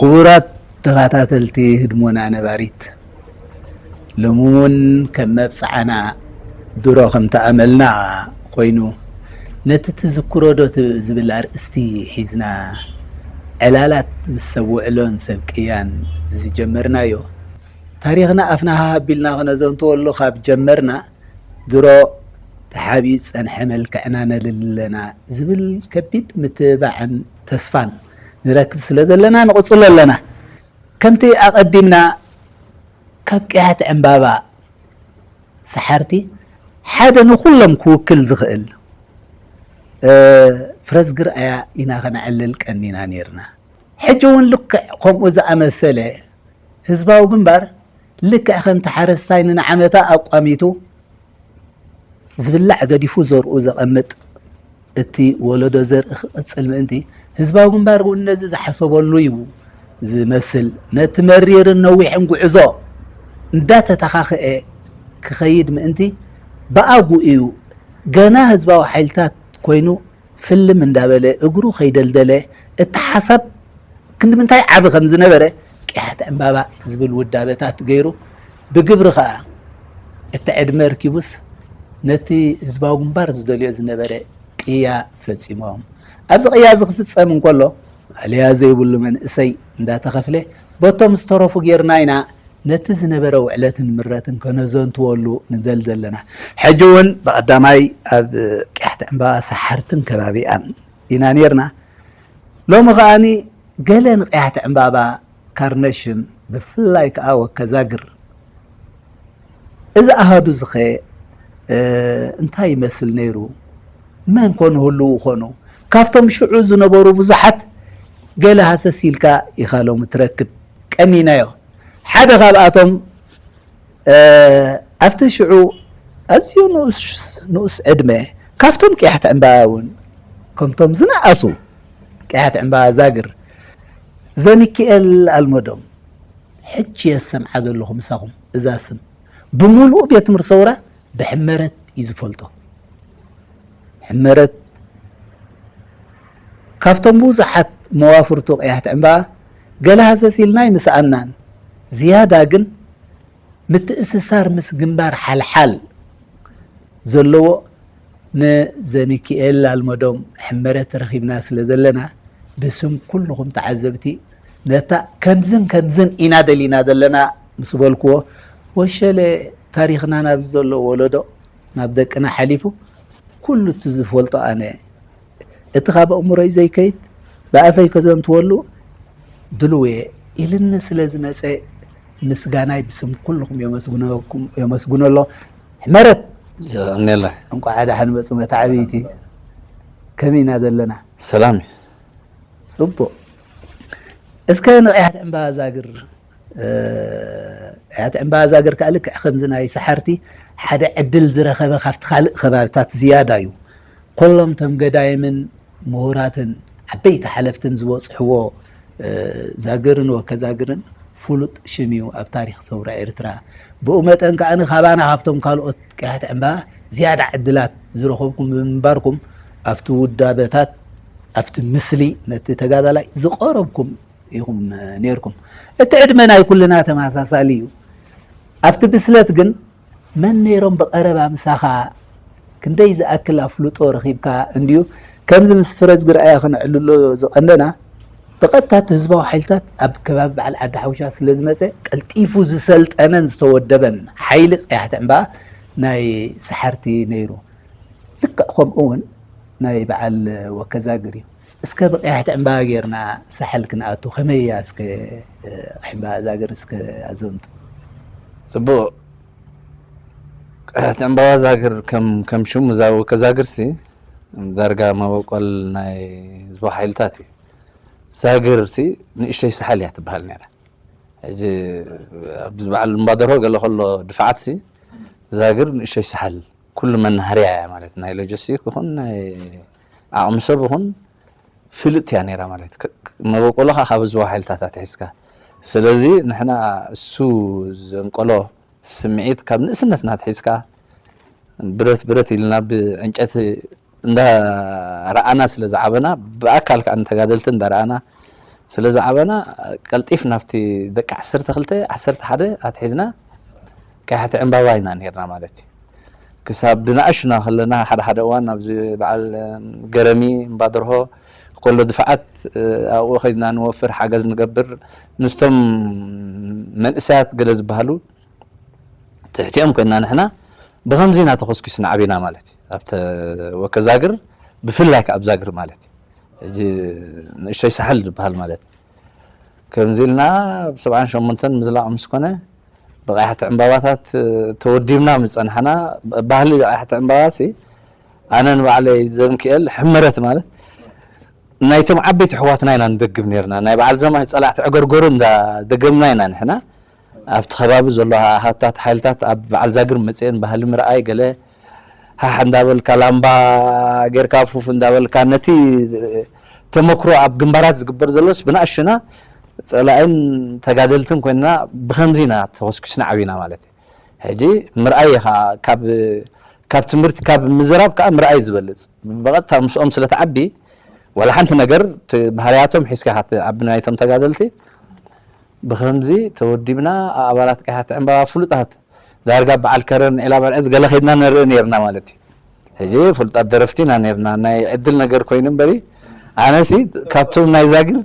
ክቡራት ተኸታተልቲ ህድሞና ነባሪት፣ ሎሚ እውን ከም መብጽዓና ድሮ ከም ተኣመልና ኮይኑ፣ ነቲ ትዝክሮ ዶ ት-፣ ዝብል ኣርእስቲ ሒዝና ዕላላት ምስ ሰብ ውዕሎን ሰብ ቅያን ዝጀመርናዮ ታሪኽና ኣፍና ሃህ ኣቢልና ክነዘንትወሉ ካብ ጀመርና ድሮ ተሓቢኡ ዝጸንሐ መልክዕና ነልሊ ኣለና ዝብል ከቢድ ምትብባዕን ተስፋን ንረክብ ስለ ዘለና ንቕጽሎ ኣለና። ከምቲ ኣቐዲምና ካብ ቅያሕቲ ዕምባባ ሰሓርቲ ሓደ ንኹሎም ክውክል ዝኽእል፣ እ፣ ፍረዝግር ኣያ ኢና ከነዕልል ቀኒና ኔርና። ሕጂ እውን ልክዕ ከምኡ ዝኣመሰለ ህዝባዊ ግንባር ልክዕ ከምቲ ሓረስታይ ንንዓመታ ኣቋሚቱ ዝብላዕ ገዲፉ ዘርኡ ዘቐምጥ፣ እቲ ወለዶ ዘርኢ ክቕጽል ምእንቲ፣ ህዝባዊ ግንባር እውን ነዚ ዝሓሰበሉ እዩ ዝመስል። ነቲ መሪርን ነዊሕን ጉዕዞ እንዳተተኻኽአ ክኸይድ ምእንቲ፣ ብኣግኡ እዩ ገና ህዝባዊ ሓይልታት ኮይኑ ፍልም እንዳበለ እግሩ ከይደልደለ፣ እቲ ሓሳብ ክንዲ ምንታይ ዓቢ ከም ዝነበረ ቅያሕቲ ዕምባባ ዝብል ውዳበታት ገይሩ፣ ብግብሪ ከኣ እቲ ዕድመ ርኪቡስ ነቲ ህዝባዊ ግንባር ዝደልዮ ዝነበረ ቅያ ፈጺሞም። ኣብዚ ቅያ እዚ ክፍጸም እንከሎ፣ ማእለያ ዘይብሉ መንእሰይ እንዳተኸፍለ፣ በቶም ዝተረፉ ጌርና ኢና ነቲ ዝነበረ ውዕለትን ምረትን ከነዘንትወሉ ንደል ዘለና። ሕጂ እውን ብቐዳማይ ኣብ ቅያሕቲ ዕምባባ ሰሓርትን ከባቢኣን ኢና ኔርና። ሎሚ ከኣኒ ገለ ንቅያሕቲ ዕምባባ ካርነሽም፣ ብፍላይ ከኣ ወከዛግር፣ እዚ ኣሃዱ ዝኸ፣ እ፣ እንታይ ይመስል ነይሩ? መን ኮኑ ህልዉ ኮኑ? ካብቶም ሽዑ ዝነበሩ ብዙሓት ገለ ሃሰስ ኢልካ ኢኻ ሎሚ ትረክብ። ቀኒናዮ። ሓደ ካብኣቶም፣ እ፣ ኣብቲ ሽዑ ኣዝዩ ንኡስ፣ ንኡስ ዕድመ፣ ካብቶም ቅያሕቲ ዕምባባ እውን፣ ከምቶም ዝነኣሱ ቅያሕቲ ዕምባባ ዛግር፣ ዘሚኪኤል ኣልመዶም፣ ሕጂ እየ ዝሰምዓ ዘለኹ ምሳኹም። እዛ ስም ብምሉእ ቤት ትምህርቲ ሰውራ ብሕመረት እዩ ዝፈልጦ። ሕመረት ካብቶም ብዙሓት መዋፍርቱ ቅያሕቲ ዕምባባ ገለ ሃሰስ ኢልና ኣይምሰኣናን። ዝያዳ ግን ምትእስሳር ምስ ግንባር ሓልሓል ዘለዎ ንዘሚኪኤል ኣልመዶም ሕመረት ረኺብና ስለ ዘለና፣ ብስም ኩልኹም ተዓዘብቲ ነታ ከምዝን ከምዝን ኢና ደሊና ዘለና ምስ በልክዎ፣ ወሸለ ታሪኽና ናብዚ ዘሎ ወለዶ፣ ናብ ደቅና ሓሊፉ፣ ኩሉ እቲ ዝፈልጦ ኣነ፣ እቲ ካብ ኣእምሮይ ዘይከይድ ብኣፈይ ከዘንትወሉ ድሉው እየ ኢልኒ ስለ ዝመጸ፣ ምስጋናይ ብስም ኩልኹም የመስግነኩም፣ የመስግኖ ኣሎ። ሕመረት፣ የቐንየለይ። እንቋዕ ደሓን መጹ መታዕብይቲ። ከመይ ኢና ዘለና? ሰላም እዩ። ጽቡቕ። እስከ ንቕያሕቲ ዕምባባ ዛግር፣ እ፣ ቅያሕቲ ዕምባባ ዛግር ከኣ ልክዕ ከምዚ ናይ ሰሓርቲ ሓደ ዕድል ዝረኸበ ካብቲ ካልእ ከባብታት ዝያዳ እዩ። ኮሎም እቶም ገዳይምን ምሁራትን ዓበይቲ ሓለፍትን ዝበጽሕዎ፣ እ፣ ዛግርን ወከዛግርን ፍሉጥ ሽም እዩ ኣብ ታሪኽ ሰውራ ኤርትራ። ብኡ መጠን ከኣ ካባና ካብቶም ካልኦት ቅያሕቲ ዕምባባ ዝያዳ ዕድላት ዝረኸብኩም ብምንባርኩም ኣብቲ ውዳበታት፣ ኣብቲ ምስሊ ነቲ ተጋዳላይ ዝቐረብኩም ኢኹም ኔርኩም። እቲ ዕድመ ናይ ኩልና ተመሳሳሊ እዩ። ኣብቲ ብስለት ግን መን ነይሮም ብቐረባ ምሳኻ ክንደይ ዝኣክል ኣፍልጦ ረኺብካ እንድዩ። ከምዚ ምስ ፍረዝግር ኣያ ክነዕልሎ ዝቐነና፣ ብቐጥታ እቲ ህዝባዊ ሓይልታት ኣብ ከባቢ በዓል ዓዲ ሓውሻ ስለ ዝመጸ፣ ቀልጢፉ ዝሰልጠነን ዝተወደበን ሓይሊ ቀያሕቲ ዕምባባ ናይ ሰሓርቲ ነይሩ። ልክዕ ከምኡ እውን ናይ በዓል ወከዛግር እዩ። እስከ ብቀያሕቲ ዕምባባ ጌርና ሳሕል ክንኣቱ፣ ከመይ እያ እስከ፣ እ፣ ዕምባባ ዛግር እስከ ኣዘንቱ። ጽቡቕ። ቀያሕቲ ዕምባባ ዛግር ከም፣ ከም ሽሙ እዛ ወከዛግር ሲ ዳርጋ መበቆል ናይ ህዝባዊ ሓይልታት እዩ። ዛግር ሲ ንእሽተይ ሳሕል እያ ትበሃል ነይራ። ሕጂ ኣብዚ በዓል እምባደርሆ ገለ ከሎ ድፋዓት ሲ ዛግር ንእሽተይ ሳሕል ኩሉ መናሃርያ እያ ማለት፣ ናይ ሎጂስቲክ ይኹን ናይ ዓቕሚ ሰብ ይኹን ፍልጥቲ እያ ነይራ ማለት። ከ-፣ ከ-፣ መበቆሎኻ ካብ ህዝባዊ ሓይልታት ኣትሒዝካ። ስለዚ ንሕና እሱ ዘንቀሎ ስምዒት ካብ ንእስነትና ኣትሒዝካ ብረት ብረት ኢልና ብዕንጨቲ እንዳረኣና ስለ ዝዓበና፣ ብኣካል ከኣ ንተጋደልቲ እንዳረኣና፣ ስለ ዝዓበና ቀልጢፍ ናብቲ ደቂ ዓሰርተ ክልተ ዓሰርተ ሓደ ኣትሒዝና ቀያሕቲ ዕምባባ ኢና ነርና ማለት እዩ። ክሳብ ድንኣሽና ከለና ሓደ ሓደ እዋን ኣብዚ በዓል ገረሚ እምባደርሆ ከሎ ድፍዓት ኣብኡ ከይድና ንወፍር ሓገዝ ንገብር ምስቶም መንእሰያት ገለ ዝበሃሉ ትሕቲኦም ኮይና ንሕና ብኸምዚ ኢና ተኾስኪስና ዓቢና ማለት እዩ። ኣብተ ወከዛግር ብፍላይ ከኣ ኣብ ዛግር ማለት እዩ። ሕጂ ንእሽተይ ሳሕል ዝበሃል ማለት ከምዚ ኢልና ብ ሰብዓን ሸሞንተን ምዝላቕ ምስ ኮነ ብቐያሕቲ ዕምባባታት ተወዲብና ምስ ጸናሕና ባህሊ ቀያሕቲ ዕምባባሲ ኣነ ንባዕለይ ዘምክኤል ሕመረት ማለት ናይቶም ዓበይቲ ኣሕዋትና ኢና ንደግም ነርና። ናይ በዓል ዘማች ጸላእቲ ዕገርገሩ እንዳ ደገምና ኢና ንሕና። ኣብቲ ከባቢ ዘሎ ሃታት ሓይልታት ኣብ በዓል ዛግር መጽኤን ባህሊ ምርኣይ ገለ ሃሕ እንዳበልካ ላምባ ጌርካ ፉፍ እንዳበልካ ነቲ ተመክሮ ኣብ ግንባራት ዝግበር ዘሎስ ብንኣሽና ጸላእን ተጋደልትን ኮይንና ብኸምዚ ኢና ተኾስኩስና ዓቢና ማለት እዩ። ሕጂ ምርኣይ ኢኻ ካብ ካብ ትምህርቲ ካብ ምዝራብ ከዓ ምርኣይ ዝበልጽ ብቐጥታ ምስኦም ስለ ትዓቢ ዋላ ሓንቲ ነገር እቲ ባህርያቶም ሒዝካ ኢኻ ትዓቢ ናይቶም ተጋደልቲ ብኸምዚ ተወዲብና ኣባላት ቀያሕቲ ዕምባባ ፍሉጣት ዳርጋ በዓል ከረን ዒላ መርዐት ገለ ከይድና ንርኢ ነርና ማለት እዩ። ሕጂ ፍሉጣት ደረፍቲ ኢና ነርና ናይ ዕድል ነገር ኮይኑ እምበሪ ኣነሲ ካብቶም ናይ ዛግር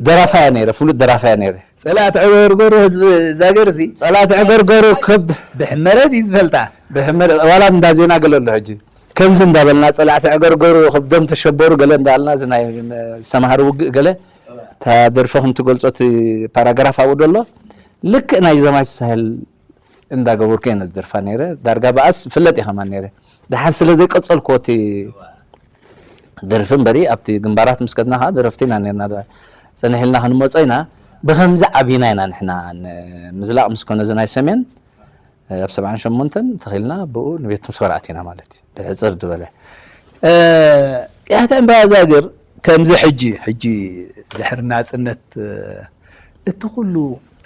ደራፋያ ነይረ ፍሉጥ ደራፋያ ነይረ። ጸላእቲ ዕገርገሩ ህዝቢ ዛገር እዚ ጸላእቲ ዕገርገሩ ከብ ብሕመረት እዩ ዝፈልጣ። ብሕመረት ዋላ እንዳ ዜና ገለ ኣሎ ሕጂ ከምዚ እንዳበልና ጸላእቲ ዕገርገሩ ከብዶም ተሸበሩ ገለ እንዳልና እዚ ናይ ሰምሃር ውግእ ገለ እታ ደርፊ ከም ትገልጾ እቲ ፓራግራፍ ኣብኡ ደሎ ልክእ ናይ ዘማች ሳህል እንዳገበርኩ እየ ነዚ ደርፋ ነይረ። ዳርጋ ብኣስ ፍለጥ እየ ከማን ነይረ። ደሓር ስለ ዘይቀጸልኩዎ እቲ ደርፊ እምበሪ ኣብቲ ግንባራት ምስ ከድና ከዓ ደረፍቲ ኢና ነርና። ጸኒሕ ኢልና ክንመጾ ኢና። ብኸምዚ ዓቢና ኢና ንሕና ን- ምዝላቕ ምስ ኮነ እዚ ናይ ሰሜን ኣብ ሰብዓን ሸሞንተን ተኺልና ብኡ ንቤት ትምህርቲ ወራእት ኢና ማለት እዩ። ብሕጽር ዝበለ ቅያሕቲ ዕምባባ ዛግር ከምዚ ሕጂ ሕጂ ድሕሪ ናፅነት እቲ ኩሉ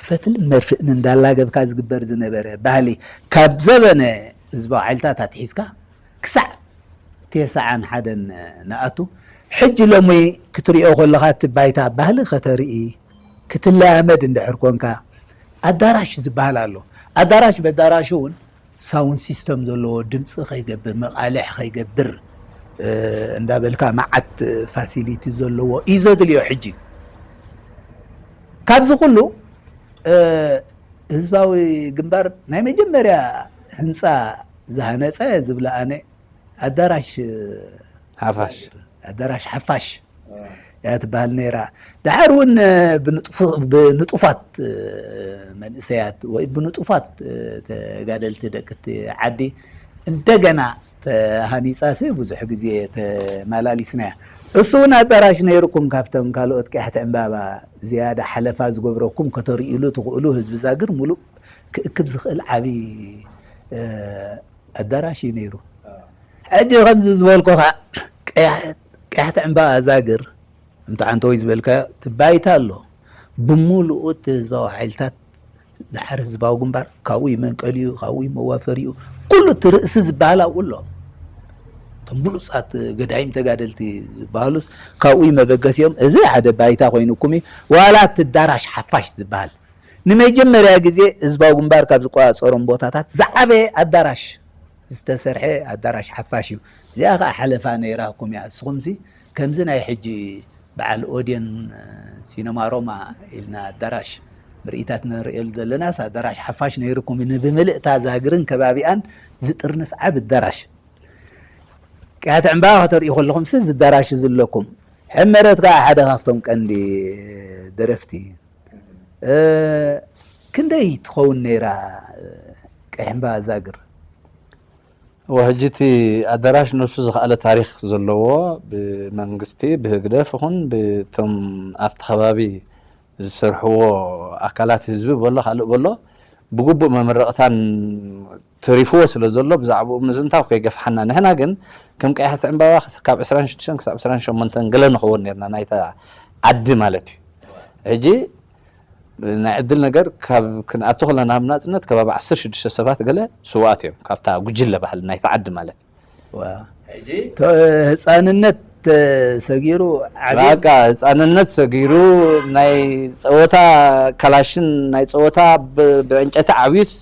ፈትልን መርፍእን እንዳላገብካ ዝግበር ዝነበረ ባህሊ ካብ ዘበነ ህዝባዊ ሓይልታት ኣትሒዝካ ክሳዕ ቴስዓን ሓደን ንኣቱ ሕጂ ሎሚ ክትሪኦ ከለኻ እቲ ባይታ ባህሊ ከተርኢ ክትለማመድ እንድሕር ኮንካ ኣዳራሽ ዝበሃል ኣሎ። ኣዳራሽ በዳራሹ እውን ሳውንድ ሲስተም ዘለዎ ድምፂ ከይገብር መቃልሕ ከይገብር እንዳበልካ መዓት ፋሲሊቲ ዘለዎ እዩ ዘድልዮ። ሕጂ ካብዚ ኩሉ ህዝባዊ ግንባር ናይ መጀመርያ ህንፃ ዝሃነፀ ዝብለ ኣነ ኣዳራሽ ሓፋሽ ኣዳራሽ ሓፋሽ እያ ትበሃል ነይራ። ደሓር እውን ብንጡፋት መንእሰያት ወይ ብንጡፋት ተጋደልቲ ደቂ እቲ ዓዲ እንደገና ተሃኒፃ ሲ ብዙሕ ግዜ ተመላሊስናያ። እሱ እውን ኣዳራሽ ነይርኩም ካብቶም ካልኦት ቀያሕቲ ዕምባባ ዝያዳ ሓለፋ ዝገብረኩም ከተርእይሉ ትኽእሉ ህዝቢ ዛግር ሙሉእ ክእክብ ዝኽእል ዓብዪ ኣዳራሽ እዩ ነይሩ። ሕጂ ከምዚ ዝበልኩኻ ቀያሕቲ ዕምባባ ዛግር እንተ ዓንተወይ ዝበልካዮ እቲ ባይታ ኣሎ። ብምሉኡ እቲ ህዝባዊ ሓይልታት ድሓር ህዝባዊ ግንባር ካብኡ እዩ መንቀሊኡ፣ ካብኡ እዩ መዋፈሪኡ። ኩሉ እቲ ርእሲ ዝበሃል ኣብኡ ኣሎ። እቶም ብሉፃት ገዳይም ተጋደልቲ ዝበሃሉስ ካብኡ እዩ መበገሲኦም። እዚ ሓደ ባይታ ኮይኑኩም እዩ። ዋላ እቲ ኣዳራሽ ሓፋሽ ዝበሃል ንመጀመርያ ግዜ ህዝባዊ ግንባር ካብ ዝቆፃፀሮም ቦታታት ዝዓበየ ኣዳራሽ ዝተሰርሐ ኣዳራሽ ሓፋሽ እዩ። እዚኣ ከዓ ሓለፋ ነይራኩም እያ። እስኹምሲ ከምዚ ናይ ሕጂ በዓል ኦድየን ሲነማ ሮማ ኢልና ኣዳራሽ ምርኢታት ንርእየሉ ዘለናስ ኣዳራሽ ሓፋሽ ነይርኩም እዩ። ንብምልእታ ዛግርን ከባቢኣን ዝጥርንፍ ዓብ ኣዳራሽ ቅያት ዕምባባ ከተርእዩ ከለኹም ሲ ዝዳራሽ ዘለኩም ሕመረት ከዓ ሓደ ካብቶም ቀንዲ ደረፍቲ ክንደይ ትኸውን ነይራ ቀይሕምባ ዛግር ወሕጂ እቲ ኣዳራሽ ነሱ ዝኸኣለ ታሪክ ዘለዎ ብመንግስቲ ብህግደፍ ይኹን ብቶም ኣብቲ ከባቢ ዝሰርሕዎ ኣካላት ህዝቢ በሎ ካልእ በሎ ብግቡእ መመረቕታን ተሪፍዎ ስለ ዘሎ ብዛዕባኡ ምዝንታው ከይገፍሓና ንሕና ግን ከም ቀያሕቲ ዕምባባ ካብ ዕስራን ሽዱሽተን ክሳብ ዕስራን ሸሞንተን ገለ ንኸውን ነርና ናይታ ዓዲ ማለት እዩ ሕጂ ናይ ዕድል ነገር ካብ ክንኣቱ ከለና ኣብ ናፅነት ከባቢ ዓሰርተ ሽዱሽተ ሰባት ገለ ስዋኣት እዮም ካብታ ጉጅለ ባህሊ ናይታ ዓዲ ማለት ሕጂ ህፃንነት ሰጊሩ ዓብዩ በቃ ህፃንነት ሰጊሩ ናይ ፀወታ ካላሽን ናይ ፀወታ ብ- ብዕንጨይቲ ዓብዩስ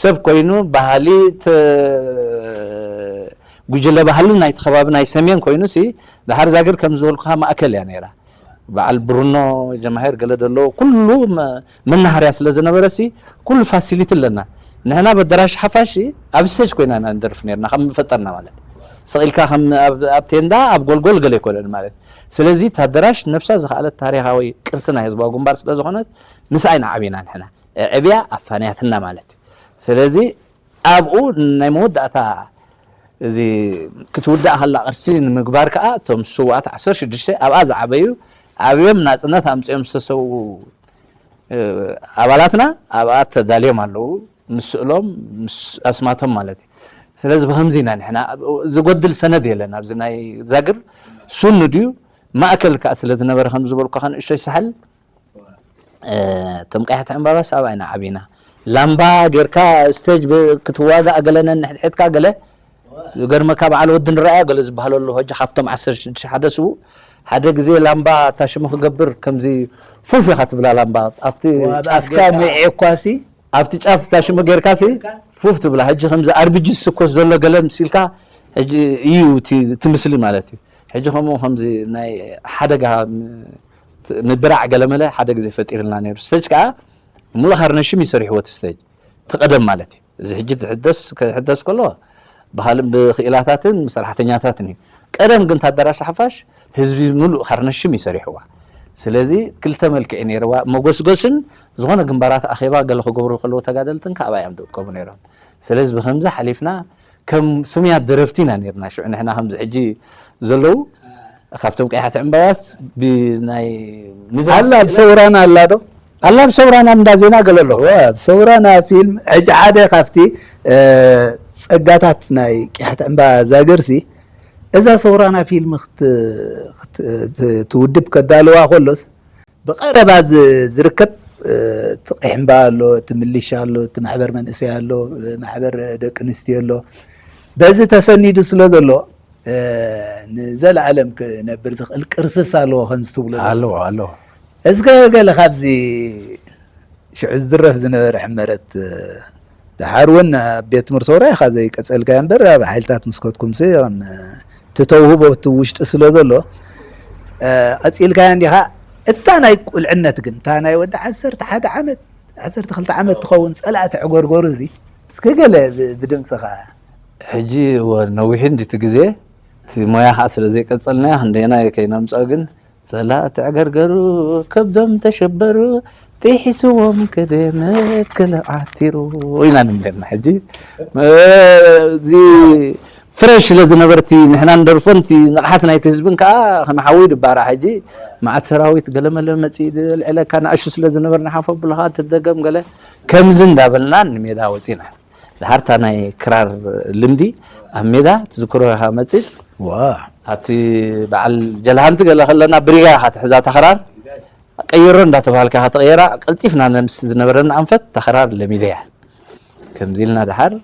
ሰብ ኮይኑ ባህሊ ተ- ጉጅለ ባህሊ ናይቲ ከባቢ ናይ ሰሜን ኮይኑ ሲ ድሓር ዛግር ከም ዝበልኩካ ማእከል እያ ነይራ። በዓል ብሩኖ ጀማሂር ገለ ደሎ ኩሉ መ- መናሃርያ ስለ ዝነበረ ሲ ኩሉ ፋሲሊቲ ኣለና። ንሕና በደራሽ ሓፋሽ ኣብ ስቴጅ ኮይና ኢና ንደርፍ ነርና ከም ፈጠርና ማለት ሰቕ ኢልካ ከም ኣብ- ኣብ ቴንዳ ኣብ ጎልጎል ገለ ኣይኮነን ማለት። ስለዚ ታደራሽ ነብሳ ዝኸኣለት ታሪኻዊ ቅርሲ ናይ ህዝባዊ ግንባር ስለ ዝኾነት ምስኣ ኢና ዓቢና ንሕና። ዕብያ ኣፋንያትና ማለት እዩ። ስለዚ ኣብኡ ናይ መወዳእታ እዚ ክትውዳእ ከላ ቅርሲ ንምግባር ከዓ እቶም ስዋኣት ዓሰርተ ሽዱሽተ ኣብኣ ዝዓበዩ ዓብዮም ናፅነት ኣምፅኦም ዝተሰዉ ኣባላትና ኣብኣ ተዳልዮም ኣለዉ። ምስ ስእሎም ምስ ኣስማቶም ማለት እዩ። ስለዚ ብከምዚ ኢና ንሕና ዝጎድል ሰነድ የለን ኣብዚ ናይ ዛግር ሱኑ ድዩ ማእከል ከዓ ስለ ዝነበረ ከም ዝበልኩ ከንእሽተይ ሳሕል እቶም ቀያሕቲ ዕምባባስ ኣብኣ ኢና ዓቢና። ላምባ ጌርካ ስቴጅ ክትዋጋእ ገለ ነንሕድሕድካ ገለ ዝገርመካ በዓል ወዲ ንረኣያ ገለ ዝበሃለሉ ሕጂ ካብቶም ዓሰርተ ሽዱሽተ ሓደ ስቡ ሓደ ግዜ ላምባ ታሽሙ ክገብር ከምዚ ፉፍ ኢኻ ትብላ ላምባ ኣብቲ ጫፍ ኣፍካ ሚዒኳሲ ኣብቲ ጫፍ ታሽሙ ጌርካሲ ፉፍ ትብላ ሕጂ ከምዚ ኣርቢጂ ዝስኮስ ዘሎ ገለ ምሲልካ ሕጂ እዩ እቲ እቲ ምስሊ ማለት እዩ። ሕጂ ከምኡ ከምዚ ናይ ሓደጋ ም- ምድራዕ ገለመለ ሓደ ግዜ ፈጢርልና ነይሩ። ስቴጅ ከዓ ሙሉእ ሃርነሽም ይሰሪሕዎ እቲ ስቴጅ እቲ ቀደም ማለት እዩ። እዚ ሕጂ ትሕደስ ክሕደስ ከሎ ብካልእ ብክኢላታትን ሰራሕተኛታትን እዩ። ቀደም ግን ታደራሽ ሓፋሽ ህዝቢ ሙሉእ ሃርነሽም ይሰሪሕዋ። ስለዚ ክልተ መልክዕ ነይርዋ፣ መጎስጎስን ዝኾነ ግንባራት ኣኼባ ገለ ክገብሩ ከለዉ ተጋደልትን ካዕባ እዮም ዝእከቡ ነይሮም። ስለዚ ብከምዚ ሓሊፍና ከም ስሙያት ደረፍቲ ኢና ነርና ሽዑ ንሕና ከምዚ ሕጂ ዘለዉ ካብቶም ቀያሕቲ ዕምባባት ብናይ ምድሪ ኣላ ኣብ ሰውራና ኣላ ዶ ኣላ ኣብ ሰውራና እንዳ ዜና ገለ ኣሎ እወ ኣብ ሰውራና ፊልም ሕጂ ሓደ ካብቲ እ፣ ጸጋታት ናይ ቅያሕቲ ዕምባ ዛገርሲ እዛ ሰውራና ፊልም ክት- ክት- ት- ትውድብ ከዳልዋ ከሎስ ብቐረባ ዝ- ዝርከብ እቲ ቀይሕ እምባ ኣሎ፣ እቲ ምልሻ ኣሎ፣ እቲ ማሕበር መንእሰይ ኣሎ፣ ማሕበር ደቂ ኣንስትዮ ኣሎ። በዚ ተሰኒዱ ስለ ዘሎ ንዘለኣለም ክነብር ዝኽእል ቅርስስ ኣለዎ ከምዚ ትብሎ ዘለኹም። ኣለዎ ኣለዎ። እስከ ገለ ካብዚ ሽዑ ዝድረፍ ዝነበረ ሕመረት ደሓር እውን ኣብ ቤት ትምህርቲ ሰውራ ኢኻ ዘይቀጸልካዮ እምበር ኣብ ሓይልታት ምስከትኩምሲ ከም እቲ ተውህቦ እቲ ውሽጢ ስለ ዘሎ ቀጺልካዮ እንዲኻ። እታ ናይ ቁልዕነት ግን እታ ናይ ወዲ ዓሰርተ ሓደ ዓመት ዓሰርተ ክልተ ዓመት ትኸውን ጸላእቲ ዕጎርጎሩ እዚ እስከ ገለ ብ- ብድምፅኻ ሕጂ እወ ነዊሑ እንዲቲ ግዜ እቲ ሞያ ከዓ ስለ ዘይቀጸልናዮ ክንደየናይ ከይነምፅኦ ግን ጸላእቲ ዕገርገሩ ከብዶም ተሸበሩ ጥሒስዎም ከደ መክለ ዓቲሩ ኢና ንብለና ሕጂ እዚ ፍረሽ ስለ ዝነበርቲ ንሕና ንደርፎን እቲ ንቕሓት ናይቲ ህዝብን ከዓ ከም ሓዊ ድባራ ሕጂ መዓት ሰራዊት ገለመለ መፅኡ ልዕለካ ንኣሹ ስለ ዝነበር ንሓፎ ብልኻ ትደገም ገለ ከምዚ እንዳበልና ንሜዳ ወፂና ድሓርታ ናይ ክራር ልምዲ ኣብ ሜዳ ትዝክሮ ኢኻ መፅእ ዋ ኣብቲ በዓል ጀልሃንቲ ገለ ከለና ብሪጋ ኢኻ ትሕዛ ተኽራር ቀይሮ እንዳተባሃልካ ኢኻ ተቐየራ ቀልጢፍና ነምስ ዝነበረና ኣንፈት ተኽራር ለሚደያ ከምዚ ኢልና ድሓር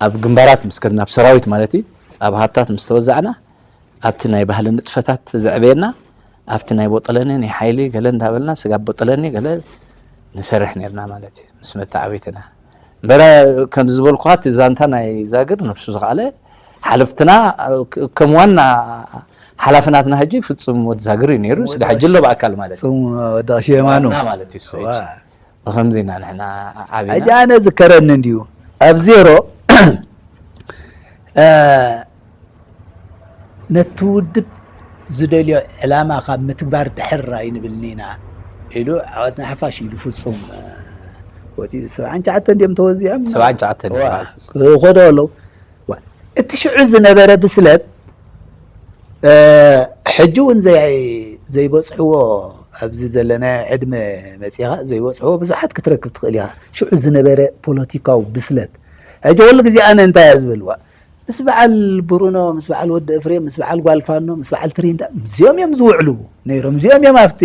ኣብ ግንባራት ምስ ከድና ኣብ ሰራዊት ማለት እዩ ኣብ ሃብታት ምስ ተወዛዕና ኣብቲ ናይ ባህሊ ንጥፈታት ዘዕበየና ኣብቲ ናይ ቦጠለኒ ናይ ሓይሊ ገለ እንዳበልና ስጋብ ቦጠለኒ ገለ ንሰርሕ ነርና ማለት እዩ ምስ መተዓቢትና እምበረ ከም ዝበልኩኻ እቲ ዛንታ ናይ ዛግር ነብሱ ዝኸኣለ ሓለፍትና ከም ዋና ሓላፍናትና ሕጂ ፍጹም ወዲ ዛግር እዩ ነይሩ ስጋ ሕጂ ኣሎ ብኣካል ማለት እዩ ስሙ ወዲ ቀሺ የማኑ ዋና ማለት እዩ እሱ ሕጂ ብኸምዚ ኢና ንሕና ዓቢና ሕጂ ኣነ ዝከረኒ እንድዩ ኣብ ዜሮ ነቲ ውድብ ዝደልዮ ዕላማ ካብ ምትግባር ድሕር ኣይንብልን ኢና ኢሉ ዓወት ናይ ሓፋሽ ኢሉ ፍፁም ወፂ ሰብዓን ትሽዓተን ድዮም ተወዚዖም ሰብዓን ትሽዓተን ክኸዶ ኣለዉ እቲ ሽዑ ዝነበረ ብስለት ሕጂ እውን ዘይበፅሕዎ ኣብዚ ዘለናዮ ዕድመ መፂኻ ዘይበፅሕዎ ብዙሓት ክትረክብ ትኽእል ኢኻ ሽዑ ዝነበረ ፖለቲካዊ ብስለት ሕጂ ኩሉ ግዜ ኣነ እንታይ እየ ዝብልዋ ምስ በዓል ብሩኖ ምስ በዓል ወዲ እፍሬም ምስ በዓል ጓልፋኖ ምስ በዓል ትሪንዳ እዚኦም እዮም ዝውዕሉ ነይሮም እዚኦም እዮም ኣብቲ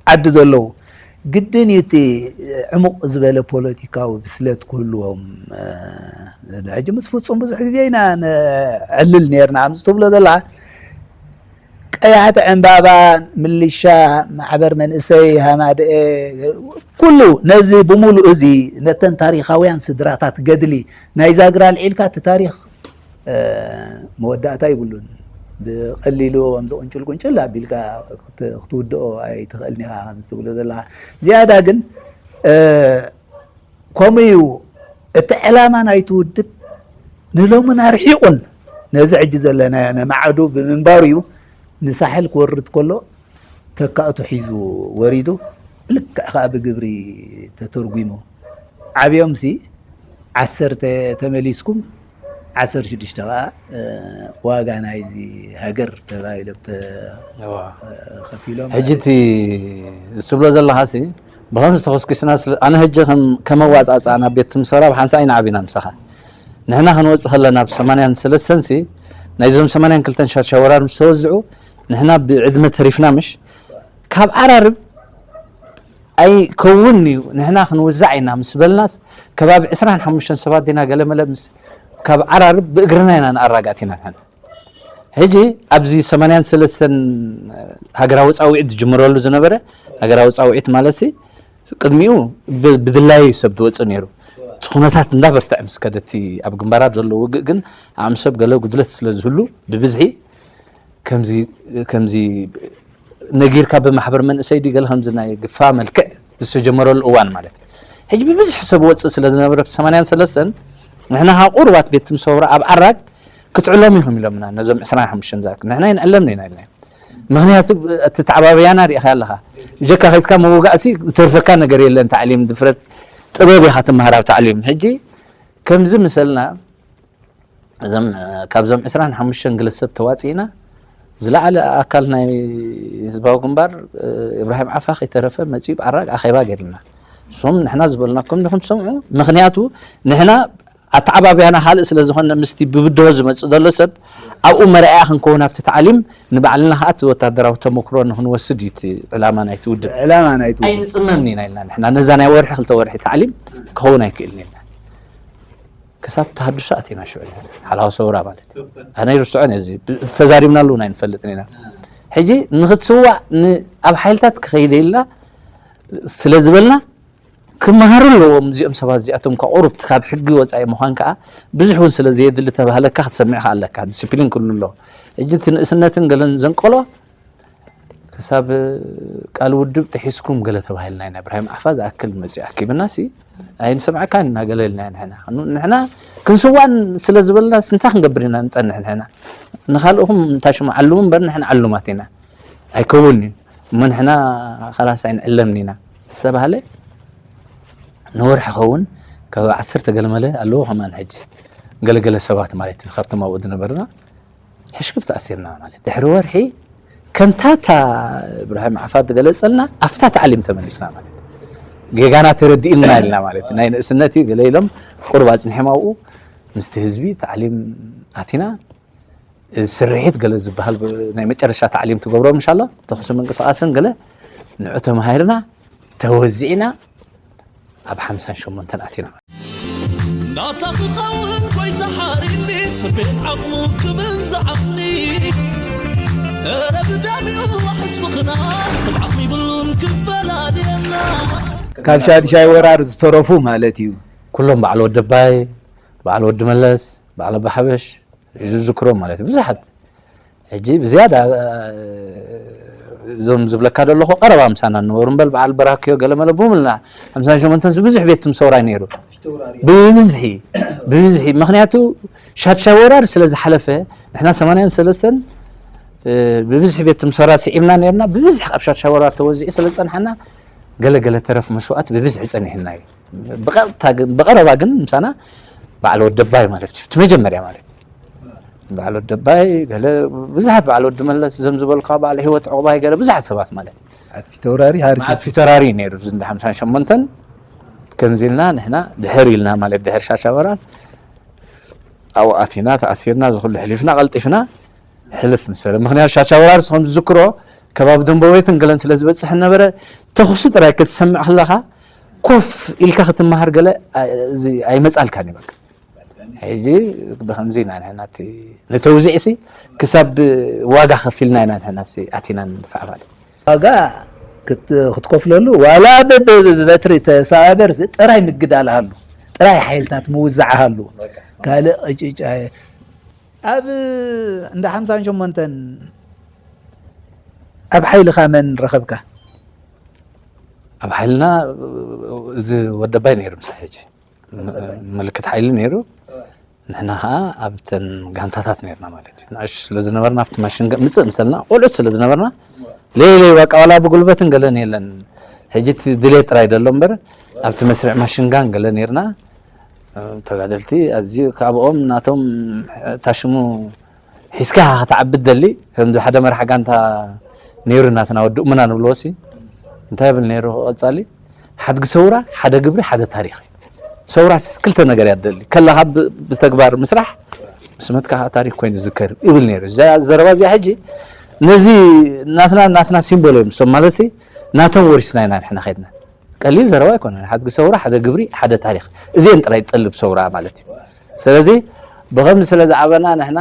ዓዲ ዘለዉ ግድን እዩ እቲ ዕሙቕ ዝበለ ፖለቲካዊ ብስለት ክህልዎም ሕጂ ምስ ፍፁም ብዙሕ ግዜ ኢና ንዕልል ነርና ከምዚ ትብሎ ዘለካ ቀያሕቲ ዕምባባ፣ ምልሻ፣ ማሕበር መንእሰይ ሃማደኤ፣ ኩሉ ነዚ ብምሉእ እዚ ነተን ታሪኻውያን ስድራታት ገድሊ ናይ ዛግራ ኣልዒልካ እቲ ታሪኽ መወዳእታ ይብሉን። ብቐሊሉ ከምዚ ቁንጭል ቁንጭል ኣቢልካ ክትውድኦ ኣይትኽእልን ኢኻ። ከምዚ ትብሎ ዘለኻ ዝያዳ ግን ከምኡ እዩ። እቲ ዕላማ ናይቲ ውድብ ንሎምን ኣርሒቑን ነዚ ሕጂ ዘለናዮ ነማዕዱ ብምንባሩ እዩ። ንሳሕል ክወርድ ከሎ ተካእቱ ሒዙ ወሪዱ፣ ልክዕ ከዓ ብግብሪ ተተርጒሙ። ዓብዮምሲ ዓሰርተ ተመሊስኩም ዓሰርተ ሽዱሽተ ከዓ ዋጋ ናይዚ ሃገር ተባሂሎም ከፊሎም። ሕጂ እቲ ዝትብሎ ዘለኻሲ ብኸምዚ ተኸስኪስና ኣነ ሕጂ ከመዋፃፃ ናብ ቤት ትምሰራ ብሓንሳ ኢና ዓቢና ምሳኻ ንሕና ክንወፅእ ከለና ብ ሰማንያን ሰለስተን ሲ ናይዞም ሰማንያን ክልተን ሻሻ ወራር ምስ ተወዝዑ ንሕና ብዕድመ ተሪፍና ምሽ ካብ ዓራርብ ኣይከውን እዩ ንሕና ክንውዛዕ ኢና ምስ በልናስ ከባቢ ዕስራን ሓሙሽተን ሰባት ዲና ገለመለ ምስ ካብ ዓራርብ ብእግርና ኢና ንኣራጋት ኢና ንሕና ሕጂ ኣብዚ ሰማንያን ሰለስተን ሃገራዊ ፃውዒት ዝጅምረሉ ዝነበረ ሃገራዊ ፃውዒት ማለት ሲ ቅድሚኡ ብድላዩ ሰብ ዝወፅእ ነይሩ እቲ ኩነታት እንዳበርትዐ ምስ ከደቲ ኣብ ግንባራት ዘሎ ውግእ ግን ዓቕሚ ሰብ ገለ ጉድለት ስለ ዝህሉ ብብዝሒ ከምዚ ነጊርካ ብማሕበር መንእሰይ ድዩ ገለ ከምዚ ናይ ግፋ መልክዕ ዝተጀመረሉ እዋን ማለት እዩ። ሕጂ ብብዝሒ ሰብ ወፅእ ስለ ዝነበረ ብ ሰማንያን ሰለስተን ንሕና ካብ ቁሩባት ቤት ትምሰውራ ኣብ ዓራግ ክትዕለሙ ኢኹም ኢሎምና ነዞም ዕስራን ሓሙሽተን ዝኣክል ንሕና ይንዕለምና ኢና ኢልና ምክንያቱ እቲ ተዓባብያና ሪኢኻ ኣለኻ ብጀካ ከይድካ ምውጋእሲ ዝተርፈካ ነገር የለን ታዕሊም ድፍረት ጥበብ ኢኻ ትመሃር ኣብ ታዕሊም ሕጂ ከምዚ ምሰልና እዞም ካብዞም ዕስራን ሓሙሽተን ግለሰብ ተዋፂእና ዝለዓለ ኣካል ናይ ህዝባዊ ግንባር እብራሂም ዓፋ ከይተረፈ መፂኡ ብዓራግ ኣኼባ ገይርና እሶም ንሕና ዝበልናኩም ዲኹም ትሰምዑ ምክንያቱ ንሕና ኣተዓባብያና ካልእ ስለ ዝኾነ ምስቲ ብብድሆ ዝመፅእ ዘሎ ሰብ ኣብኡ መርኣያ ክንከውን ኣብቲ ታዕሊም ንባዕልና ከዓ እቲ ወታደራዊ ተመክሮ ንክንወስድ እዩ እቲ ዕላማ ናይቲ ውድብ ዕላማ ናይቲ ውድብ ኣይንፅመምን ኢና ኢልና ንሕና ነዛ ናይ ወርሒ ክልተ ወርሒ ታዕሊም ክኸውን ኣይክእልን ኢልና ክሳብ ተሃድሶ ኣቲና ሽዑ ሓላዋ ሰውራ ማለት እዩ ኣነ ይርስዖን እዚ ተዛሪብናሉ እውን ኣይንፈልጥን ኢና ሕጂ ንክትስዋዕ ኣብ ሓይልታት ክኸይደ ኢልና ስለ ዝበልና ክመሃሩ ኣለዎም እዚኦም ሰባት እዚኣቶም ካብ ቁሩብ ካብ ሕጊ ወፃኢ ምዃን ከዓ ብዙሕ እውን ስለ ዘየድሊ ተባህለካ ክትሰምዕ ከዓ ኣለካ ዲስፕሊን ክሉ ኣለዎ ሕጂ እቲ ንእስነትን ገለን ዘንቀሎ ክሳብ ቃል ውድብ ጥሒስኩም ገለ ተባሂልና ኢና እብራሂም ዓፋ ዝኣክል መፅኡ ኣኪብና ሲ ኣይንሰምዐካ ኢና ገለ ኢልና ንሕና ንሕና ክንስዋን ስለ ዝበልና እንታይ ክንገብር ኢና ንፀንሕ ንሕና ንካልእኹም እንታይ ሽሙ ዓሉም እምበር ንሕና ዓሉማት ኢና ኣይከውን እዩ እሞ ንሕና ካላስ ኣይንዕለምን ኢና ዝተባሃለ ንወርሒ ኸውን ካብ ዓሰርተ ገለመለ ኣለዎ ከማን ሕጂ ገለገለ ሰባት ማለት እዩ ካብቶም ኣብኡ ዝነበርና ሕሽክብ ተኣሲርና ማለት ድሕሪ ወርሒ ከምታታ እብራሂም ዓፋ ዝገለፀልና ኣብታ ታዕሊም ተመሊስና ማለት ጌጋና ተረዲእና ኢልና ማለት ናይ ንእስነት እዩ ገለ ኢሎም ቁርብ ኣፅኒሖም ኣብኡ ምስቲ ህዝቢ ታዕሊም ኣቲና ስርሒት ገለ ዝበሃል ናይ መጨረሻ ታዕሊም ትገብሮ ምሻሎ ተኽሲ ምንቅስቃስን ገለ ንዑ ተማሂርና ተወዚዕና ኣብ ሓምሳን ሸሞንተን ኣቲና ናታ ክኸውን ጎይታ ሓሪኒ ስቤት ዓቕሙ ክብል ዝዓቕኒ እረ ብደሚኡ ሕስብኽና ስብ ዓቕሚ ይብሉን ክፈላልየና ካብ ሻድሻይ ወራር ዝተረፉ ማለት እዩ ኩሎም በዓል ወደባይ በዓል ወዲ መለስ በዓል ኣባ ሓበሽ ዝዝክሮም ማለት እዩ ብዙሓት ሕጂ ብዝያዳ እዞም ዝብለካ ዘለኹ ቀረባ ምሳና ነበሩ እምበል በዓል በራክዮ ገለመለ ብምልና ሓምሳን ሸሞንተን ብዙሕ ቤት ትምሰውራይ ነይሩ ብብዝሒ ብብዝሒ ምክንያቱ ሻድሻ ወራር ስለ ዝሓለፈ ንሕና ሰማንያን ሰለስተን ብብዝሒ ቤት ትምሰውራ ስዒብና ነርና ብብዝሒ ካብ ሻድሻ ወራር ተወዚዑ ስለ ዝፀንሓና ገለገለ ተረፍ መስዋእት ብብዝሒ ፀኒሕና እዩ ብቐጥታ ግን ብቐረባ ግን ምሳና በዓል ወደባይ ማለት እዩ እቲ መጀመርያ ማለት በዓል ወደባይ ገለ ብዙሓት በዓል ወዲ መለስ እዞም ዝበልካ በዓል ህይወት ዕቑባይ ገለ ብዙሓት ሰባት ማለት ኣጥፊ ተውራሪ ሃርኪ መዓት ፊተራሪ ነይሩ እዚ እንደ ሓምሳን ሸሞንተን ከምዚ ኢልና ንሕና ድሕር ኢልና ማለት ድሕር ሻሻ በራር ኣብኡ ኣቲና ተኣሲርና እዚ ኩሉ ሕሊፍና ቀልጢፍና ሕልፍ ምሰለ ምክንያቱ ሻሻ በራር ከም ዝዝክሮ ከባቢ ደንበቤትን ገለን ስለ ዝበፅሕ ነበረ ተኹሲ ጥራይ ክትሰምዕ ከለካ ኮፍ ኢልካ ክትመሃር ገለ ኣይመፃልካን እዩ በቃ ሕጂ ብኸምዚ ኢና ንሕና እቲ ንተውዚዕሲ ክሳብ ዋጋ ከፊልና ኢና ንሕናሲ ኣቲና ንድፋዕ ማለት። ዋጋ ክት-፣ ክትከፍለሉ ዋላ ብ-፣ ብ-፣ ብ-፣ ብበትሪ ተሰባበርሲ ጥራይ ምግዳል ሃሉ፣ ጥራይ ሓይልታት ምውዛዕ ሃሉ። ካልእ ዕጭጫ ኣብ እንዳ ሓምሳን ሸሞንተን ኣብ ሓይልኻ መን ረኸብካ? ኣብ ሓይልና እዚ ወደባይ ነይሩ ምሳይ ሕጂ። ምልክት ሓይሊ ነይሩ። ንሕና ኸዓ ኣብተን ጋንታታት ነይርና ማለት እዩ። ንኣሽቱ ስለ ዝነበርና ኣብቲ ማሽን ገ-፣ ምጽእ ምሰልና ቆልዑት ስለ ዝነበርና ለይለይ በቃ ዋላ ብጉልበትን ገለን የለን። ሕጂ እቲ ድሌት ጥራይ ደሎ እምበር ኣብቲ መስርዕ ማሽን ጋን ገለ ነይርና። ተጋደልቲ ኣዝዩ ካብኦም ናቶም ታሽሙ ሒዝካ ክትዓቢ ትደሊ። ከምዚ ሓደ መራሕ ጋንታ ነይሩ ናትና ወዲ እሙና ንብልዎ ሲ እንታይ ይብል ነይሩ ቀጻሊ ሓድጊ ሰውራ ሓደ ግብሪ ሓደ ታሪኽ እዩ። ሰውራ ሲ ክልተ ነገር እያ ትደሊ። ከለኻ ብ-፣ ብተግባር ምስራሕ ምስ መትካ ከዓ ታሪኽ ኮይኑ ዝዝከር ይብል ነይሩ። እዛ ዘረባ እዚኣ ሕጂ ነዚ ናትና ናትና ሲምቦል እዮም እሶም ማለት ሲ ናቶም ወሪስና ኢና ንሕና ኸድና። ቀሊል ዘረባ ኣይኮነን። ሓድጊ ሰውራ ሓደ ግብሪ ሓደ ታሪኽ እዚአን ጥራይ ትጠልብ ሰውራ ማለት እዩ። ስለዚ ብኸምዚ ስለ ዝዓበና ንሕና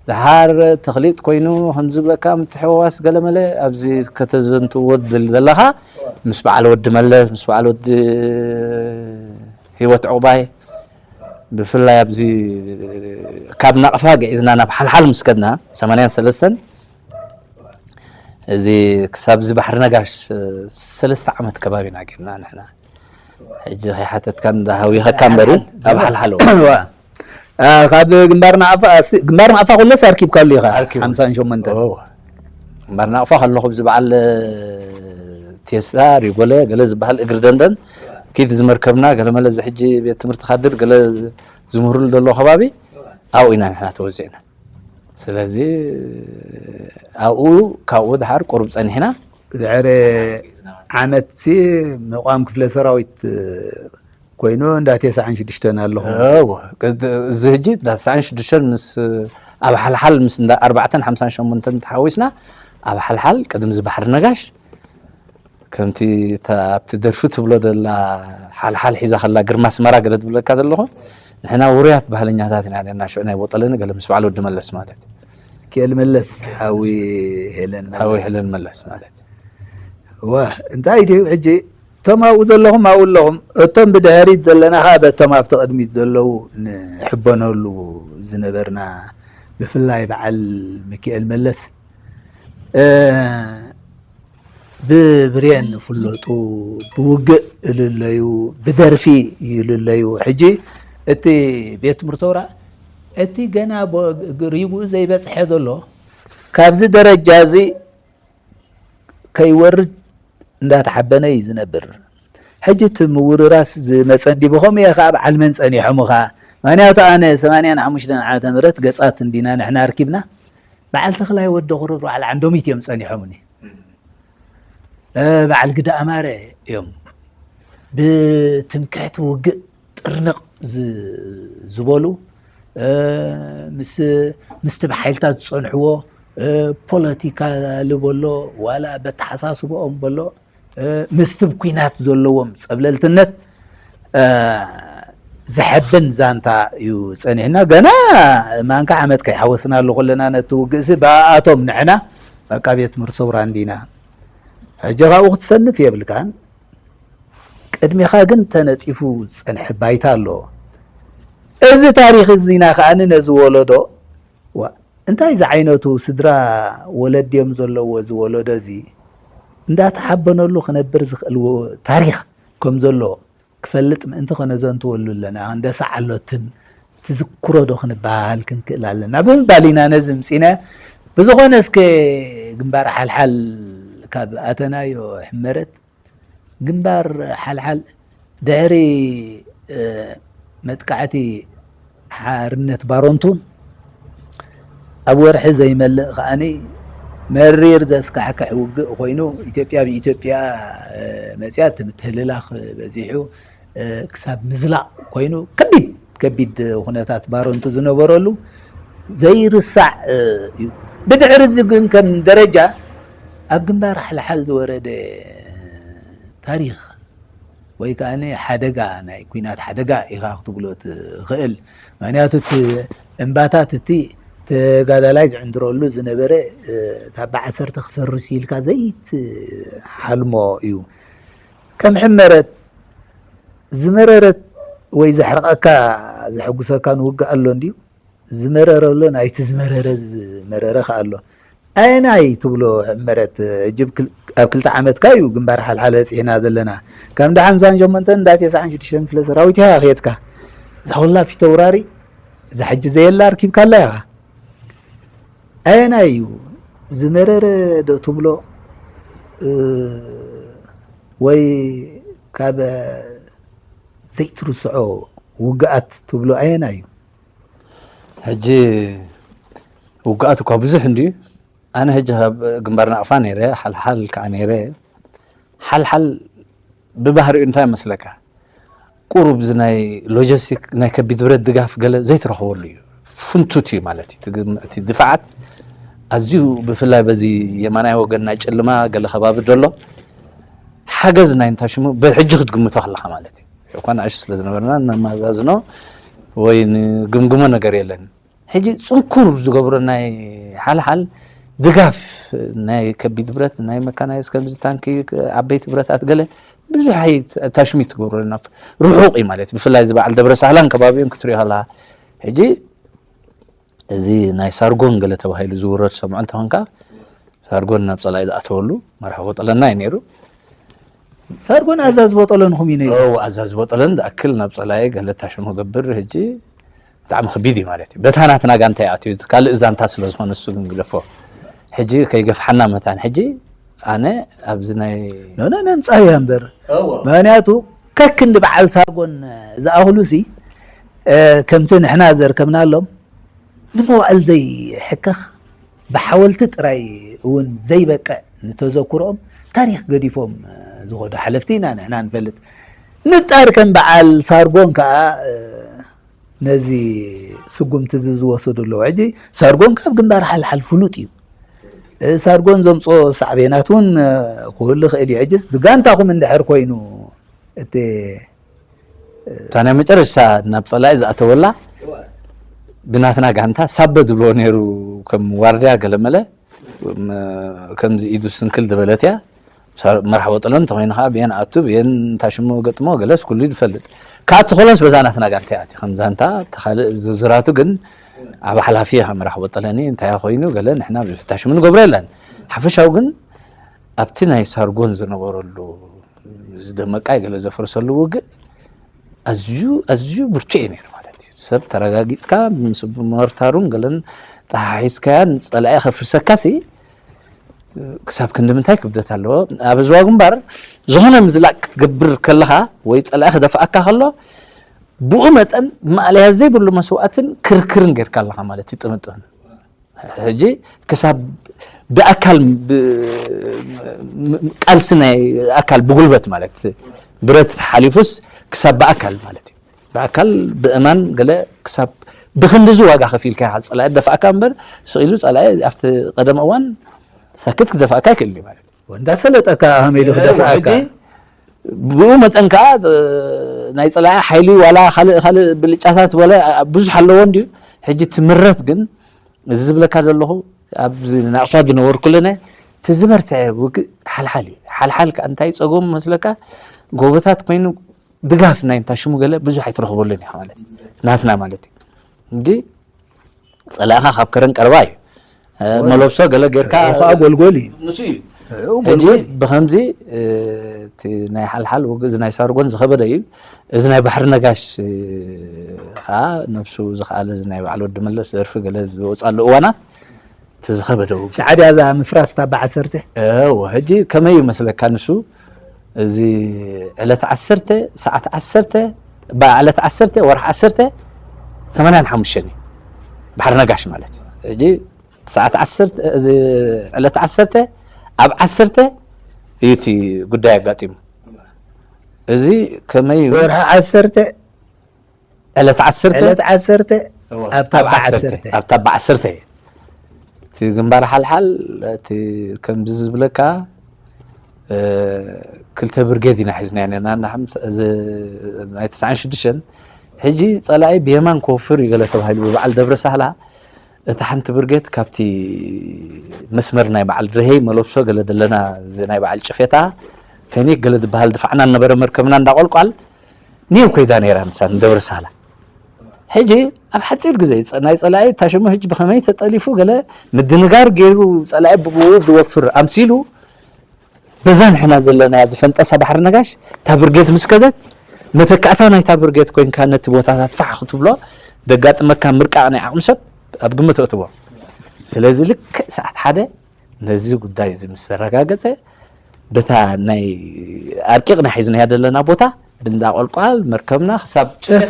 ድሓር ተኽሊጥ ኮይኑ ከምዚ ብለካ ምትሕውዋስ ገለመለ ኣብዚ ከተዘንትዎ ትደሊ ዘለኻ ምስ በዓል ወዲ መለስ ምስ በዓል ወዲ ህይወት ዕቑባይ ብፍላይ ኣብዚ ካብ ናቕፋ ግዒዝና ናብ ሓልሓል ምስ ከድና ሰማንያን ሰለስተን እዚ ክሳብ እዚ ባሕሪ ነጋሽ ሰለስተ ዓመት ከባቢ ኢና ጌርና ንሕና። ሕጂ ከይሓተትካ እንዳ ሃዊኸካ እምበሪ ኣብ ሓልሓል እዋ። ዋ። አ፣ ካብ ግንባር ናቕፋ፣ ሲ-፣ ግንባር ናቕፋ ኩለስ ኣርኪብካሉ ኢኻ? ኣርኪቡ። ሓምሳን ሸሞንተን። ኦ። ግንባር ናቕፋ ከለኹ ብዚ በዓል ቴስታ፣ ሪጎለ፣ ገለ ዝበሃል እግሪ ደንደን፣ ኪድ ዝመርከብና፣ ገለ መለ እዚ ሕጂ ቤት ትምህርቲ ካድር፣ ገለ ዝምህርሉ ዘሎ ከባቢ፣ ኣብኡ ኢና ንሕና ተወዚዕና። ስለዚ ኣብኡ፣ ካብኡ ድሓር ቁሩብ ጸኒሕና። ድሕሪ ዓመትሲ ምቋም ክፍለ ሰራዊት ኮይኑ እንዳ ተስዓን ሽዱሽተን ኣለኹ። እወ፣ ቅድ-፣ እዚ ሕጂ እንዳ ተስዓን ሽዱሽተን ምስ፣ ኣብ ሓልሓል ምስ እንዳ ኣርባዕተን ሓምሳን ሸሞንተን ተሓዊስና፣ ኣብ ሓልሓል ቅድሚ እዚ ባሕሪ ነጋሽ፣ ከምቲ እታ ኣብቲ ደርፊ ትብሎ ዘላ ሓልሓል ሒዛ ከላ ግርማ ኣስመራ ገለ ትብለካ ዘለኹ፣ ንሕና ውሩያት ባህለኛታት ኢና ነርና። ሽዑ ናይ ቦጠለኒ ገለ ምስ በዓል ወዲ መለስ ማለት። ኪኤል መለስ፣ ሓዊ ሄለን መለስ። ሓዊ ሄለን መለስ ማለት። ዋ፣ እንታይ ድዩ ሕጂ? እቶም ኣብኡ ዘለኹም ኣብኡ ኣለኹም። እቶም ብድሕሪት ዘለና ኸዓ በቶም ኣብቲ ቅድሚት ዘለዉ ንሕበነሉ ዝነበርና፣ ብፍላይ በዓል ሚኪኤል መለስ፣ እ፣ ብብሬን ይፍለጡ፣ ብውግእ ይልለዩ፣ ብደርፊ ይልለዩ። ሕጂ እቲ ቤት ትምህርቲ ሰውራ፣ እቲ ገና ቦ-፣ ግ-፣ ሪግኡ ዘይበጽሐ ዘሎ፣ ካብዚ ደረጃ እዚ ከይወርድ እንዳተሓበነ እዩ ዝነብር። ሕጂ እቲ ምውርራስ ዝመጸ እንዲ ብኸምኡ እየ ኸዓ በዓል መን ጸኒሖም ኸዓ። ምኽንያቱ ኣነ ሰማንያን ሓሙሽተን ዓመተ ምህረት ገጻት እንዲና ንሕና ኣርኪብና። በዓል ተኽላይ ወዲ ቁሩብ በዓል ዓንዶሚት እዮም ጸኒሖምኒ። እ፣ በዓል ግደ ኣማረ እዮም። ብትምክሕቲ ውግእ ጥርንቕ ዝ-፣ ዝበሉ፣ እ፣ ምስ፣ ምስቲ ብሓይልታት ዝጸንሕዎ፣ እ፣ ፖለቲካሊ በሎ፣ ዋላ በተሓሳስብኦም በሎ፣ እ፣ ምስቲ ብኲናት ዘለዎም ጸብለልትነት፣ እ፣ ዘሐብን ዛንታ እዩ ጸኒሕና። ገና ማንካ ዓመት ከይሓወስናሉ ኩልና ነቲ ውግእሲ ብኣኣቶም ንሕና በቃ ቤት ትምህርቲ ሰውራ እንዲና። ሕጂ ካብኡ ክትሰንፍ የብልካን። ቅድሚኻ ግን ተነጺፉ ዝጸንሐ ባይታ ኣሎ። እዚ ታሪኽ እዚና ከኣ ነዚ ወለዶ፣ ዋ፣ እንታይ ዝዓይነቱ ስድራ ወለድ ድዮም ዘለዎ እዚ ወለዶ እዚ እንዳተሓበነሉ ክነብር ዝኽእል ወ-፣ ታሪኽ ከም ዘሎ ክፈልጥ ምእንቲ ከነዘንትወሉ ኣለና። እንደ ሰዓሎትን ትዝክሮ ዶ ክንበሃል ክንክእል ኣለና ብምባል ኢና ነዚ ምጺና። ብዝኾነ እስከ ግንባር ሓልሓል ካብ ኣተናዮ ሕመረት ግንባር ሓልሓል ድሕሪ፣ እ፣ መጥቃዕቲ ሓርነት ባሮንቱ ኣብ ወርሒ ዘይመልእ ከኣኒ መሪር ዘስካሕክሕ ውግእ ኮይኑ ኢትዮጵያ ብኢትዮጵያ፣ እ፣ መጽያ እቲ ምትህልላኽ በዚሑ፣ እ፣ ክሳብ ምዝላቕ ኮይኑ ከቢድ ከቢድ ኩነታት ባሮንቱ ዝነበረሉ ዘይርሳዕ፣ እ፣ እዩ። ብድሕሪ እዚ ግን ከም ደረጃ ኣብ ግንባር ሓልሓል ዝወረደ ታሪኽ ወይ ከዓ ሓደጋ፣ ናይ ኲናት ሓደጋ ኢኻ ክትብሎ ትኽእል። ምክንያቱ እቲ እምባታት እቲ ተጋዳላይ ዝዕንድረሉ ዝነበረ፣ እታ ብዓሰርተ ክፈርስ ኢልካ ዘይትሓልሞ እዩ። ከም ሕመረት ዝመረረት ወይ ዘሕርቐካ፣ ዘሐጉሰካ ንውግእ ኣሎ እንድዩ። ዝመረረ ኣሎ፣ ናይቲ ዝመረረ ዝመረረ ከ ኣሎ። ኣየናይ ትብሎ ሕመረት? ሕጂ ኣብ ክል-፣ ኣብ ክልተ ዓመትካ እዩ ግንባር ሓልሓል በፂሕና ዘለና። ከም ደሓን ዛን ሸሞንተን እንዳ ተስዓን ሽዱሽተን ክፍለ ሰራዊት ኢኻ ከየድካ። እዛ ኩላ ፊተውራሪ፣ እዛ ሕጂ ዘየላ ኣርኪብካላ ኢኻ። ኣየናይ እዩ ዝመረረ ዶ ትብሎ? እ፣ ወይ ካብ ዘይትርስዖ ውግኣት ትብሎ ኣየናይ እዩ? ሕጂ ውግኣት እኳ ብዙሕ እንድዩ። ኣነ ሕጂ ካብ ግንባር ናቕፋ ነይረ፣ ሓልሓል ከዓ ነይረ። ሓልሓል ብባህሪኡ እንታይ ይመስለካ? ቁሩብ እዚ ናይ ሎጂስቲክ፣ ናይ ከቢድ ብረት ድጋፍ ገለ ዘይትረኽበሉ እዩ። ፍንቱት እዩ ማለት እዩ። እቲ ግም-፣ እቲ ድፋዓት ኣዝዩ፣ ብፍላይ በዚ የማናይ ወገን ናይ ጭልማ ገለ ከባቢ ደሎ ሓገዝ ናይ እንታይ ሽሙ ብሕጂ ክትግምቶ ከለኻ ማለት እዩ። እኳ ንኣሽቱ ስለ ዝነበርና ነማዛዝኖ ወይ ንግምግሞ ነገር የለን። ሕጂ ጽንኩር ዝገብሮ ናይ ሓልሓል ድጋፍ ናይ ከቢድ ብረት፣ ናይ መካናይዝ፣ ከምዚ ታንኪ፣ ዓበይቲ ብረታት ገለ ብዙሕ ኣይ-፣ ታሽሚት ትገብሮ ኣለና። ርሑቕ እዩ ማለት እዩ። ብፍላይ እዚ በዓል ደብረ ሳህላን ከባቢኡን ክትሪኦ ከለኻ። ሕጂ እዚ ናይ ሳርጎን ገለ ተባሂሉ ዝውረድ ሰምዖ እንተኾንካ፣ ሳርጎን ናብ ጸላኢ ዝኣተወሉ መርሓ ቦጠለና እዩ ነይሩ። ሳርጎን ኣዛዚ ቦጠለንኹም እዩ ነይሩ? እዎ፣ ኣዛዚ ቦጠለን ዝኣክል ናብ ጸላኢ ገለ ታሽሞ ገብር። ሕጂ ብጣዕሚ ከቢድ እዩ ማለት እዩ። በታ ናትና ጋንታ እዩ ኣትዩ፣ ካልእ ዛንታ ስለ ዝኾነ እሱ ግን ግደፎ። ሕጂ ከይገፍሓና መታን። ሕጂ ኣነ ኣብዚ ናይ ኖ፣ ኖ፣ ነምጻእ እያ እምበር። እዎ። ምኽንያቱ ከክንዲ በዓል ሳርጎን ዝኣኽሉ ሲ፣ እ፣ ከምቲ ንሕና ዘርከብናሎም ንመዋእል ዘይሕከኽ፣ ብሓወልቲ ጥራይ እውን ዘይበቅዕ ንተዘክሮኦም ታሪኽ ገዲፎም ዝኸዱ ሓለፍቲ ኢና ንሕና ንፈልጥ። ንጣር ከም በዓል ሳርጎን ከኣ፣ እ፣ ነዚ ስጉምቲ እዚ ዝወሰዱ ኣለዉ። ሕጂ ሳርጎን ካብ ግንባር ሓልሓል ፍሉጥ እዩ። እ፣ ሳርጎን ዘምጽኦ ሳዕቤናት እውን፣ እ፣ ክህሉ ይኽእል እዩ። ሕጅስ ብጋንታኹም እንድሕር ኮይኑ እቲ እታ ናይ መጨረሽታ ናብ ጸላኢ ዝኣተወላ ብናትና ጋንታ ሳበ ዝብሎ ነይሩ፣ ከም ዋርድያ ገለመለ፣ ም-፣ ከምዚ ኢዱ ስንክል ዝበለት እያ። ሳ-፣ መርሓ ወጠሎ እንተኾይኑ ኸዓ ብየን ኣቱ፣ ብየን እንታይ ሽሙ ገጥሞ ገለስ ኩሉ ዝፈልጥ። ካብ እቲ ኮለስ በዛ ናትና ጋንታ እያ። ከም ዛንታ እቲ ካልእ ዝርዝራቱ ግን ኣብ ሓላፊ እያ መርሓ ወጠለኒ እንታይ ኮይኑ ገለ ንሕና ብዙሕ ታሽሙ ንገብሮ የለን። ሓፈሻዊ ግን ኣብቲ ናይ ሳርጎን ዝነበረሉ ዝደመቃይ ገለ ዘፍርሰሉ ውግእ ኣዝዩ፣ ኣዝዩ ብርቱዕ እዩ ነይሩ ማለት እዩ። ሰብ ተረጋጊጽካ ምስ ሞርታሩን ገለን ተሓሒዝካያን ጸላኢ ከፍርሰካሲ ክሳብ ክንዲ ምንታይ ክብደት ኣለዎ? ኣብ ህዝባዊ ግንባር ዝኾነ ምዝላቕ ክትገብር ከለኻ ወይ ጸላኢ ክደፍኣካ ከሎ ብኡ መጠን ማእለያ ዘይብሉ መስዋእትን ክርክርን ጌርካ ኣለኻ ማለት እዩ። ጥምጥም ሕጂ ክሳብ ብኣካል ብ-፣ ም-፣ ቃልሲ ናይ ኣካል ብጉልበት ማለት ብረት ሓሊፉስ ክሳብ ብኣካል ማለት እዩ። ብኣካል ብእማን ገለ ክሳብ ብክንድዚ ዋጋ ከፊልካ ኢኻ ጸላኢ ደፋእካ እምበር ስቕ ኢሉ ጸላኢ ኣብቲ ቀደም እዋን ሰክት ክደፋእካ ኣይክእልን እዩ ማለት እዩ። እንዳሰለጠካ ከመይ ኢሉ ክደፍኣካ? ሕጂ ብኡ መጠን ከኣ፣ እ፣ ናይ ጸላኢ ሓይሊ ዋላ ካልእ፣ ካልእ ብልጫታት ዋላ ብዙሕ ኣለዎ እንድዩ። ሕጂ ትምረት ግን እዚ ዝብለካ ዘለኹ ኣብዚ ናቕፋ ዝነበርኩ ለነ እቲ ዝበርትዐ ውግእ ሓልሓል እዩ። ሓልሓል ከኣ እንታይ ጸገሙ መስለካ? ጎቦታት ኮይኑ ድጋፍ ናይ እንታይ ሽሙ ገለ ብዙሕ ኣይትረኽበሉን ኢኻ ማለት እዩ። ናትና ማለት እዩ። እንጂ ጸላኢኻ ካብ ከረን ቀረባ እዩ። እ፣ ወይ። መለብሶ ገለ ጌርካ ወይ ከዓ ጎልጎል እዩ። ንሱ እዩ። እዩ ሕጂ ጎልጎል እዩ። ብኸምዚ፣ እ፣ እቲ ናይ ሓልሓል ውግእ እዚ ናይ ሳርጎን ዝኸበደ እዩ። እዚ ናይ ባሕሪ ነጋሽ፣ እ፣ ኸዓ ነብሱ ዝኸኣለ እዚ ናይ በዓል ወዲ መለስ ደርፊ ገለ ዝወጻሉ እዋናት እቲ ዝኸበደ ውግእ። ሻዕብያ እዛ ምፍራስ እታ ብዓሰርተ? እወ፣ ሕጂ ከመይ እዩ መስለካ ንሱ? እዚ ዕለት ዓሰርተ፣ ሰዓት ዓሰርተ፣ ባ-፣ ዕለት ዓሰርተ፣ ወርሒ ዓሰርተ፣ ሰማንያን ሓሙሽተን እዩ። ባሕሪ ነጋሽ ማለት እዩ። ሕጂ ሰዓት ዓሰርተ፣ እዚ ዕለት ዓሰርተ፣ ኣብ ዓሰርተ እዩ እቲ ጉዳይ ኣጋጢሙ። እዚ ከመይ እዩ? ወርሒ ዓሰርተ፣ ዕለት ዓሰርተ፣ ዕለት ዓሰርተ፣ እወ፣ ኣብታ ኣብ ዓሰርተ፣ ብዓሰርተ። ኣብታ ብዓሰርተ እዩ። እቲ ግንባር ሓልሓል፣ እቲ ከምዚ ዝብለካ፣ ክልተ ብርጌድ ኢና ሒዝና ነና ናይ ተስዓን ሽዱሽተን። ሕጂ ጸላኢ ብየማን ክወፍር እዩ ገለ ተባሂሉ ብበዓል ደብረ ሳህላ እታ ሓንቲ ብርጌድ ካብቲ መስመር ናይ በዓል ድርሄይ መለብሶ ገለ ዘለና ናይ በዓል ጭፌታ ፌኒክ ገለ ዝበሃል ድፋዕና ነበረ መርከብና እንዳቆልቋል ኒው ኮይዳ ነይራ ምሳን ደብረ ሳህላ። ሕጂ ኣብ ሓፂር ግዜ ናይ ፀላኢ ታሸሞ ሕጂ ብኸመይ ተጠሊፉ ገለ ምድንጋር ገይሩ ፀላኢ ብኡ ዝወፍር ኣምሲሉ በዛ ንሕና ዘለና ዝፈንጠሳ ባሕሪ ነጋሽ እታ ብርጌት ምስ ከደት መተካእታ ናይታ ብርጌት ኮይንካ ነቲ ቦታታት ፋሕ ክትብሎ ደጋጥመካ ምርቃቕ ናይ ዓቕሚ ሰብ ኣብ ግምት እትቦ። ስለዚ ልክዕ ሰዓት ሓደ ነዚ ጉዳይ እዚ ምስ ተረጋገጸ በታ ናይ ኣርቂቕና ሒዝናያ ዘለና ቦታ ብእንዳ ቆልቋል መርከብና ክሳብ ጭፈ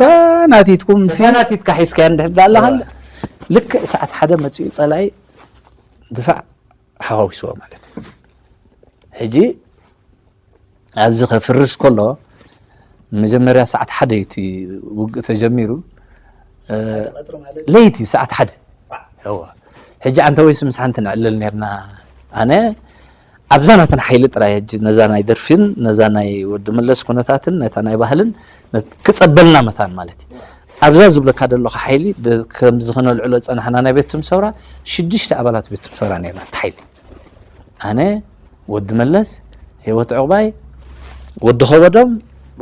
ናቲትኩም ሲ ናቲትካ ሒዝካያ እንድሕር ዳኣለኻል ልክዕ ሰዓት ሓደ መፂኡ ፀላኢ ድፋዕ ሓዋዊስዎ ማለት እዩ። ሕጂ ኣብዚ ከፍርስ ከሎ መጀመርያ ሰዓት ሓደ እዩ እቲ ውግእ ተጀሚሩ። ለይቲ ሰዓት ሓደ ሕጂ ኣንተ ወይስ ምስ ሓንቲ ንዕልል ነርና ኣነ ኣብዛ ናተን ሓይሊ ጥራይ ሕጂ ነዛ ናይ ደርፊን ነዛ ናይ ወዲ መለስ ኩነታትን ነታ ናይ ባህልን ክጸበልና መታን ማለት እዩ። ኣብዛ ዝብለካ ዘለኹ ሓይሊ ከምዚ ክነልዕሎ ጸናሕና ናይ ቤት ትምሰውራ ሽዱሽተ ኣባላት ቤት ትምሰውራ ነርና እቲ ሓይሊ ኣነ ወዲ መለስ ህይወት ዕቑባይ ወዲ ከበዶም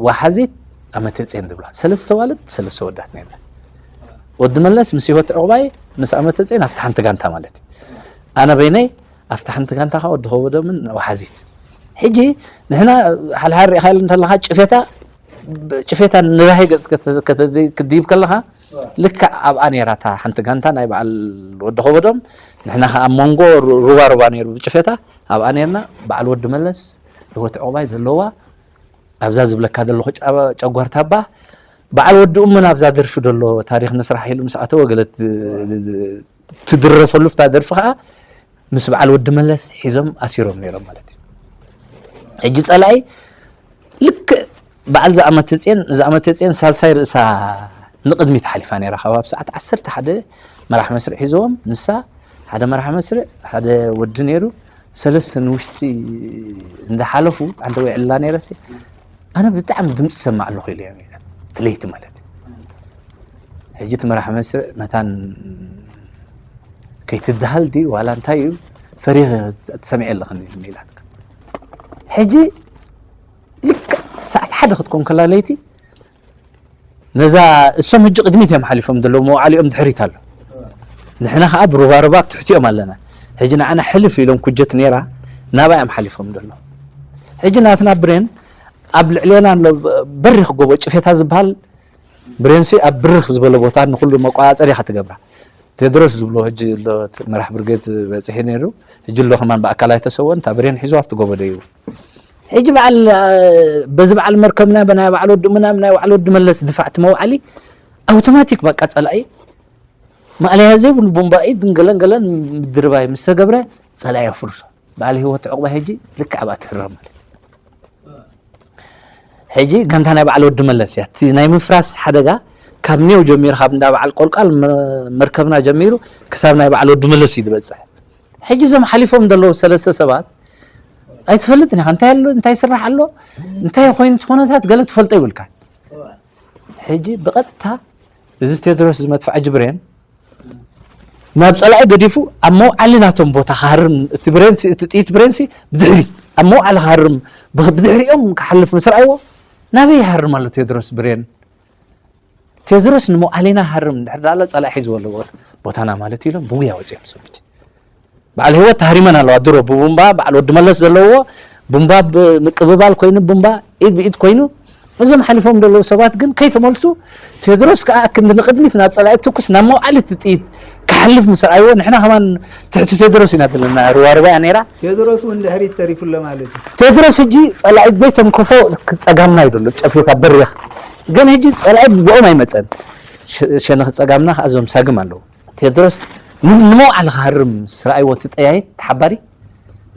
ወሓዚት ኣመተጼን ዝብላ ሰለስተ ዋልድ ሰለስተ ወዳት ነርና። ወዲ መለስ ምስ ህይወት ዕቑባይ ምስ ኣመተጼን ኣብቲ ሓንቲ ጋንታ ማለት እዩ። ኣነ በይነይ ኣብቲ ሓንቲ ጋንታ ከዓ ወዲ ከበዶምን ወሓዚት። ሕጂ ንሕና ሓልሓል ሪኢኻ እንተለኻ ጭፌታ ጭፌታ ንራሂ ገጽ ክትድይብ ከለኻ ልክዕ ኣብኣ ነይራ እታ ሓንቲ ጋንታ ናይ በዓል ወዲ ከበዶም ንሕና ከዓ ኣብ መንጎ ሩባ ሩባ ነይሩ ብጭፌታ ኣብኣ ነርና። በዓል ወዲ መለስ ህይወት ዕቑባይ ዘለዋ ኣብዛ ዝብለካ ዘለኹ ጨጓርታ ኣባ በዓል ወዲ እሙን ኣብዛ ደርፊ ዘሎ ታሪክ ንስራሕ ኢሉ ምስ ኣተወ ገለ ትድረፈሉ ፍታ ደርፊ ከዓ ምስ በዓል ወዲ መለስ ሒዞም ኣሲሮም ነይሮም ማለት እዩ። ሕጂ ፀላኢ ልክዕ በዓል ዝኣመተፅየን ዝኣመተፅየን ሳልሳይ ርእሳ ንቕድሚት ሓሊፋ ነይራ ካብ ኣብ ሰዓት ዓሰርተ ሓደ መራሕ መስርዕ ሒዞዎም ንሳ ሓደ መራሕ መስርዕ ሓደ ወዲ ነይሩ ሰለስተ ንውሽጢ እንዳሓለፉ ኣንተ ወይ ዕላ ነይረሲ ኣነ ብጣዕሚ ድምፂ ሰማዕ ኣለኹ ኢለ ለይቲ ማለት ሕጂ እቲ መራሕ መስርዕ መታን ከይትድሃል ዲ ዋላ እንታይ እዩ ፈሪህ ትሰምዕ ኣለኽኒ ኢላትካ ሕጂ ልክዕ ሰዓት ሓደ ክትኮን ከላ ለይቲ ነዛ እሶም ሕጂ ቅድሚት እዮም ሓሊፎም ዘለዉ መውዓሊኦም ድሕሪት ኣሎ ንሕና ከዓ ብሩባሩባ ትሕቲኦም ኣለና ሕጂ ንዓና ሕልፍ ኢሎም ኩጀት ነይራ ናባይ እዮም ሓሊፎም ዘለዉ ሕጂ ናትና ብሬን ኣብ ልዕሌና ኣሎ በሪኽ ጎቦ ጭፌታ ዝበሃል ብሬንሲ ኣብ ብርኽ ዝበለ ቦታ ንኩሉ መቆፃፀሪ ኢኻ ትገብራ ቴድሮስ ዝብሎ ሕጂ ኣሎ መራሕ ብርጌድ በፂሒ ነይሩ ሕጂ ኣሎ ከማን ብኣካል ኣይተሰወን እታ ብሬን ሒዞ ኣብቲ ጎቦ ደይቡ ሕጂ በዓል በዚ በዓል መርከብና ብናይ በዓል ወዲ ምናም ናይ በዓል ወዲ መለስ ድፋዕቲ መውዓሊ ኣውቶማቲክ በቃ ፀላኢ ማእለያ ዘይብሉ ቡምባኢ ድንገለን ገለን ምድርባይ ምስ ተገብረ ፀላኢ ኣፍርሶ በዓል ህይወት ዕቑባ ሕጂ ልክዕ ኣብኣ ትህረም ማለት ሕጂ ጋንታ ናይ በዓል ወዲ መለስ እያ እቲ ናይ ምፍራስ ሓደጋ ካብ ኔው ጀሚሩ ካብ እንዳ በዓል ቆልቋል መርከብና ጀሚሩ ክሳብ ናይ በዓል ወዲ መለስ እዩ ዝበፅሕ ሕጂ እዞም ሓሊፎም ዘለዉ ሰለስተ ሰባት ኣይትፈልጥን ኢኻ እንታይ ኣሎ እንታይ ይስራሕ ኣሎ እንታይ ኮይኑ እቲ ኩነታት ገለ ትፈልጦ ይብልካ ሕጂ ብቐጥታ እዚ ቴድሮስ ዝመድፍዓ ጅብሬን ናብ ጸላኢ ገዲፉ ኣብ መውዓሊ ናቶም ቦታ ክሃርም እቲ ብሬንሲ እቲ ጥይት ብሬንሲ ብድሕሪት ኣብ መውዓሊ ክሃርም ብድሕሪኦም ክሓልፍ ምስ ረኣይዎ ናበይ ይሃርም ኣሎ ቴድሮስ ብሬን ቴድሮስ ንመውዓሊና ሃርም ድሕር ዳሎ ጸላኢ ሒዝዎ ኣሎ ቦታና ማለት ኢሎም ብጉያ ወጺኦም ሰብቲ በዓል ህይወት ተሃሪመን ኣለዋ ድሮ ብቡምባ በዓል ወዲ መለስ ዘለዎ ቡምባ ምቅብባል ኮይኑ ቡምባ ኢድ ብኢድ ኮይኑ እዞም ሓሊፎም ዘለዉ ሰባት ግን ከይተመልሱ ቴድሮስ ከዓ ክንዲ ንቅድሚት ናብ ፀላኢ ትኩስ ናብ መውዓሊ እቲ ጥይት ክሓልፍ ምስ ረኣይዎ ንሕና ከማን ትሕቲ ቴድሮስ ኢና ዘለና ሩባሩባ እያ ነይራ ቴድሮስ እውን ድሕሪት ተሪፉሎ ማለት እዩ ቴድሮስ ሕጂ ፀላኢ ዘይተንከፎ ፀጋምና እዩ ዘሎ ጨፊታ በሪኽ ግን ሕጂ ፀላኢ ብኦም ኣይመፀን ሸነኽ ፀጋምና ከዓ እዞም ሳግም ኣለዉ ቴድሮስ ንመውዓሊ ክሃርም ምስ ረኣይዎ እቲ ጠያይት ተሓባሪ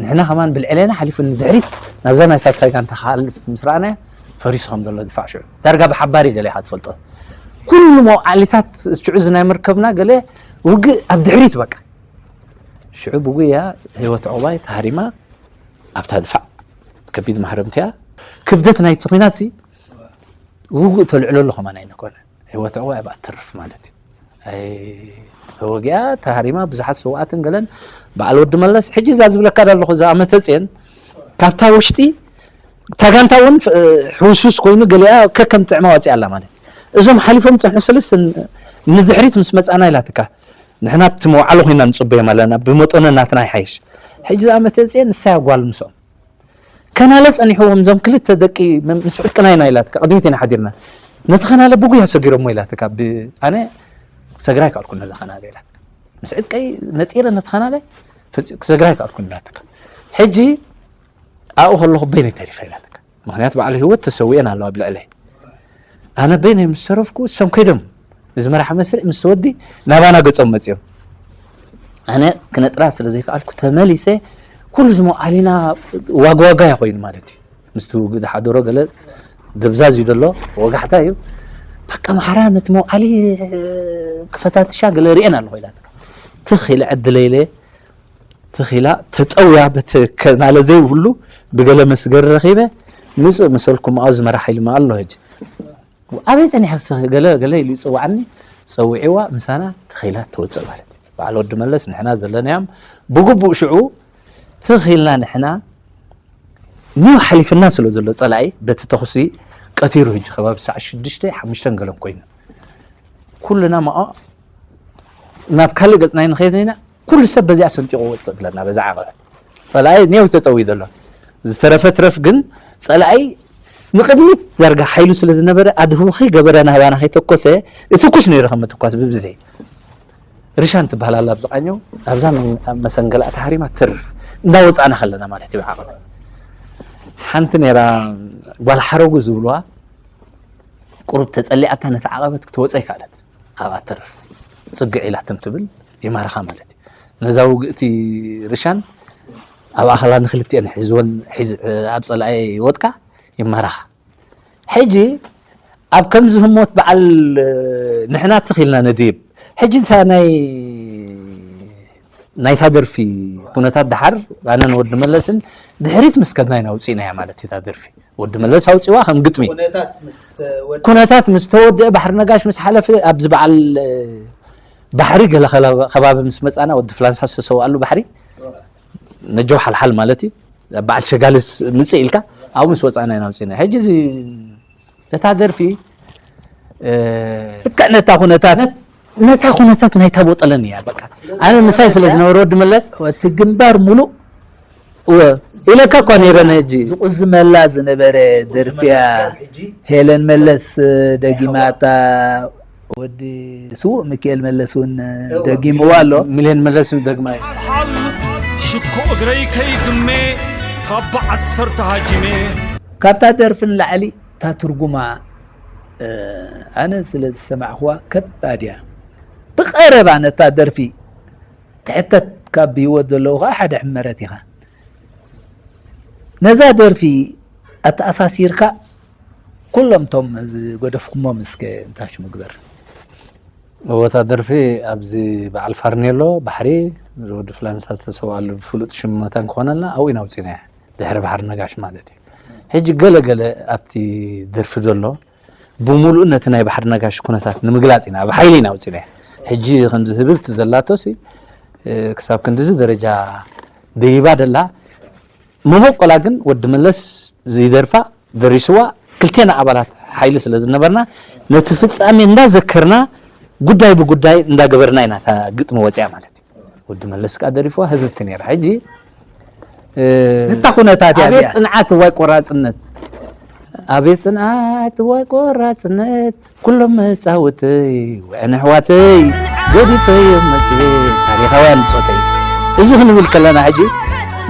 ንሕና ከማን ብልዕሌና ሓሊፉ ንድሕሪት ናብዛ ናይ ሳልሳይ ጋንታ ክሓልፍ ምስ ረኣናዮ ፈሪሱ ከም ዘሎ ድፋዕ ሽዑ ዳርጋ ብሓባር እዩ ገለ ኢኻ ትፈልጦ ኩሉ መውዓሊታት ሽዑ እዚ ናይ መርከብና ገለ ውግእ ኣብ ድሕሪት በቃ ሽዑ ብጉያ ህይወት ዕቑባይ ተሃሪማ ኣብታ ድፋዕ ከቢድ ማህረምቲ እያ። ክብደት ናይቲ ኲናት ሲ ውግእ ተልዕለሉ ከማን ኣይነኮነ። ህይወት ዕቑባ እያ ትርፍ ማለት እዩ። ኣይ ተወጊኣ ተሃሪማ ብዙሓት ሰውኣትን ገለን በዓል ወዲ መለስ ሕጂ እዛ ዝብለካ ዳለኹ እዛ ኣመተፅየን ካብታ ውሽጢ ታጋንታ እውን ሕውስውስ ኮይኑ ገሊኣ ከከም ጥዕማ ወፂኣ ኣላ ማለት እዩ። እዞም ሓሊፎም ፅንሑ ሰለስተ ንድሕሪት ምስ መፃና ኢላትካ ንሕና ኣብቲ መውዓሎ ኮይና ንፅበዮም ኣለና ብመጠኑ ናትና ይሓይሽ። ሕጂ ዝኣመተ ፅየ ንሳያ ጓል ምስኦም ከናለ ፀኒሕዎም እዞም ክልተ ደቂ ምስ ዕጥቅና ኢና ኢላትካ ቅድሚት ኢና ሓዲርና ነቲ ከናለ ብጉያ ሰጊሮሞ ኢላትካ ኣነ ሰግራ ይካልኩ ነዛ ከናለ ኢላትካ ምስ ዕጥቀይ ነጢረ ነቲ ከናለ ክሰግራ ይካልኩ ኢላትካ ሕጂ ኣብኡ ከለኹ በይነይ ተሪፈ ኢላትካ ምክንያት በዓል ህይወት ተሰዊአን ኣለዋ ኣብ ልዕለይ ኣነ በይነይ ምስ ተረፍኩ እሶም ከይዶም እዚ መራሒ መስርዕ ምስ ወዲ ናባና ገጾም መጺኦም ኣነ ክነጥራ ስለ ዘይከኣልኩ ተመሊሰ ኩሉ ዝሞ ኣሊና ዋጋ ዋጋ እያ ኮይኑ ማለት እዩ ምስቲ ውግእ ዝሓደሮ ገለ ደብዛዝ እዩ ዘሎ ወጋሕታ እዩ በቃ ማሓራ ነቲ መውዓሊ ክፈታትሻ ገለ ርእየን ኣለኹ ኢላትካ ትኽ ኢለ ዕድለ ኢለ ትኺላ ተጠውያ በቲ ከናለ ዘይብሉ ብገለ መስገሪ ረኺበ ምፅእ መሰልኩም ኣዚ መራሒ ኢልማ ኣሎ ሕጂ ኣበይ ፀኒሕክስ ገለ ገለ ኢሉ ይፅዋዓኒ ፀዊዕዋ ምሳና ተኺላ ተወፅእ ማለት እዩ በዓል ወዲ መለስ ንሕና ዘለናዮም ብግቡእ ሽዑ ተኺልና ንሕና ኒው ሓሊፍና ስለ ዘሎ ፀላኢ በቲ ተኹሲ ቀቲሩ ሕጂ ከባቢ ሰዓት ሽዱሽተ ሓሙሽተን ገለን ኮይኑ ኩልና ማኦ ናብ ካልእ ገፅና ንኸይድ ኢና ኩሉ ሰብ በዚኣ ሰንጢቑ ወፅእ ብለና በዛ ዓቐበት ፀላኢ ኔው ተጠዊ ዘሎ ዝተረፈ ትረፍ ግን ፀላኢ ንቕድሚት ዳርጋ ሓይሉ ስለ ዝነበረ ኣድህቡ ከይገበረ ናባና ከይተኮሰ እትኩስ ነይሩ ከም ምትኳስ ብብዝሒ ርሻን ትበሃል ኣላ ኣብዚ ቃኘው ኣብዛ መሰንገላ ተሃሪማ ትርፍ እንዳወፃእና ከለና ማለት እዩ ዓቐበት ሓንቲ ነይራ ጓል ሓረጉ ዝብልዋ ቁሩብ ተፀሊኣታ ነቲ ዓቐበት ክትወፀ ይከኣለት ኣብኣ ተርፍ ፅግዕ ኢላ ትም ትብል ይማርኻ ማለት እዩ ነዛ ውግእቲ ርሻን ኣብ ኣኸላ ንክልቲአን ሒዝወን ኣብ ፀላኢ ወጥቃ ይማርኻ ሕጂ ኣብ ከምዚ ህሞት በዓል ንሕና ትኺልና ንድይብ ሕጂ እንታይ ናይ ናይታ ደርፊ ኩነታት ደሓር ኣነን ወዲ መለስን ድሕሪት ምስ ከድና ኢና ውፅኢናያ ማለት እታ ደርፊ ወዲ መለስ ኣውፅዋ ከም ግጥሚ ኩነታት ምስ ተወድአ ባሕሪ ነጋሽ ምስ ሓለፈ ኣብዚ በዓል ባሕሪ ገለ ከባቢ ምስ መፃና ወዲ ፍላንሳ ዝተሰውኣሉ ባሕሪ ነጀው ሓልሓል ማለት እዩ በዓል ሸጋልስ ምፅእ ኢልካ ኣብኡ ምስ ወፃና ኢና ውፅኢና ሕጂ እዚ እታ ደርፊ ልክዕ ነታ ኩነታት ነታ ኩነታት ናይታ ቦጠለን እያ በቃ ኣነ ምሳይ ስለ ዝነበረ ወዲ መለስ እቲ ግንባር ሙሉእ እወ ኢለካ እኳ ነይረ ነጂ ዝቁዝመላ ዝነበረ ደርፊያ ሄለን መለስ ደጊማታ ወዲ ስዉእ ሚካኤል መለስ እውን ደጊምዋ ኣሎ ሚልዮን መለስ እውን ደግማ እዩ ሓልሓል ሽኮ እግረይ ከይግሜ ካብ ብዓሰርተ ሃጂሜ ካብታ ደርፊ ንላዕሊ እታ ትርጉማ ኣነ ስለ ዝሰማዕኽዋ ከባድ እያ። ብቐረባ ነታ ደርፊ ትሕተት ካብ ብህይወት ዘለዉ ኸዓ ሓደ ሕመረት ኢኻ። ነዛ ደርፊ ኣተኣሳሲርካ ኩሎም ቶም ዝገደፍኩሞም እስከ እንታሽ ምግበር። እወ እታ ደርፊ ኣብዚ በዓል ፋርኔሎ ባሕሪ ወዲ ፍላንሳ ዝተሰውኣሉ ብፍሉጥ ሽም መታን ክኾነልና ኣብኡ ኢና ኣውፂናያ። ድሕሪ ባሕሪ ነጋሽ ማለት እዩ። ሕጂ ገለ ገለ ኣብቲ ደርፊ ዘሎ ብምሉእ ነቲ ናይ ባሕሪ ነጋሽ ኩነታት ንምግላፅ ኢና ብሓይሊ ኢና ኣውፂናያ። ሕጂ ከምዚ ህብብቲ ዘላቶሲ ክሳብ ክንድዚ ደረጃ ደይባ ደላ መበቆላ ግን ወዲ መለስ ዝይደርፋ ደሪስዋ ክልቴና ኣባላት ሓይሊ ስለ ዝነበርና ነቲ ፍፃሜ እንዳዘከርና ጉዳይ ብጉዳይ እንዳገበርና ኢና እታ ግጥሚ ወፅያ ማለት እዩ። ወዲ መለስ ከዓ ደሪፍዋ ህብብቲ ነይራ። ሕጂ ነታ ኩነታት እያ ኣብየት እዚኣ። ፅንዓት እዋይ ቆራፅነት ኣብየት ፅንዓት እዋይ ቆራፅነት ኩሎም መፃውተይ ውዕን ኣሕዋተይ ገዲፈዮም መፅየ ታሪኻውያን ብፆተይ እዚ ክንብል ከለና ሕጂ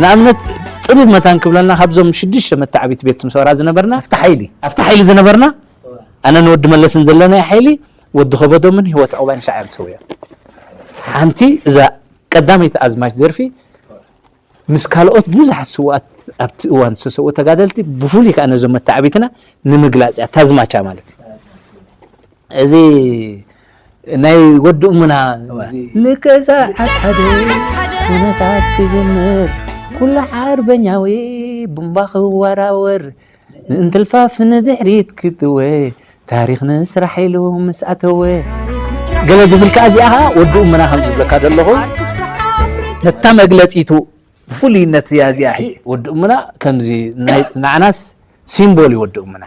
ንኣብነት ጥብብ መታን ክብለና ካብዞም ሽዱሽተ መታዕቢት ቤት ትምሰራ ዝነበርና ኣብቲ ሓይሊ ኣብቲ ሓይሊ ዝነበርና ኣነን ወዲ መለስን ዘለናይ ሓይሊ ወዲ ከበዶምን ህይወት ዕቑባን ሻዕ እዮም ተሰዊኦም ሓንቲ እዛ ቀዳመይቲ ኣዝማች ደርፊ ምስ ካልኦት ብዙሓት ስውኣት ኣብቲ እዋን ዝተሰውኡ ተጋደልቲ ብፍሉይ ከዓ ነዞም መታዕቢትና ንምግላፅ እያ ታዝማቻ ማለት እዩ እዚ ናይ ወዲ እሙና ልከዛ ዓት ሓደ ኩነታት ክጅምር ኩሉ ዓርበኛዊ ቡምባ ክወራወር፣ እንትልፋፍ ንድሕሪት ክጥወ፣ ታሪኽ ንስራሕ ኢሉ ምስ ኣተወ፣ ገለ ዝብል ከኣ እዚኣ ከኣ ወዲ እምና ከም ዝብለካ ዘለኹ ነታ መግለጺቱ ብፍሉይነት እያ እዚኣ። ሕጂ ወዲ እምና ከምዚ ናይ ንዓናስ ሲምቦል እዩ ወዲ እምና።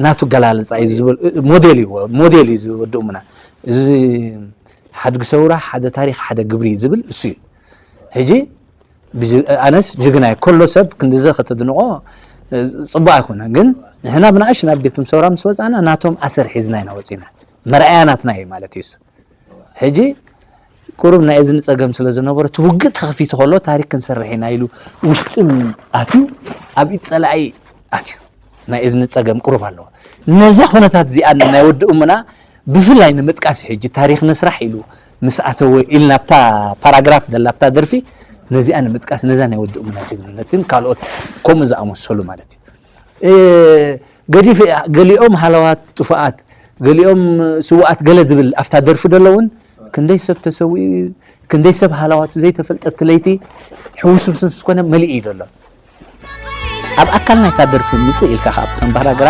ናቱ ኣገላልጻ እዩ ዝብል፣ ሞዴል እዩ፣ ሞዴል እዩ ዝወድኡ ምና። እዚ ሓድጊ ሰውራ ሓደ ታሪኽ ሓደ ግብሪ እዩ ዝብል እሱ እዩ። ሕጂ ብጅ- ኣነስ ጅግና እዩ። ከሎ ሰብ ክንዲዘ ከተድንቆ ጽቡቅ ኣይኮነን። ግን ንሕና ብንኣሽ ናብ ቤት ሰውራ ምስ ወጻና ናቶም ኣሰር ሒዝና ኢና ወጺና። መርኣያ ናትና እዩ ማለት እዩ እሱ። ሕጂ ቁሩብ ናይ እዝኒ ጸገም ስለ ዝነበሮ እቲ ውግእ ተኸፊቱ ከሎ ታሪክ ክንሰርሕ ኢና ኢሉ ውሽጥም ኣትዩ ኣብ ኢድ ጸላኢ ኣትዩ ናይ እዝኒ ጸገም ቁሩብ ኣለዎ። ነዛ ኩነታት እዚኣ ናይ ወዲ እሙና ብፍላይ ንምጥቃስ ሕጂ ታሪክ ንስራሕ ኢሉ ምስ ኣተወ ኢል ናብታ ፓራግራፍ ዘላብታ ደርፊ ነዚኣ ንምጥቃስ ነዛ ናይ ወዲ እሙና ጅግንነትን ካልኦት ከምኡ ዝኣመሰሉ ማለት እዩ። ገዲፍ ገሊኦም ሃለዋት ጥፉኣት ገሊኦም ስውኣት ገለ ዝብል ኣብታ ደርፊ ዘሎ እውን ክንደይ ሰብ ተሰዊኡ ክንደይ ሰብ ሃለዋቱ ዘይተፈልጠት ለይቲ ሕውስብስብ ዝኾነ መሊኡ እዩ ዘሎ። ኣብ ኣካል ናይታ ደርፊ ምጽእ ኢልካ ካብ ከም ባራግራ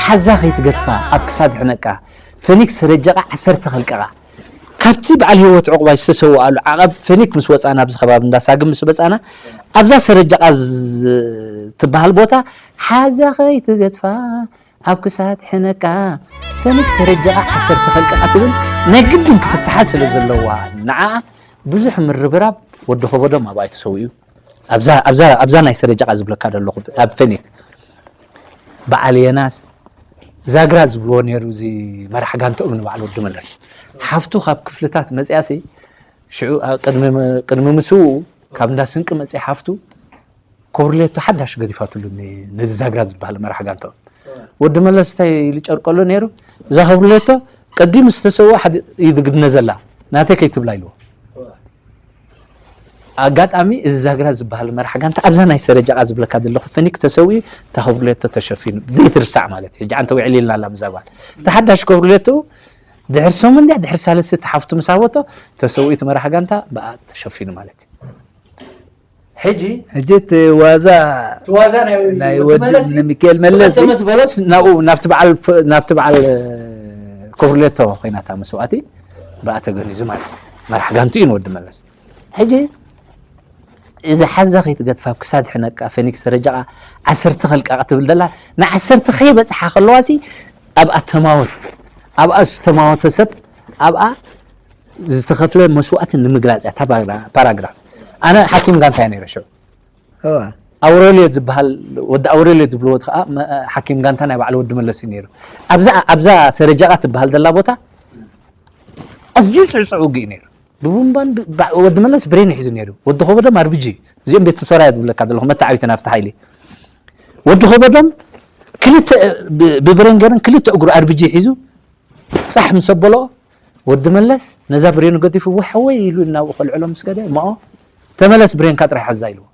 ሓዛ ከይትገድፋ ኣብ ክሳድ ሕነቃ ፈኒክስ ረጀቓ ዓሰርተ ከልቀቓ ካብቲ በዓል ህይወት ዕቑባይ ዝተሰውኣሉ ዓቐብ ፈኒክ ምስ ወጻና ኣብዚ ከባቢ እንዳሳግም ምስ በጻና ኣብዛ ሰረጃቓ ትበሃል ቦታ ሓዛ ከይትገድፋ ኣብ ክሳድ ሕነቃ ፈኒክ ሰረጃቓ ዓሰርተ ከልቀቓ ትብል ናይ ግድን ክትተሓዝ ስለ ዘለዋ ንዓ ብዙሕ ምርብራብ ወዲ ከበዶም ኣብኣ ተሰዊኡ ኣብዛ ናይ ሰረጃቓ ዝብለካ ዘለኹ ኣብ ፈኒክ በዓል የናስ ዛግራ ዝብልዎ ነይሩ እዚ መራሕ ጋንተኦም ንባዕል ወዲ መለስ ሓፍቱ ካብ ክፍልታት መፅያሲ ሽዑ ቅድሚ ምስውኡ ካብ እንዳ ስንቂ መፅያ ሓፍቱ ኮብርሌቶ ሓዳሽ ገዲፋትሉ ነዚ ዛግራ ዝበሃል መራሕ ጋንተኦም ወዲ መለስ እንታይ ኢሉ ጨርቀሉ ነይሩ እዛ ኮብርሌቶ ቀዲሙ ዝተሰወ ኢሉ ግድነ ዘላ ናተይ ከይትብላ ኢልዎ ኣጋጣሚ እዚ ዛግራ ዝበሃል መራሕ ጋንታ ኣብዛ ናይ ሰረጃቃ ዝብለካ ዘለኹ ፈኒክ ተሰዊኡ እታ ኮብርሌቶ ተሸፊኑ ዘይትርሳዕ ማለት እዩ ሕጂ ዓንተ ውዕል ኢልና ኣላ ምዛ ጓል እታ ሓዳሽ ኮብርሌቶ ድሕሪ ሰሙን ድያ ድሕሪ ሳልስቲ ተሓፍቱ ምስ ሃበቶ ተሰዊኡ እቲ መራሕ ጋንታ ብኣ ተሸፊኑ ማለት እዩ ሕጂ ሕጂ እቲ ዋዛ እቲ ዋዛ ናይ ናይ ወዲ ወዲ መለስ ንሚካኤል መለስ ዝቐደመት በለስ ናብኡ ናብቲ በዓል ፍ- ናብቲ በዓል ኮብርሌቶ ኮይናታ መስዋእቲ ብኣ ተገኒዙ ማለት እዩ መራሕ ጋንቱ እዩ ንወዲ መለስ ሕጂ እዚ ሓዛ ከይትገድፋ ክሳድ ሕነቃ ፈኒክስ ረጃቃ ዓሰርተ ከልቃ ክትብል ዘላ ንዓሰርተ ከይበፅሓ ከለዋ ሲ ኣብኣ ተማወት ኣብኣ ዝተማወተ ሰብ ኣብኣ ዝተኸፍለ መስዋእቲ ንምግላፅ እያ እታ ፓራግራፍ ኣነ ሓኪም ጋንታ እየ ነይረ ሽዑ ኣውረልዮ ዝበሃል ወዲ ኣውረልዮ ዝብልዎ ከዓ ሓኪም ጋንታ ናይ ባዕሉ ወዲ መለስ እዩ ነይሩ ኣብዛ ሰረጃቃ ትበሃል ዘላ ቦታ ኣዝዩ ፅዕፅዕ ውግእ እዩ ነይሩ ብቡምባን ወዲ መለስ ብሬን ሒዙ ነይሩ ወዲ ከበዶም ኣርብጂ እዚኦም ቤት ሰራያ ዝብለካ ዘለኹ መተዓቢቲ ናፍቲ ሓይሊ ወዲ ከበዶም ክልተ ብብሬን ገይረን ክልተ እግሩ ኣርብጂ ሒዙ ጻሕ ምስ ኣበሎ ወዲ መለስ ነዛ ብሬኑ ገዲፉ ወሓወይ ኢሉ እናብኡ ከልዕሎ ምስ ከደ እሞ ተመለስ ብሬንካ ጥራይ ሓዛ ኢልዎ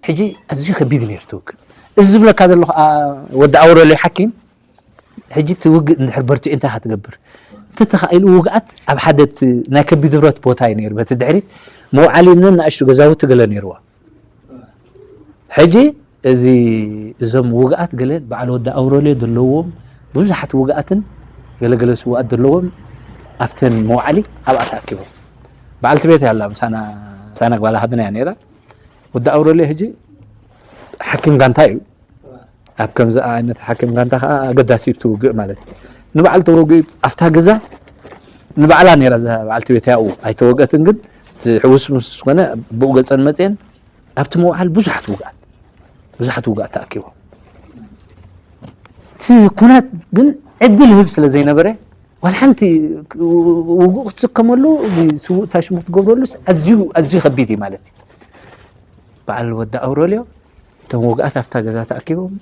ሕጂ ኣዝዩ ከቢድ ነይሩ ትውግእ እዚ ዝብለካ ዘሎ ከዓ ወዲ ኣውረለይ ሓኪም ሕጂ እቲ ውግእ እንድሕር በርቲዑ እንታይ ክትገብር እንተተኻኢሉ ውግኣት ኣብ ሓደ ናይ ከቢድ ንብረት ቦታ እዩ ነይሩ በቲ ድሕሪት መውዓሊ ንናእሽቱ ገዛውቲ ገለ ነይርዎ ሕጂ እዚ እዞም ውግኣት ገለ በዓል ወዲ ኣውረልዮ ዘለዎም ብዙሓት ውግኣትን ገለገለ ስውኣት ዘለዎም ኣብተን መውዓሊ ኣብኣ ተኣኪቦም በዓልቲ ቤት ያላ ምሳና ምሳና ጓል ሃድና እያ ነይራ ወዲ ኣውረልዮ ሕጂ ሓኪም ጋንታ እዩ ኣብ ከምዚ ዓይነት ሓኪም ጋንታ ከዓ ኣገዳሲ እዩ ትውግእ ማለት እዩ ንባዕል ተወግኡ ኣብታ ገዛ ንባዕላ ነይራ እዛ በዓልቲ ቤት ያኡ ኣይተወገትን ግን ሕውስ ምስ ዝኾነ ብኡ ገፀን መፅየን ኣብቲ መውዓል ብዙሓት ውግኣት ብዙሓት ውግኣት ተኣኪቦም እቲ ኩናት ግን ዕድል ህብ ስለ ዘይነበረ ዋላ ሓንቲ ውግኡ ክትስከመሉ ስውእ ታሽሙ ክትገብረሉ ኣዝዩ ኣዝዩ ከቢድ እዩ ማለት እዩ በዓል ወዲ ኣውረልዮ እቶም ውግኣት ኣብታ ገዛ ተኣኪቦም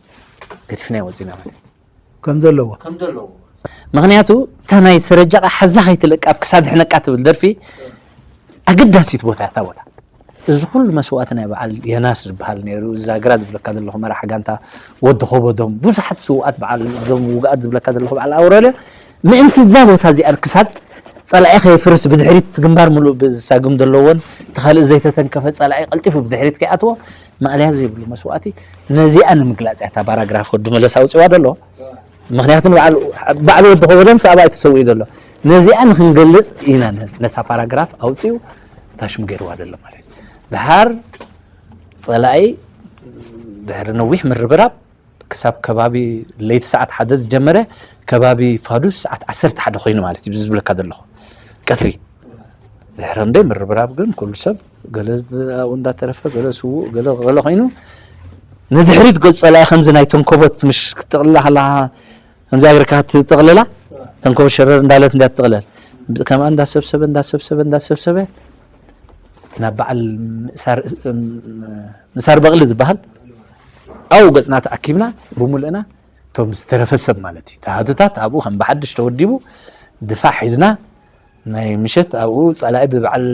ገዲፍና ወፂና ማለት ከም ዘለዎ ከም ዘለዎ ምክንያቱ እታ ናይ ሰረጃቃ ሓዛ ከይትለቅ ኣብ ክሳድ ሕነቃ ትብል ደርፊ ኣገዳሲት ቦታ እታ ቦታ እዚ ኩሉ መስዋእቲ ናይ በዓል የናስ ዝበሃል ነይሩ እዛ ግራ ዝብለካ ዘለኹ መራሕ ጋንታ ወዲ ከበዶም ብዙሓት ስውኣት በዓል እዞም ውግኣት ዝብለካ ዘለኹ በዓል ኣውረልዮ ምእንቲ እዛ ቦታ እዚኣ ክሳድ ጸላኢ ከይፍርስ ብድሕሪት ግንባር ምሉእ ብዝሳግም ዘለዎን እቲ ካልእ ዘይተተንከፈ ጸላኢ ቀልጢፉ ብድሕሪት ከይኣትዎ ማእለያ ዘይብሉ መስዋእቲ። ነዚኣ ንምግላጽ እያ እታ ፓራግራፍ ወዲ መለስ ኣውጺዋ ዘሎ። ምክንያቱ ንባዕሉ ባዕሉ ወዲ ከበደ ምስ ኣብኣ ተሰዊኡ ዘሎ። ነዚኣ ንክንገልጽ ኢና ነ- ነታ ፓራግራፍ ኣውጺኡ ታሽሙ ገይርዋ ዘሎ ማለት እዩ። ድሓር ጸላኢ ድሕሪ ነዊሕ ምርብራብ ክሳብ ከባቢ ለይቲ ሰዓት ሓደ ዝጀመረ ከባቢ ፋዱስ ሰዓት ዓሰርተ ሓደ ኮይኑ ማለት እዩ ዝብለካ ዘለኹ ቀትሪ። ድሕሪ እንደ ምርብራብ ግን ኩሉ ሰብ ገለ ኣብኡ እንዳተረፈ ገለ ስዉእ ገለ ገለ ኮይኑ ንድሕሪት ገጹ ጸላኢ ከምዚ ናይ ተንኮቦት ምሽ ክትጥቕልላ ከለኻ ከምዚ ኣገርካ ትጥቕልላ ተንኮቦት ሸረር እንዳለት እንዲያ ትጥቕለል ከምኣ እንዳሰብሰበ እንዳሰብሰበ እንዳሰብሰበ ናብ በዓል ምእሳር ምእሳር በቕሊ ዝበሃል ኣብኡ ገጽና ተኣኪብና ብሙሉእና እቶም ዝተረፈ ሰብ ማለት እዩ ተሃዱታት ኣብኡ ከም ብሓድሽ ተወዲቡ ድፋዕ ሒዝና ናይ ምሸት ኣብኡ ጸላኢ ብበዓል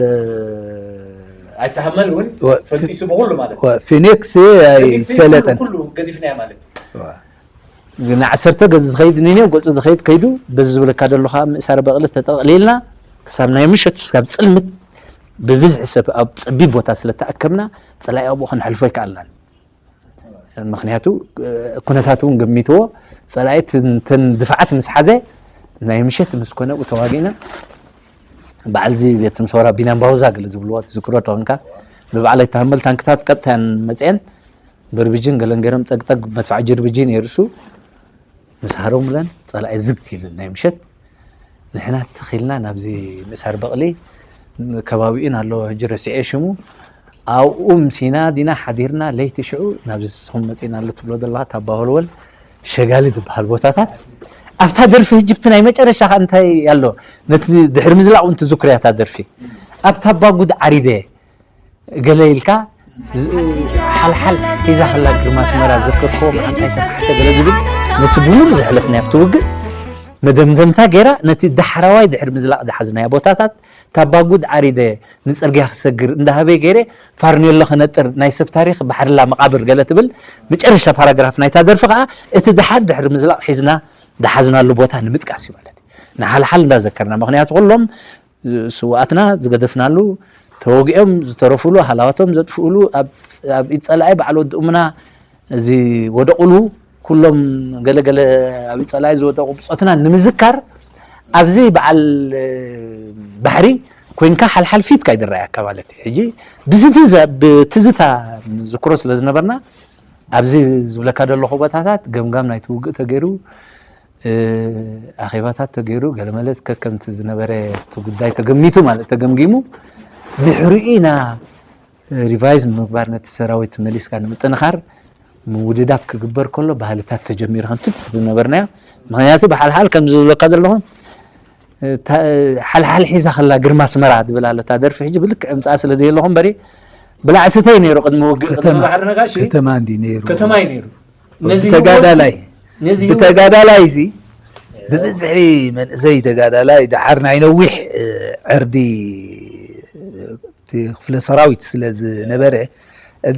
ኣይተሃመል እውን ወ- ፈንጢሱ ብኩሉ ማለት እዩ። ወ- ፊኒክስ ፊኒክስ ኣይሰለጠን ኩሉ ገዲፍናዮ ማለት እዩ። ግን ዓሰርተ ገጽ ዝኸይድ ንኔው ገጹ ዝኸይድ ከይዱ በዚ ዝብለካ ደለኻ ምእሳር በቕሊ ተጠቕሊልና ክሳብ ናይ ምሸት ክሳብ ጽልምት ብብዝሒ ሰብ ኣብ ጸቢብ ቦታ ስለ ተኣከብና ጸላኢ ኣብኡ ከነሕልፎ ኣይከኣልናን። ምክንያቱ ኩነታት እውን ገሚትዎ ጸላኢ ተን ድፍዓት ምስ ሓዘ ናይ ምሸት ምስ ኮነ ተዋጊእና በዓል እዚ ቤት ምሶራ ቢናን ባውዛ ገለ ዝብልዎ ትዝክሮ ተኾንካ ብበዓል ኣይተሃመል ታንክታት ቀጥታ እየን መፅአን በርብጅን ገለን ገይሮም ጠቅጠቅ መድፋዕ ጅርብጂ ነይሩ እሱ ምስ ሃረሙለን ጸላኢ ዝግ ኢሉ ናይ ምሸት ንሕና ትኺልና ናብዚ ምእሳር በቕሊ ከባቢኡን ኣሎ ሕጂ ረሲዐ ሽሙ ኣብኡ ምሲና ዲና ሓዲርና ለይቲ ሽዑ ናብዚ ስኹም መፂና ኣሎ ትብሎ ዘለኻ ታባወልወል ሸጋሊ ዝበሃል ቦታታት ኣብታ ደርፊ ህጅብቲ ናይ መጨረሻ ከ እንታይ ኣሎ ነቲ ድሕሪ ምዝላቕ እውን ትዝክርያ እታ ደርፊ ኣብታ ባጉድ ዓሪደ ገለ ኢልካ ሓልሓል ሒዛ ከላ ግርማ ኣስመራ ዘከርክዎ መዓንጣይ ተፋሕሰ ገለ ዝብል ነቲ ብምሉ ዘሕለፍናዮ ኣብቲ ውግእ መደምደምታ ገይራ ነቲ ዳሕራዋይ ድሕሪ ምዝላቕ ዝሓዝናዮ ቦታታት ታባጉድ ዓሪደ ንፅርግያ ክሰግር እንዳሃበይ ገይረ ፋርኔሎ ክነጥር ናይ ሰብ ታሪክ ባሕርላ መቃብር ገለ ትብል መጨረሻ ፓራግራፍ ናይታ ደርፊ ከዓ እቲ ድሓር ድሕሪ ምዝላቕ ሒዝና ዝሓዝናሉ ቦታ ንምጥቃስ እዩ ማለት እዩ ንሓልሓል እንዳዘከርና ምክንያቱ ኩሎም ስውኣትና ዝገደፍናሉ ተወጊኦም ዝተረፉሉ ሃላዋቶም ዘጥፍኡሉ ኣብ ኢድ ፀላኢ በዓል ወዲ እሙና ዝወደቑሉ ኩሎም ገለገለ ኣብ ኢድ ፀላኢ ዝወደቑ ብፆትና ንምዝካር ኣብዚ በዓል ባሕሪ ኮይንካ ሓልሓል ፊትካ ይድረኣየካ ማለት እዩ ሕጂ ብዝትዘ ብትዝታ ዝክሮ ስለ ዝነበርና ኣብዚ ዝብለካ ዘለኹ ቦታታት ገምጋም ናይቲ ውግእ ተገይሩ ኣኼባታት ተገይሩ ገለመለ ከከምቲ ዝነበረ እቲ ጉዳይ ተገሚቱ ማለት ተገምጊሙ ድሕሪኡ ኢና ሪቫይዝ ንምግባር ነቲ ሰራዊት መሊስካ ንምጥንኻር ምውድዳብ ክግበር ከሎ ባህልታት ተጀሚሩ ከም ትብቲ ዝነበርናዮ ምክንያቱ ብሓልሓል ከም ዝብለካ ዘለኹ ሓልሓል ሒዛ ከላ ግርማ ኣስመራ ትብል ኣሎ እታ ደርፊ ሕጂ ብልክዕ እምፅኣ ስለ ዘየለኹ እምበሪ ብላዕስተ እዩ ነይሩ ቅድሚ ውግእ ቅድሚ ባሕሪ ነጋሽ ከተማ እንዲ ነይሩ ከተማ እዩ ነይሩ ነዚ ተጋዳላይ ነዚ ተጋዳላይ እዚ ብብዝሒ መንእሰይ ተጋዳላይ ደሓር ናይ ነዊሕ ዕርዲ ክፍለ ሰራዊት ስለ ዝነበረ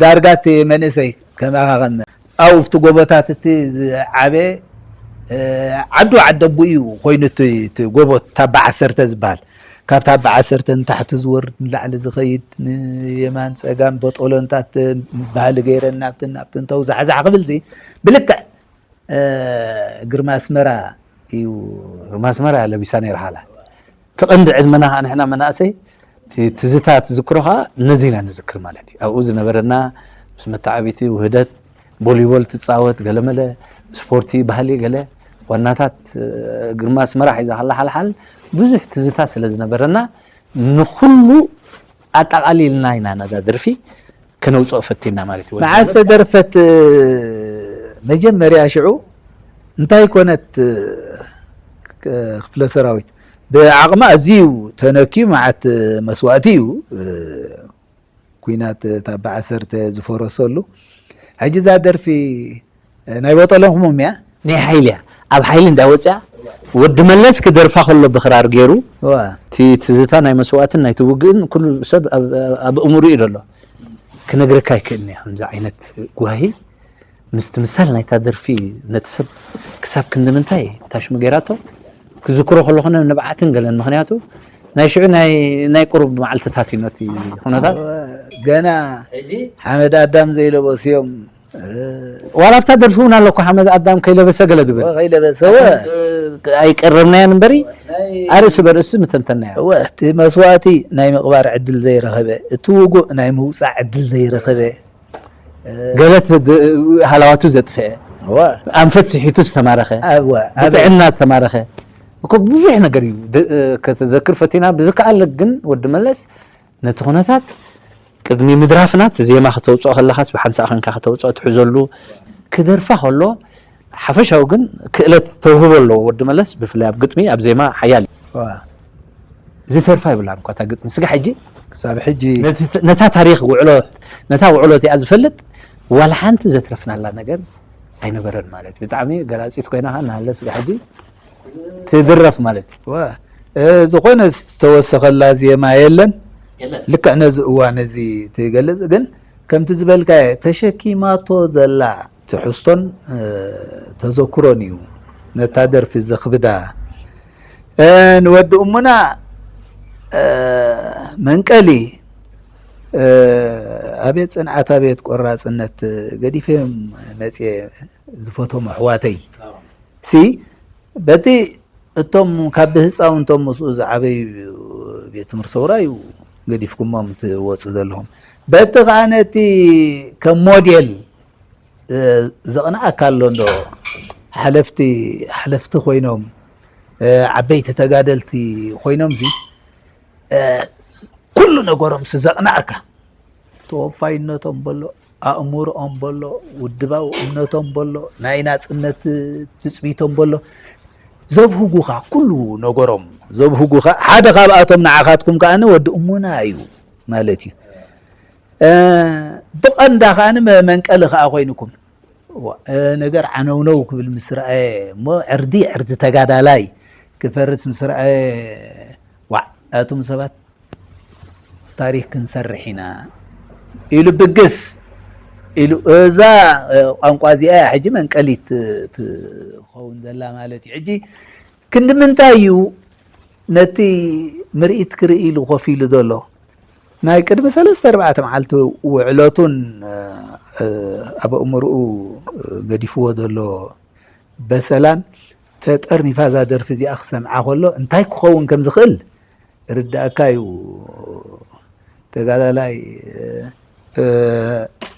ዳርጋ እቲ መንእሰይ ከማኻ ከም ኣብቲ ጎቦታት እቲ ዝዓበ ዓዱ ዓደቡ እዩ ኮይኑ እቲ ጎቦ ታባ ዓሰርተ ዝበሃል ካብ ታባ ዓሰርተ ንታሕቲ ዝወርድ ንላዕሊ ዝኸይድ ንየማን ፀጋም በጦሎንታት ባህሊ ገይረን ናብትን ናብትን ተው ዛሕዛሕ ክብል ዚ ብልክዕ ግርማ ኣስመራ እዩ ግርማ ኣስመራ ለቢሳ ነይራ ሃላ እቲ ቀንዲ ዕድመና ከዓ ንሕና መናእሰይ ትዝታ ትዝክሮ ከዓ ነዚ ኢና ንዝክር ማለት እዩ ኣብኡ ዝነበረና ምስ መተዓቢቲ ውህደት ቦሊቦል ትፃወት ገለመለ ስፖርቲ ባህሊ ገለ ዋናታት ግርማ ኣስመራ ሒዛ ከላ ሓልሓል ብዙሕ ትዝታ ስለ ዝነበረና ንኩሉ ኣጠቓሊልና ኢና ነዛ ደርፊ ከነውፅኦ ፈቲና ማለት እዩ። መዓስ ተደርፈት መጀመርያ ሽዑ እንታይ ኮነት ክፍለ ሰራዊት ብዓቕማ ኣዝዩ ተነክዩ መዓት መስዋእቲ እዩ ኩናት ታባ ዓሰርተ ዝፈረሰሉ ሕጂ እዛ ደርፊ ናይ በጠሎም ክሙም እያ ናይ ሓይሊ እያ ኣብ ሓይሊ እንዳወፅያ ወዲ መለስ ክደርፋ ከሎ ብክራር ገይሩ እቲ ትዝታ ናይ መስዋእትን ናይ ትውግእን ኩሉ ሰብ ኣብ እምሩ እዩ ዘሎ ክነግረካ ይክእል እየ ከምዚ ዓይነት ጓሂ ምስ ትምሳል ናይታ ደርፊ ነቲ ሰብ ክሳብ ክንዲ ምንታይ ታሽሙ ገይራቶ ክዝክሮ ከለኹ ንብዓትን ገለን ምክንያቱ ናይ ሽዑ ናይ ናይ ቁሩብ መዓልትታት እዩ ነቲ ኩነታት። ገና ሓመድ ኣዳም ዘይለበሱ እዮም። ዋላ ኣብታ ደርፊ እውን ኣሎ እኮ ሓመድ ኣዳም ከይለበሰ ገለ ድብል ከይለበሰወ ኣይቀረብናያን እምበሪ ኣርእሲ በርእሲ ምተንተናያ። እወ እቲ መስዋእቲ ናይ ምቕባር ዕድል ዘይረኸበ፣ እቲ ውጉእ ናይ ምውፃእ ዕድል ዘይረኸበ። ገለ ሃላዋቱ ዘጥፍአ፣ እወ ኣንፈት ስሒቱ ዝተማረኸ፣ እወ ብጥዕና ዝተማረኸ እኮ ብዙሕ ነገር እዩ። ከተዘክር ፈቲና ብዝከኣል ግን ወዲ መለስ ነቲ ኩነታት ቅድሚ ምድራፍና እቲ ዜማ ከተውፅኦ ከለኻስ ብሓንሳእ ኮንካ ከተውፅኦ ትሕዘሉ። ክደርፋ ከሎ ሓፈሻዊ ግን ክእለት ተውህቦ ኣለዎ ወዲ መለስ፣ ብፍላይ ኣብ ግጥሚ ኣብ ዜማ ሓያል እዩ። ዝተርፋ ይብላን እኳ እታ ግጥሚ ስጋ ሕጂ ክሳብ ሕጂ ነታ ታሪክ ውዕሎት ነታ ውዕሎት እያ ዝፈልጥ ዋላ ሓንቲ ዘትረፍናላ ነገር ኣይነበረን ማለት እዩ። ብጣዕሚ ገላፂት ኮይና ከ እናሃለ ስጋ ሕጂ ትድረፍ ማለት እዩ። ዋ፣ እ፣ ዝኾነ ዝተወሰኸላ ዜማ የለን። ልክዕ ነዚ እዋን እዚ ትገልጽ ግን ከምቲ ዝበልካየ ተሸኪማቶ ዘላ ትሕዝቶን እ፣ ተዘክሮን እዩ ነታ ደርፊ ዘኽብዳ። እ፣ ንወዲ እሙና እ፣ መንቀሊ እ፣ ኣቤት ጽንዓት ኣቤት ቆራጽነት ገዲፈዮም መጽየ ዝፈቶም ኣሕዋተይ ሲ በቲ እቶም ካብ ብህፃውንቶም ምስኡ ዝዓበዩ ቤት ትምህርቲ ሰውራ እዩ ገዲፍኩሞም ትወፁ ዘለኹም። በቲ ከዓ ነቲ ከም ሞዴል ዘቕንዓካ ኣሎ እንዶ ሓለፍቲ ሓለፍቲ ኮይኖም ዓበይቲ ተጋደልቲ ኮይኖም ሲ ኩሉ ነገሮም ሲ ዘቕንዓካ ተወፋይነቶም በሎ ኣእምሮኦም በሎ ውድባዊ እምነቶም በሎ ናይ ናፅነት ትፅቢቶም በሎ ዘብህጉኻ ኩሉ ነገሮም ዘብህጉኻ ሓደ ካብኣቶም ንዓኻትኩም ከዓኒ ወዲ እሙና እዩ ማለት እዩ። ብቐንዳ ከዓኒ መንቀሊ ከዓ ኮይንኩም ነገር ዓነውነው ክብል ምስ ረኣየ እሞ ዕርዲ ዕርዲ ተጋዳላይ ክፈርስ ምስ ረኣየ ዋዕ ኣቱም ሰባት ታሪክ ክንሰርሕ ኢና ኢሉ ብግስ ኢሉ እዛ ቋንቋ እዚኣ ሕጂ መንቀሊት ትኸውን ዘላ ማለት እዩ። ሕጂ ክንዲ ምንታይ እዩ ነቲ ምርኢት ክርኢ ኢሉ ኮፍ ኢሉ ዘሎ ናይ ቅድሚ ሰለስተ ኣርባዕተ መዓልቲ ውዕለቱን ኣብ ኣእምርኡ ገዲፍዎ ዘሎ በሰላን ተጠርኒፋ እዛ ደርፊ እዚኣ ክሰምዓ ከሎ እንታይ ክኸውን ከም ዝኽእል ርዳእካ እዩ። ተጋዳላይ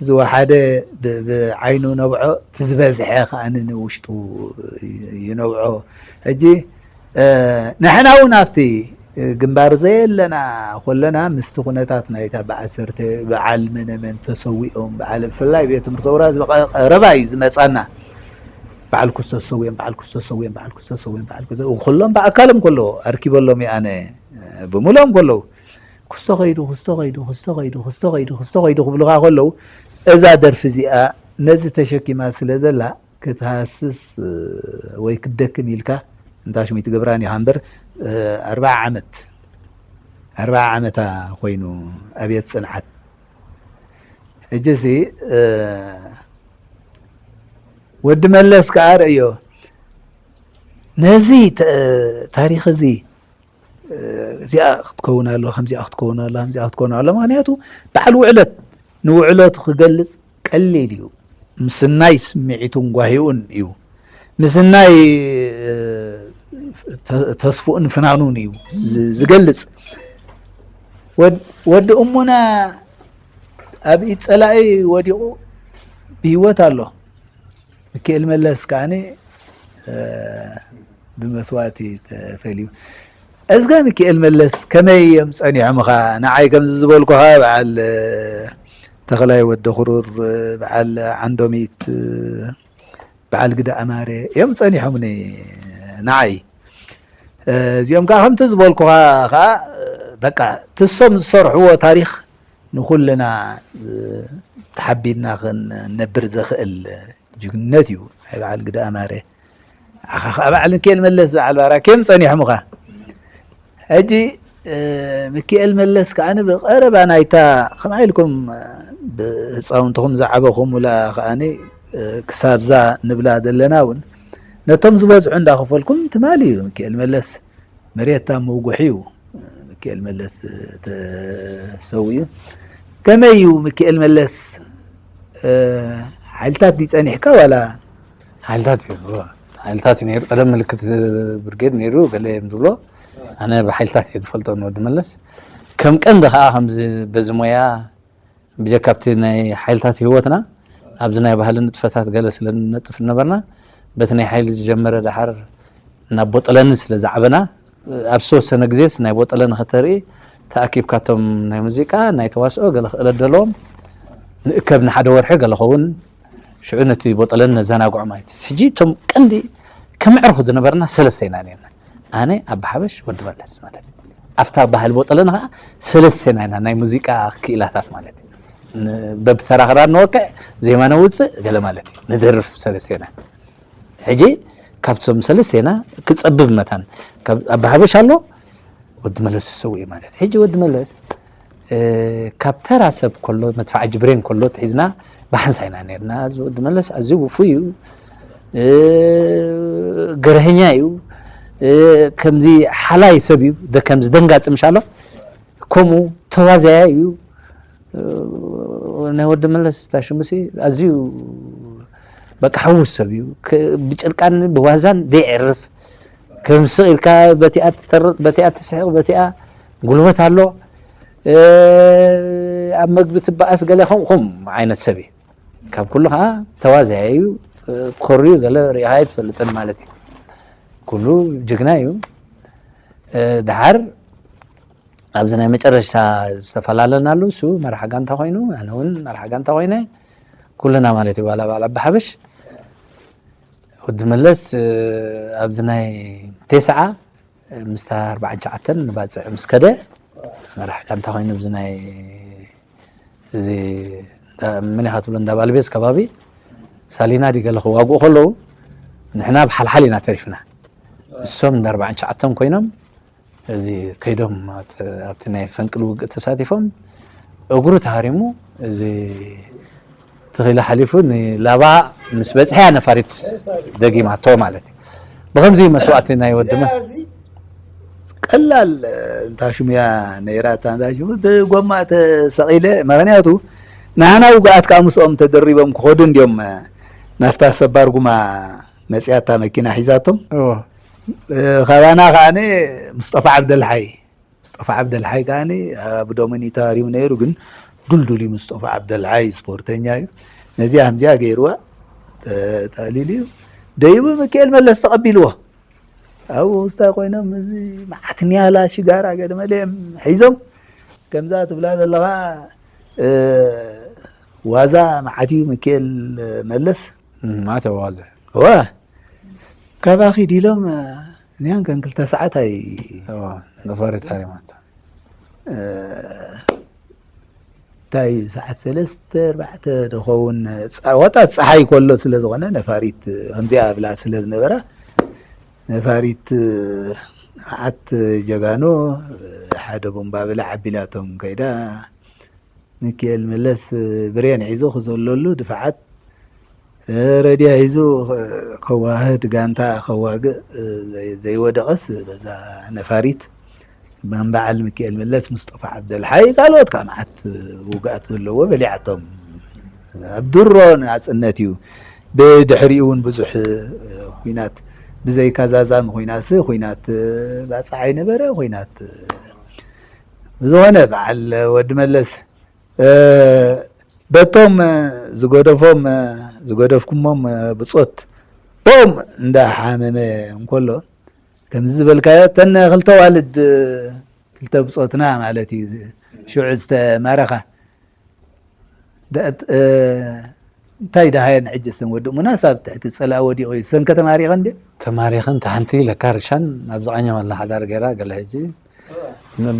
ዝወሓደ ብዓይኑ ነብዖ ትዝበዝሐ ከዓኒ ንውሽጡ ይነብዖ። ሕጂ ንሕና እውን ኣብቲ ግንባር ዘየለና ኮለና ምስቲ ኩነታት ናይታ ብዓሰርተ በዓል መነመን ተሰዊኦም በዓል ብፍላይ ቤት ትምህርቲ ሰውራ ዝበቐ ቀረባ እዩ ዝመፃና በዓል ክስቶ ሰውየም በዓል ክስቶ ሰውየም በዓል ክስቶ ሰውየም በዓል ክስቶ ኩሎም ብኣካሎም ከለዎ ኣርኪበሎም እየ ኣነ ብሙሎም ከለዉ ክስቶ ከይዱ ክስቶ ከይዱ ክስቶ ከይዱ ክስቶ ከይዱ ክስቶ ከይዱ ክብሉካ ከለዉ እዛ ደርፊ እዚኣ ነዚ ተሸኪማ ስለ ዘላ ክትሃስስ ወይ ክትደክም ኢልካ እንታ ሽሙ ይትገብራን ኢኻ እምበር ኣርባዓ ዓመት ኣርባዓ ዓመታ ኮይኑ ኣብየት ፅንዓት ሕጂ ሲ ወዲ መለስ ከዓ ርእዮ ነዚ ታሪክ እዚ እዚኣ ክትከውን ኣለዋ ከምዚኣ ክትከውን ኣለዋ ከምዚኣ ክትከውን ኣለዋ ምክንያቱ በዓል ውዕለት ንውዕለቱ ክገልፅ ቀሊል እዩ ምስናይ ስምዒቱን ጓሂኡን እዩ ምስናይ ተስፍኡን ፍናኑን እዩ ዝገልፅ ወዲ እሙና ኣብ ኢድ ፀላኢ ወዲቑ ብህይወት ኣሎ ምክኤል መለስ ከዓኒ ብመስዋእቲ ተፈልዩ እዝጋ ሚካኤል መለስ ከመይ እዮም ፀኒሖምኻ ንዓይ ከምዚ ዝበልኩኻ በዓል ተኽላይ ወደ ክሩር በዓል ዓንዶሚት በዓል ግዳ ኣማረ እዮም ፀኒሖምኒ ንዓይ እዚኦም ከዓ ከምቲ ዝበልኩኻ ከዓ በቃ ትሶም ዝሰርሕዎ ታሪክ ንኩልና ተሓቢንና ክንነብር ዘኽእል ጅግንነት እዩ ናይ በዓል ግዳ ኣማረ ዓኻ ከዓ በዓል ምክኤል መለስ በዓል ባራክ እዮም ፀኒሖምኻ ሕጂ ምክኤል መለስ ከዓ ብቀረባ ናይታ ከምኣ ኢልኩም ብህፃውንትኹም ዝዓበኹም ውላ ከዓ ክሳብዛ ንብላ ዘለና እውን ነቶም ዝበዝሑ እንዳኸፈልኩም ትማሊ እዩ ምክኤል መለስ መሬታ መውጉሒ እዩ ሚካኤል መለስ ተሰዊኡ። ከመይ እዩ ሚካኤል መለስ? ሓይልታት ድዩ ጸኒሕካ ዋላ? ሓይልታት እዩ። ሓይልታት እዩ ነይሩ። ቀደም ምልክት ብርጌድ ነይሩ ገለ እዮም ዝብሎ። ኣነ ብሓይልታት እየ ዝፈልጦ ንወዲ መለስ። ከም ቀንዲ ከዓ ከምዚ በዚ ሞያ ብጀካ ኣብቲ ናይ ሓይልታት ህይወትና ኣብዚ ናይ ባህሊ ንጥፈታት ገለ ስለ ንነጥፍ ነበርና፣ በቲ ናይ ሓይሊ ዝጀመረ ደሓር ናብ ቦጠለኒ ስለ ዝዓበና፣ ኣብ ዝተወሰነ ግዜስ ናይ ቦጠለኒ ከተርኢ ተኣኪብካቶም ናይ ሙዚቃ ናይ ተዋስኦ ገለ ክእለት ዘለዎም ንእከብ ንሓደ ወርሒ ገለ ኸውን ሽዑ ነቲ ቦጠለኒ ነዘናግዖ ማለት እዩ። ሕጂ እቶም ቀንዲ ከመዕርኹ ዝነበርና ሰለስተ ኢና ነርና። ኣነ፣ ኣባ ሓበሽ፣ ወዲ መለስ ማለት እዩ። ኣብታ ባህል ቦጠለኒ ከዓ ሰለስተ ኢና ኢና ናይ ሙዚቃ ክኢላታት ማለት እዩ። በብተራ ክራር ንወቅዕ፣ ዜማ ነውፅእ ገለ ማለት እዩ። ንደርፍ ሰለስተ ኢና። ሕጂ ካብቶም ሰለስተ ኢና ክፀብብ መታን ኣባ ሓበሽ ኣሎ፣ ወዲ መለስ ዝሰው እዩ ማለት። ሕጂ ወዲ መለስ ካብ ተራ ሰብ ከሎ መድፋዕጂ ብሬን ከሎ ትሒዝና ብሓንሳ ኢና ነርና። እዚ ወዲ መለስ ኣዝዩ ውፉይ እዩ፣ ገርሀኛ እዩ፣ ከምዚ ሓላይ ሰብ እዩ፣ ከምዚ ደንጋፂ ምሻሎ ከምኡ ተዋዛያ እዩ። ናይ ወዲ መለስ ታሽሙሲ ኣዝዩ በቃ ሕውስ ሰብ እዩ። ብጭርቃን ብዋዛን ደይዕርፍ፣ ከም ስቕ ኢልካ በቲኣ ትተርቕ፣ በቲኣ ትስሕቕ፣ በቲኣ ጉልበት ኣሎ። ኣብ መግቢ ትበኣስ ገለ ከምኡ ዓይነት ሰብ እዩ። ካብ ኩሉ ከዓ ተዋዛያ እዩ። ኮርዩ ገለ ሪኢኻ ኣይትፈልጥን ማለት እዩ። ኩሉ ጅግና እዩ። ድሓር ኣብዚ ናይ መጨረሽታ ዝተፈላለናሉ፣ እሱ መራሕ ጋንታ ኮይኑ ኣነ እውን መራሕ ጋንታ ኮይነ፣ ኩልና ማለት እዩ። ዋላ በዓል ኣባ ሓበሽ፣ ወዲ መለስ ኣብዚ ናይ ቴስዓ ምስታ ኣርባዓን ትሽዓተን ንባፅዕ ምስ ከደ መራሕ ጋንታ ኮይኑ ኣብዚ ናይ እዚ መን ኢኻ ትብሎ እንዳ ባልቤስ ከባቢ ሳሊና ድዩ ገለ ክዋግኡ ከለዉ ንሕና ብሓልሓል ኢና ተሪፍና። እሶም እንዳ ኣርባዓን ትሽዓተን ኮይኖም እዚ ከይዶም ኣብቲ ናይ ፈንቅል ውግእ ተሳቲፎም እግሩ ተሃሪሙ እዚ ተኺለ ሓሊፉ ንላባ ምስ በፅሐያ ነፋሪት ደጊማቶ ማለት እዩ። ብከምዚ መስዋእቲ ናይ ወድመ ቀላል እንታ ሽሙያ ነይራ እታ እንታ ሽሙ ብጎማ ተሰቒለ። ምክንያቱ ንዓና ውግኣት ከዓ ምስኦም ተደሪቦም ክኸዱ እንዲዮም ናብታ ሰባር ጉማ መፅያታ መኪና ሒዛቶም። ካባና ከዓኒ ምስጠፋ ዓብደልሓይ፣ ምስጠፋ ዓብደልሓይ ከዓኒ ኣብ ዶሚኒታር እዩ ነይሩ፣ ግን ዱልዱል እዩ። ምስጠፋ ዓብደልሓይ ስፖርተኛ እዩ። ነዚኣ ከምዚኣ ገይርዋ፣ ጠሊሉ እዩ ደይቡ። ሚካኤል መለስ ተቐቢልዎ። ኣብኡ ውስታ ኮይኖም እዚ መዓት ኒያላ ሽጋራ ገለ መለ እዮም ሒዞም። ከምዛ ትብላ ዘለኻ ዋዛ መዓት እዩ ሚካኤል መለስ። ማተ ዋዘ ዋ ካባኺ ዲሎም ኒያን ከን ክልተ ሰዓት ኣይ ነፋሪት ሃሪማታ እንታይ ሰዓት ሰለስተ ኣርባዕተ ዝኸውን ወጣት ፀሓይ ከሎ ስለ ዝኾነ ነፋሪት ከምዚኣ ብላ ስለ ዝነበራ ነፋሪት መዓት ጀጋኑ ሓደ ቡምባ ብላ ዓቢላቶም ከይዳ ሚካኤል መለስ ብሬን ሒዙ ክዘለሉ ድፍዓት ረድዮ ሒዙ ከዋህድ ጋንታ ከዋግእ ዘይወደቐስ በዛ ነፋሪት በዓል ሚካኤል መለስ፣ ሙስጠፋ ዓብደልሓይ ካልኦት ከዓ መዓት ውግኣት ዘለዎ በሊዓቶም። ኣብ ድሮ ናፅነት እዩ። ብድሕሪኡ እውን ብዙሕ ኩናት ብዘይካ ዛዛሚ ኩናትሲ ኩናት ባፅዓ ኣይነበረ ኩናት ብዝኾነ በዓል ወዲ መለስ በቶም ዝገደፎም ዝገደፍኩሞም ብፆት ብኦም እንዳሓመመ እንከሎ ከምዚ ዝበልካዮ እተን ክልተ ዋልድ ክልተ ብፆትና ማለት እዩ ሽዑ ዝተማረኻ እንታይ ደሃየን ሕጂ ሰን ወዲ ሙናስ ኣብ ትሕቲ ፀላእ ወዲቑ እዩ ሰንከ ተማሪኸን ድዮ? ተማሪኸን ተሓንቲ ለካ ርሻን ኣብ ዝቃኘው ኣላ ሓዳር ገይራ ገለ ሕጂ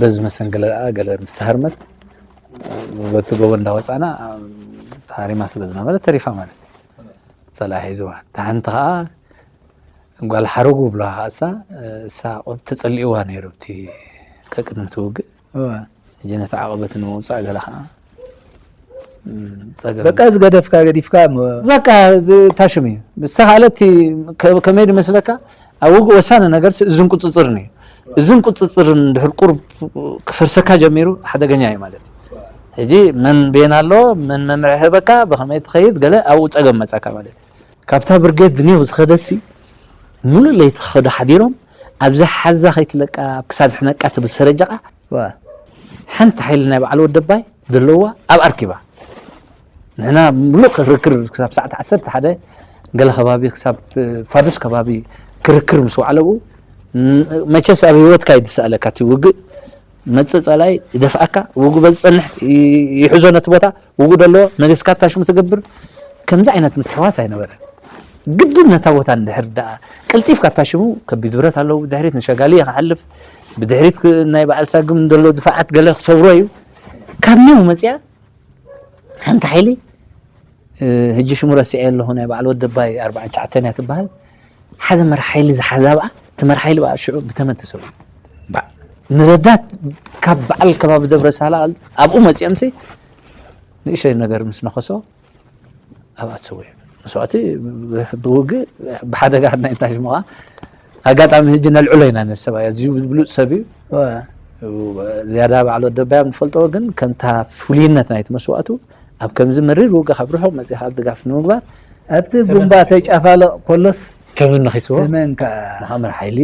በዚ መሰንገለ ገለ ምስ ተሃርመት በቲ ጎቦ እንዳወፃና ተሃሪማ ስለ ዝነበረ ተሪፋ ማለት እዩ። ፀላኢ ሒዝዋ ተሓንቲ ከዓ ጓል ሓረጉ ብለዋ እሳ እሳ ተፀሊእዋ ነይሩ እቲ ከቅድሚ ትውግእ ሕጂ ነቲ ዓቐበት ንምውፃእ ገለ ከዓ ፀገም በቃ ዝገደፍካ ገዲፍካ እሞ በቃ ታሽም እዩ ዝተኻለቲ ከመይ ድመስለካ ኣብ ውግእ ወሳነ ነገር እዝን ቁፅፅርን እዩ እዝን ቁፅፅርን ድሕር ቁርብ ክፈርሰካ ጀሚሩ ሓደገኛ እዩ ማለት እዩ። ሕጂ መን ቤን ኣሎ፣ መን መምርሒ ህበካ፣ ብኸመይ ትኸይድ፣ ገለ ኣብኡ ፀገም መፃካ ማለት እዩ። ካብታ ብርጌድ ድኔው ዝኸደትሲ ሙሉእ ለይቲ ክኸዱ ሓዲሮም ኣብዛ ሓዛ ከይትለቃ ኣብ ክሳድ ሕነቃ ትብል ሰረጃ ዋ። ሓንቲ ሓይሊ ናይ በዓል ወደባይ ዘለዋ ኣብ ኣርኪባ ንሕና ሙሉእ ክርክር ክሳብ ሰዓት ዓሰርተ ሓደ ገለ ከባቢ ክሳብ ፋዱስ ከባቢ ክርክር ምስ ወዓለ ብኡ መቸስ ኣብ ህይወትካ ይድስኣለካ እቲ ውግእ መጽእ ጸላይ ይደፍኣካ ውግእ በዝጸንሕ ይሕዞ ነቲ ቦታ ውግእ ደለዎ መሊስካ ታሽሙ ትገብር ከምዚ ዓይነት ምትሕዋስ ኣይነበረ ግድን ነታ ቦታ እንድሕር ደኣ ቀልጢፍካ ታሽሙ ከቢድ ብረት ኣለዉ ብድሕሪት ንሸጋሊ ክሓልፍ ብድሕሪት ናይ በዓል ሳግም ዘሎ ድፋዓት ገለ ክሰብሮ እዩ ካብ ኔው መጽያ ሓንቲ ሓይሊ ህጂ ሽሙ ረሲዐ ኣለኹ ናይ በዓል ወደባይ ኣርባዓ ትሽዓተ እያ ትበሃል ሓደ መራሕ ሓይሊ ዝሓዛ ብኣ እቲ መራሕ ሓይሊ ብኣ ሽዑ ብተመን ተሰዊኡ ንረዳት ካብ በዓል ከባቢ ደብረ ሳላ ኣብኡ መፂኦም ሲ ንእሸይ ነገር ምስ ነኸሶ ኣብኣ ተሰዊኡ መስዋእቲ ብውግእ ብሓደጋ ናይ እንታይ ሽሙ ከዓ ኣጋጣሚ ህጂ ነልዕሎ ኢና ነሰብኣይ ኣዝዩ ብሉፅ ሰብ እዩ ዝያዳ በዓል ወደባይ ንፈልጦ ግን ከምታ ፍሉይነት ናይቲ መስዋእቱ ኣብ ከምዚ መሪር ውግእ ካብ ርሑቕ መፂኻ ድጋፍ ንምግባር ኣብቲ ቡምባ ተጫፋለቕ ኮሎስ ተመን ነኺስዎ ተመን ከዓ መኻምር ሓይሊ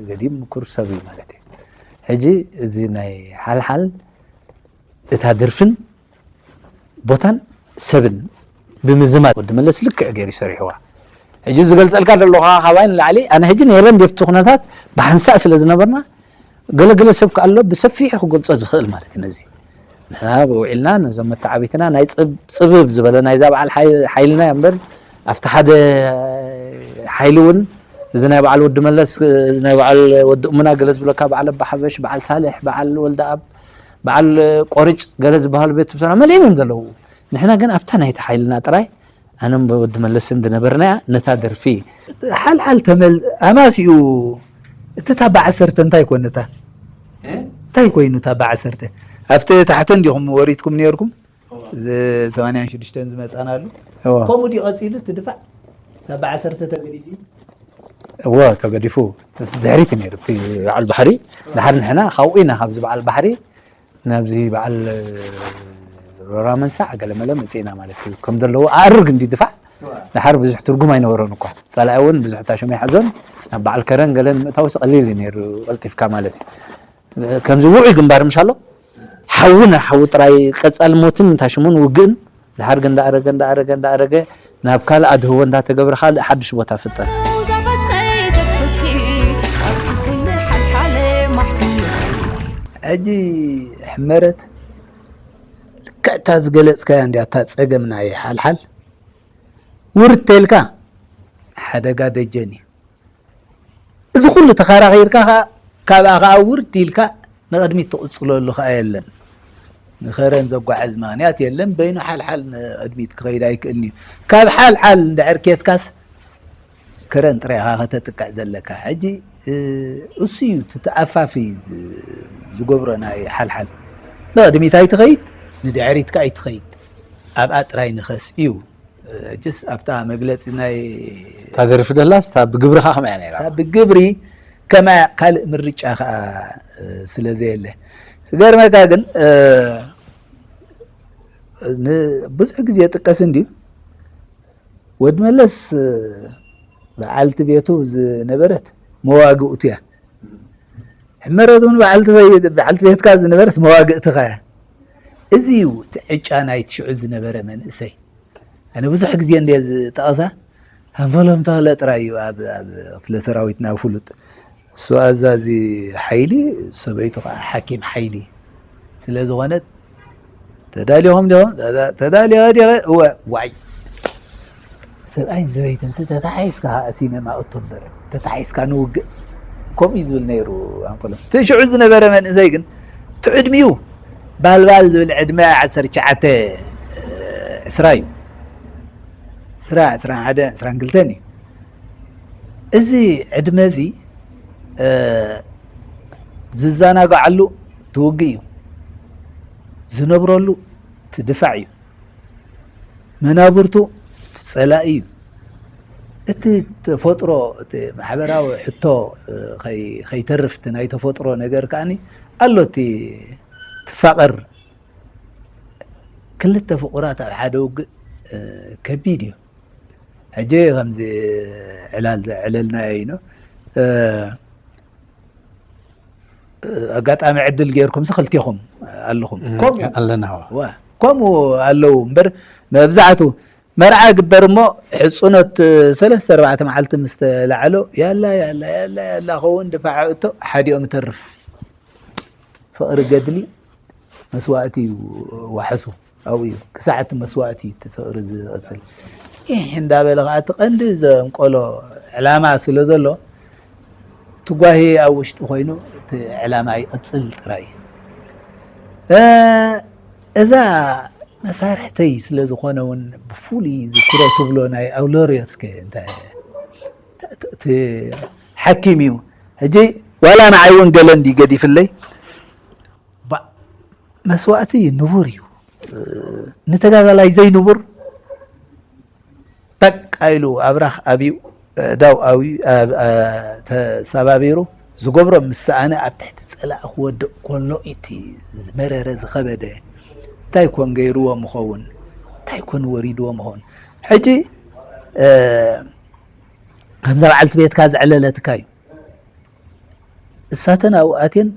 ገዲም ምኩር ሰብ እዩ ማለት እዩ ሕጂ እዚ ናይ ሓልሓል እታ ደርፍን ቦታን ሰብን ብምዝማድ ወዲ መለስ ልክዕ ገይሩ ሰሪሕዋ ሕጂ ዝገልፀልካ ዘለኹ ካባይ ንላዕሊ ኣነ ሕጂ ነይረ እንዴብቲ ኩነታት ብሓንሳእ ስለ ዝነበርና ገለገለ ሰብ ከኣሎ ብሰፊሑ ክገልፆ ዝኽእል ማለት እዩ ነዚ ንሕና ውዒልና ነዞም መተዓቢትና ናይ ፅብብ ዝበለ ናይዛ በዓል ሓይልና እያ እምበር ኣብቲ ሓደ ሓይሊ እውን እዚ ናይ በዓል ወዲ መለስ ናይ በዓል ወዲ እሙና ገለ ዝብለካ በዓል ኣባ ሓበሽ በዓል ሳልሕ በዓል ወልደ ኣብ በዓል ቆርጭ ገለ ዝበሃሉ ቤት ስብሰና መሊኦም እዮም ዘለዉ ንሕና ግን ኣብታ ናይቲ ሓይልና ጥራይ ኣነም ወዲ መለስን ዝነበርናያ ነታ ደርፊ ሓልሓል ተመል ኣማሲኡ እቲ ታባ ዓሰርተ እንታይ ኮነ እታ እንታይ ኮይኑ ታባ ዓሰርተ ኣብቲ ታሕተ እንዲኹም ወሪድኩም ነርኩም ሰማንያን ሽዱሽተን ዝመፃናሉ ከምኡ ድዩ ቀፂሉ እቲ ድፋዕ ታባ ዓሰርተ ተገዲዱ እወ ተገዲፉ ድሕሪት ነይሩ እቲ በዓል ባሕሪ ድሓር ንሕና ካብኡ ኢና ካብዚ በዓል ባሕሪ ናብዚ በዓል ሮራ መንሳዕ ገለመለ መፅእና ማለት እዩ ከም ዘለዎ ኣእርግ እንዲ ድፋዕ ድሓር ብዙሕ ትርጉም ኣይነበሮን እኳ ፀላኢ እውን ብዙሕ ታሽም ኣይሓዞን ናብ በዓል ከረን ገለን ምእታውስ ቀሊል እዩ ነይሩ ቀልጢፍካ ማለት እዩ ከምዚ ውዑይ ግንባር ምሻሎ ሓዊ ናይ ሓዊ ጥራይ ቀፃል ሞትን ታሽሙን ውግእን ድሓር ግን እንዳኣረገ እንዳኣረገ እንዳኣረገ ናብ ካልእ ኣድህቦ እንዳተገብረ ካልእ ሓድሽ ቦታ ፍጠር ሕጂ ሕመረት ልክዕታ ዝገለፅካያ እንዲያ እታ ፀገም ናይ ሓልሓል ውርድ ተልካ ሓደጋ ደጀን እዩ እዚ ኩሉ ተኸራኺርካ ከዓ ካብኣ ከዓ ውርድ ኢልካ ንቕድሚት ትቕፅለሉ ከዓ የለን ንኸረን ዘጓዕዝ ምኽንያት የለን በይኑ ሓልሓል ንቕድሚት ክኸይድ ኣይክእልን እዩ ካብ ሓልሓል እንድሕር ኬትካስ ከረን ጥራይ ኢኻ ከተጥቅዕ ዘለካ ሕጂ እሱ እዩ እቲ ተኣፋፊ ዝገብሮ ናይ ሓልሓል ንቕድሚት ኣይትኸይድ ንድሕሪት ከዓ ኣይትኸይድ ኣብኣ ጥራይ ንኸስ እዩ ሕጅስ ኣብታ መግለፂ ናይ እታ ደርፊ ደላስ እታ ብግብርኻ ከመያ ነይራ እታ ብግብሪ ከማያ ካልእ ምርጫ ከዓ ስለ ዘየለ ገርመካ ግን ብዙሕ ግዜ ጥቀስ እንድዩ ወድ መለስ በዓልቲ ቤቱ ዝነበረት መዋግእቱ እያ ሕመረት እውን በዓልቲ ቤትካ ዝነበረት መዋግእትኻ እያ እዚ እዩ እቲ ዕጫ ናይ ትሽዑ ዝነበረ መንእሰይ ኣነ ብዙሕ ግዜ እንደ ዝጠቐሳ ሃንፈሎም ተኽለ ጥራይ እዩ ኣብ ኣብ ክፍለ ሰራዊትና ፍሉጥ እሱ ኣዛዚ ሓይሊ ሰበይቱ ከዓ ሓኪም ሓይሊ ስለ ዝኾነት ተዳሊኹም ዲኹም ተዳሊኸ ዲኸ እወ ዋይ ሰብኣይን ሰበይትን ሲ ተታሒዝካ ከዓ ሲነማ እቶ እምበር ተታሒዝካ ንውግእ ከምኡ እዩ ዝብል ነይሩ ኣንፈሎም እቲ ሽዑ ዝነበረ መንእሰይ ግን እቲ ዕድሚኡ ባልባል ዝብል ዕድመ ዓሰርተ ትሽዓተ ዕስራ እዩ ዕስራ ዕስራን ሓደ ዕስራን ክልተን እዩ እዚ ዕድመ እዚ ዝዘናግዓሉ ትውግእ እዩ ዝነብረሉ ትድፋዕ እዩ መናብርቱ ጸላኢ እዩ እቲ ተፈጥሮ፣ እቲ ማሕበራዊ ሕቶ፣ እ፣ ከይ-፣ ከይተርፍ እቲ ናይ ተፈጥሮ ነገር ከኣኒ ኣሎ። እቲ ትፋቐር ክልተ ፍቑራት ኣብ ሓደ ውግእ፣ እ፣ ከቢድ እዩ። ሕጂ ከምዚ ዕላል ዘዕለልናዮ እዩ፣ እ፣ ኣጋጣሚ ዕድል ጌርኩምሲ ክልቴኹም ኣለኹም። እም፣ ከምኡ ኣለና፣ ዋ። ዋ፣ ከምኡ ኣለዉ እምበር መብዛሕቱ መርዓ ግበር እሞ ሕጹኖት ሰለስተ ኣርባዕተ መዓልቲ ምስ ተላዕሎ ያላ፣ ያላ፣ ያላ፣ ያላ ኸውን ድፋዕ እቶ ሓዲኦም ተርፍ። ፍቕሪ ገድሊ መስዋእቲ እዩ ዋሕሱ ኣብኡ እዩ። ክሳዕ እቲ መስዋእቲ እቲ ፍቕሪ ዝቕጽል። ይህ እንዳበለ ኸዓ እቲ ቀንዲ ዘንቆሎ ዕላማ ስለ ዘሎ ትጓሂ ኣብ ውሽጢ ኮይኑ እቲ ዕላማ ይቕጽል ጥራይ እዩ። እ፣ እዛ መሳርሕተይ ስለ ዝኾነ እውን ብፍሉይ ዝክሮ ትብሎ ናይ ኣውሎሪዮስ ከ እንታይ? ት-፣ ት-፣ እቲ ሓኪም እዩ። ሕጂ ዋላ ንዓይ እውን ገለ እንዲ ገዲፍለይ፣ ባ-፣ መስዋእቲ ንቡር እዩ። እ፣ ንተጋዳላይ ዘይንቡር በቃ ኢሉ ኣብራኽ ኣብዩ፣ እ፣ ዳው ኣብዩ፣ ኣብ፣ እ፣ ተሰባቢሩ ዝገብሮ ምስ ሰኣነ ኣብ ትሕቲ ጸላኢ ክወድቕ ከሎ እቲ ዝመረረ ዝኸበደ እንታይ ኮን ገይርዎም ይኸውን? እንታይ ኮን ወሪድዎም ይኸውን? ሕጂ፣ እ፣ ከምዛ በዓልቲ ቤትካ ዘዕለለትካ እዩ። እሳተን ኣብኡ ኣትየን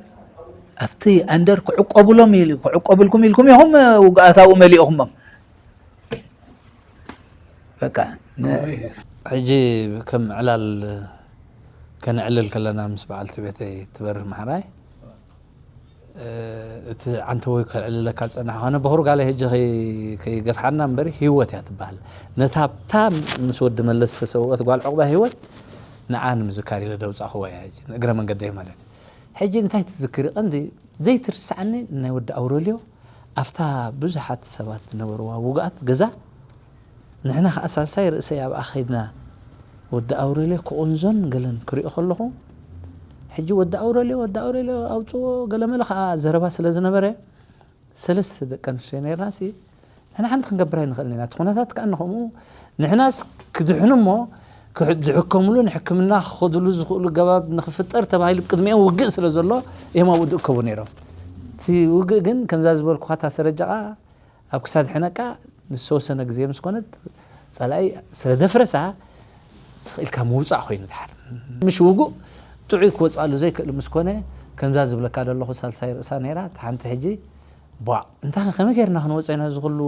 ኣብቲ ኣንደር ክዕቆብሎም ኢሉ፣ ክዕቆብልኩም ኢልኩም ኢኹም ውግኣት ኣብኡ መሊእኹሞም። በቃ፣ ን-፣ ሕጂ ከም ዕላል ከነዕልል ከለና ምስ በዓልቲ ቤተይ ትበርህ ማሕራይ፣ እ፣ እቲ ዓንተቦይ ከዕልለካ ዝጸናሕኩ፣ ኣነ በኹሪ ጋለይ ሕጂ ከይ-፣ ከይገፍሓና እምበሪ ህይወት እያ ትበሃል። ነታ ኣብታ ምስ ወዲ መለስ ዝተሰውአት ጓል ዕቑባ ህይወት ንዓ ንምዝካር ኢለ ደውጻእኽዋ እያ ሕጂ፣ ንእግረ መንገደይ ማለት እዩ። ሕጂ እንታይ ትዝክሪ? ቀንዲ ዘይትርስዓኒ ናይ ወዲ ኣውረልዮ፣ ኣብታ ብዙሓት ሰባት ዝነበርዋ ውግኣት ገዛ፣ ንሕና ኸዓ ሳልሳይ ርእሰይ ኣብኣ ኸይድና ወዲ ኣውረልዮ ክቕንዞን ገለን ክሪኦ ከለኹ፣ ሕጂ ወዲ ኣውረልዮ፣ ወዲ ኣውረልዮ ኣውፅዎ ገለመለ ኸዓ ዘረባ ስለ ዝነበረ፣ ሰለስተ ደቂ ኣንስትዮ ነይርና ሲ፣ ንሕና ሓንቲ ክንገብር ኣይንኽእልን ኢና። እቲ ኩነታት ከኣ ንኸምኡ፣ ንሕናስ ክድሕኑ እሞ ክሕ-፣ ዝሕከምሉ ንሕክምና ክኸድሉ ዝኽእሉ ገባብ ንኽፍጠር ተባሂሉ ቅድሚኦም ውግእ ስለ ዘሎ እዮም ኣብኡ ዝእከቡ ነይሮም። እቲ ውግእ ግን ከምዛ ዝበልኩኻ እታ ሰረጃ ኸኣ ኣብ ክሳድ ሕነቃ ንዝተወሰነ ግዜ ምስ ኮነት ጸላኢ ስለ ደፍረሳ ስቕ ኢልካ ምውጻእ ኮይኑ ድሓር። ምሽ ውጉእ ጥዑይ ክወጽኣሉ ዘይክእል ምስ ኮነ ከምዛ ዝብለካ ዘለኹ ሳልሳይ ርእሳ ነይራ። እታ ሓንቲ ሕጂ ቧዕ እንታይ ከመይ ጌርና ክንወጽእ ኢና እዚ ኩሉ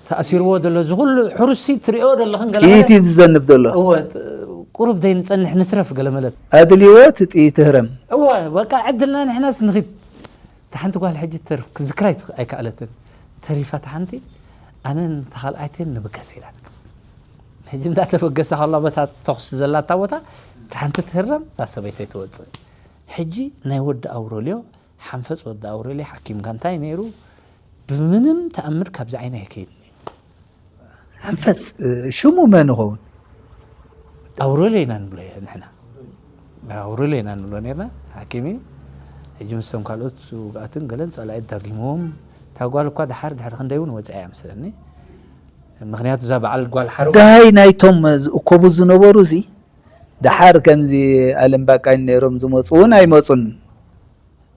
ተኣሲርዎ ዘሎ እዚ ኩሉ ሕሩሲ ትሪኦ ዘለኽን ገለ ጥይት እዩ ዝዘንብ ዘሎ። እወ፣ ጥ-፣ ቁሩብ ደይ ንጸንሕ ንትረፍ ገለ መለት። ኣድልዎ እቲ ጥይት ህረም። እወ፣ በቃ ዕድልና ንሕናስ ንኺድ። እታ ሓንቲ ጓል ሕጂ ተርፍ ክዝክራ ኣይትኽ-፣ ኣይከኣለትን። ተሪፋ እታ ሓንቲ ኣነን እታ ካልኣይትን ንብገስ ኢላትካ። ሕጂ እንዳተበገሳ ከሎ በታ ተኹሲ ዘላታ ቦታ እታ ሓንቲ ትህረም እታ ሰበይተይ ትወጽእ። ሕጂ ናይ ወዲ ኣውረልዮ ሓንፈጽ ወዲ ኣውረልዮ ሓኪምካ እንታይ ነይሩ? ብምንም ተኣምር ካብዚ ዓይና ኣይከይድን እዩ። ሓንፈጽ፣ እ፣ ሽሙ መን ይኸውን? ኣውረልዮ ኢና ንብሎ ንሕና። ኣውረልዮ ኢና ንብሎ ነርና። ሓኪም እዩ። ሕጂ ምስቶም ካልኦት ውግኣትን ገለን ጸላኢ ዳጊምዎም። እታ ጓል እኳ ድሓር ድሕሪ ክንደይ እውን ወጺኣ እያ መስለኒ። ምኽንያቱ እዛ በዓል ጓል ሓርዋ ዳይ ናይቶም ዝእከቡ ዝነበሩ እዚ ደሓር ከምዚ ኣለም ባቃኝ ነይሮም ዝመጹ እውን ኣይመጹን።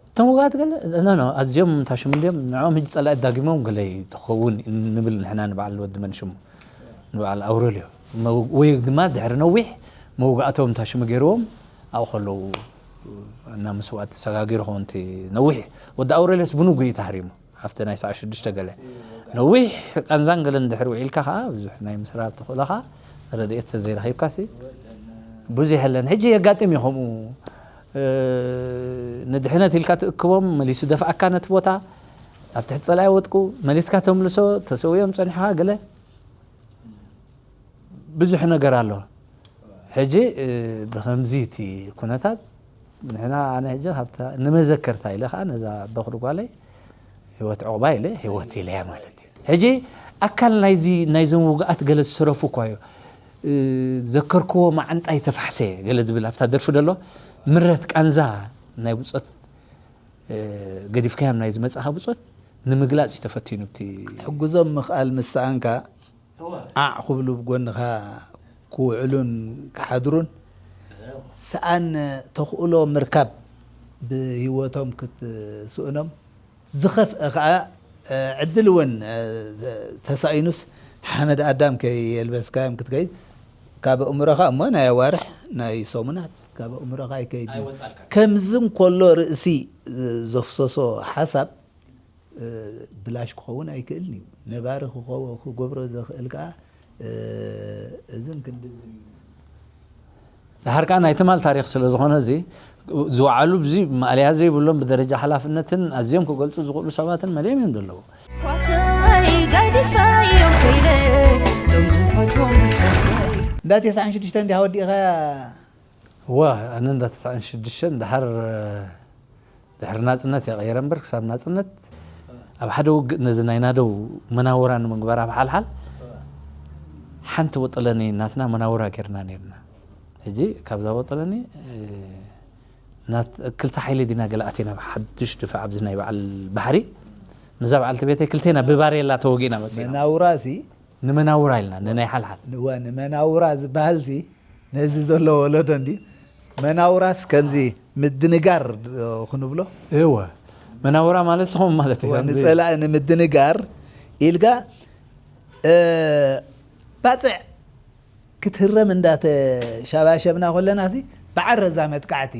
እቶም ውግኣት ገለ፣ ኖ፣ ኖ፣ ኣዝዮም እንታሽሙ እንድዮም፣ ንዕኦም ሕጂ ጸላኢ ዳጊሞም ገለ ትኸውን ንብል ንሕና ንበዓል ወዲ መን ሽሙ፣ ንበዓል ኣውረልዮ። መው-፣ ወይ ድማ ድሕሪ ነዊሕ መውጋእቶም እንታሽሙ ገይርዎም ኣብኡ ከለዉ እና መስዋእቲ ተሰጋጊሩ ኸውን እቲ ነዊሕ ወዲ ኣውረልዮስ ብንጉ እዩ ተሃሪሙ። ኣብቲ ናይ ሰዓት ሽዱሽተ ገለ ነዊሕ ቃንዛን ገለን ድሕሪ ውዒልካ ኸዓ ብዙሕ ናይ ምስራር ተኽእሎኻ ረድኤት ተዘይረኺብካሲ ብዙሕ የለን። ሕጂ የጋጥም እዩ ከምኡ፣ እ፣ ንድሕነት ኢልካ ትእክቦም፣ መሊሱ ደፍኣካ ነቲ ቦታ፣ ኣብ ትሕቲ ጸላኢ ወጥቁ፣ መሊስካ ተምልሶ፣ ተሰውዮም ጸኒሖኻ ገለ ብዙሕ ነገር ኣሎ። ሕጂ፣ እ፣ ብኸምዚ እቲ ኩነታት ንሕና፣ ኣነ ሕጂ ካብታ ንመዘከርታ ኢለ ኸዓ ነዛ በኹሪ ጓለይ ህይወት ዕቑባ ኢለ ህይወት ኢለያ ማለት እዩ። ሕጂ ኣካል ናይዚ፣ ናይዞም ውግኣት ገለ ዝሰረፉ እኳ እዩ። እ፣ ዘከርክዎ መዓንጣይ ተፋሕሰ ገለ ዝብል ኣብታ ደርፊ ደሎ ምረት ቃንዛ ናይ ብጾት፣ እ፣ ገዲፍካዮም ናይ ዝመጻኻ ብጾት ንምግላጽ እዩ ተፈቲኑ። እቲ ክትሕግዞም ምኽኣል ምስ ሰኣንካ፣ እወ። ዓዕ ክብሉ ብጎንኻ ክውዕሉን ክሓድሩን ሰኣን ተኽእሎ ምርካብ ብህይወቶም ክትስእኖም ዝኸፍአ ኸዓ ዕድል እውን ተሳኢኑስ ሓመድ ኣዳም ከየልበስካዮም ክትከይድ ካብ ኣእምሮኻ እሞ ናይ ኣዋርሕ ናይ ሰሙናት ካብ ኣእምሮኻ ኣይከይድ። ከምዚ እንከሎ ርእሲ ዘፍሰሶ ሓሳብ ብላሽ ክኸውን ኣይክእልን እዩ። ነባሪ ክገብሮ ዘኽእል ከዓ እዝን ክንድዝን እዩ። ድሓር ከዓ ናይ ትማል ታሪክ ስለ ዝኾነ እዚ ዝወዓሉ ብዚ ማእለያ ዘይብሎም ብደረጃ ሓላፍነትን ኣዝዮም ክገልፁ ዝኽእሉ ሰባትን መሊኦም እዮም ዘለዉ። ኳተይ ጋዲፈዮም ከይደ ሎም ዝፈትዎም ብሰተይ እንዳ ተስዓን ሽዱሽተ እንዲኻ ወዲእኻ እወ ኣነ እንዳ ተስዓን ሽዱሽተን ድሓር ድሕሪ ናፅነት እየ ቀይረ እምበር ክሳብ ናፅነት ኣብ ሓደ ውግእ ነዚ ናይ ናደው መናውራ ንምግባር ኣብ ሓልሓል ሓንቲ ወጠለኒ ናትና መናውራ ጌርና ኔርና። ሕጂ ካብዛ ወጠለኒ ክልተ ሓይሊ ዲና ገለ ኣቴና ሓዱሽ ድፋዕ ኣብዚ ናይ በዓል ባሕሪ ምዛ በዓልቲ ቤተይ ክልቴና ብባሬላ ተወጊእና መፂና። መናውራ ሲ ንመናውራ ኢልና ንናይ ሓልሓል እዋ ንመናውራ ዝበሃል ሲ ነዚ ዘሎ ወለዶ እንዲ መናውራስ ከምዚ ምድንጋር ክንብሎ እወ መናውራ ማለት ስኹም ማለት እዩ ንፀላእ ንምድንጋር ኢልጋ ባፅዕ ክትህረም እንዳተሻባሸብና ከለና ሲ በዓል ረዛ መጥቃዕቲ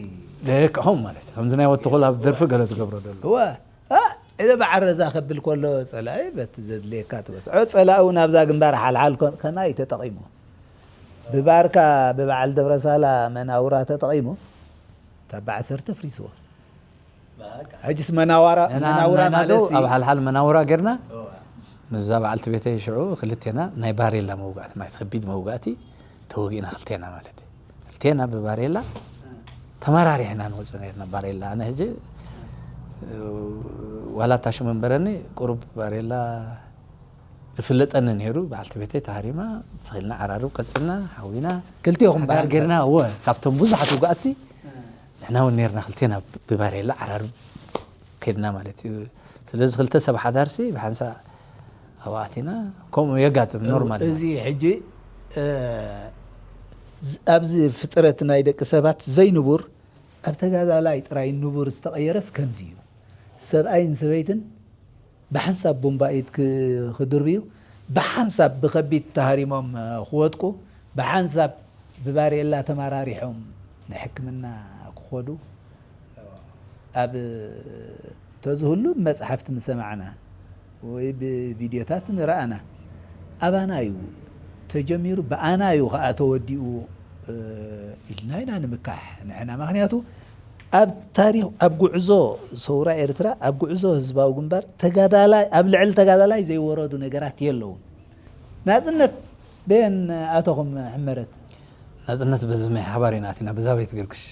ከምኡ ማለት ከምዚ ናይ ወትኹል ኣብ ደርፊ ገለ ትገብሮ ደሎ እወ እለ በዓል ረዛ ከብል ከሎ ፀላኢ በቲ ዘድልየካ ትበስዖ ፀላኢ እውን ኣብዛ ግንባር ሓልሓል ከማይ ተጠቒሙ ብባርካ ብበዓል ደብረሳላ መናውራ ተጠቒሙ ታባ ዓሰርተ ፍሪስዎ ሕጅስ መናዋራ መናውራ ማለት ኣብ ሓልሓል መናውራ ጌርና ምዛ በዓልቲ ቤተይ ሽዑ ክልቴና ናይ ባሬላ መውጋእቲ ማለት ከቢድ መውጋእቲ ተወጊእና ክልቴና ማለት እዩ። ክልቴና ብባሬላ ተመራሪሕና ንወፅእ ነርና ባሬላ ኣነ ሕጂ ዋላ እታ ሽም እምበረኒ ቁሩብ ባሬላ እፍለጠኒ ነይሩ በዓልቲ ቤተይ ተሃሪማ ስኺልና ዓራርብ ቀፂልና ሓዊና ክልቲኹም ሓዳር ጌርና እወ ካብቶም ብዙሓት ውግኣትሲ ንሕና እውን ነርና ክልቴና ብባሬላ ዓራርብ ከድና ማለት እዩ ስለዚ ክልተ ሰብ ሓዳርሲ ብሓንሳ ኣብኣቲና ከምኡ የጋጥም ኖርማል እዚ ሕጂ ኣብዚ ፍጥረት ናይ ደቂ ሰባት ዘይንቡር ኣብ ተጋዳላይ ጥራይ ንቡር ዝተቐየረስ ከምዚ እዩ ሰብኣይን ሰበይትን ብሓንሳብ ቡምባኢት ክድርብዩ ብሓንሳብ ብኸቢድ ተሃሪሞም ክወጥቁ ብሓንሳብ ብባሬላ ተመራሪሖም ንሕክምና ክኸዱ ኣብ ተዝህሉ ብመፅሓፍቲ ምሰማዕና ወይ ብቪድዮታት ንረኣና ኣባና እዩ ተጀሚሩ ብኣና እዩ ከዓ ተወዲኡ ኢልና ኢና ንምካሕ ንሕና ምክንያቱ ኣብ ታሪክ ኣብ ጉዕዞ ሰውራ ኤርትራ ኣብ ጉዕዞ ህዝባዊ ግንባር ተጋዳላይ ኣብ ልዕሊ ተጋዳላይ ዘይወረዱ ነገራት የለውን ናፅነት በየን ኣተኹም ሕመረት ናፅነት በዚ ማይ ሓባር ኢና ኣቲና በዛ ቤት ገርግሽ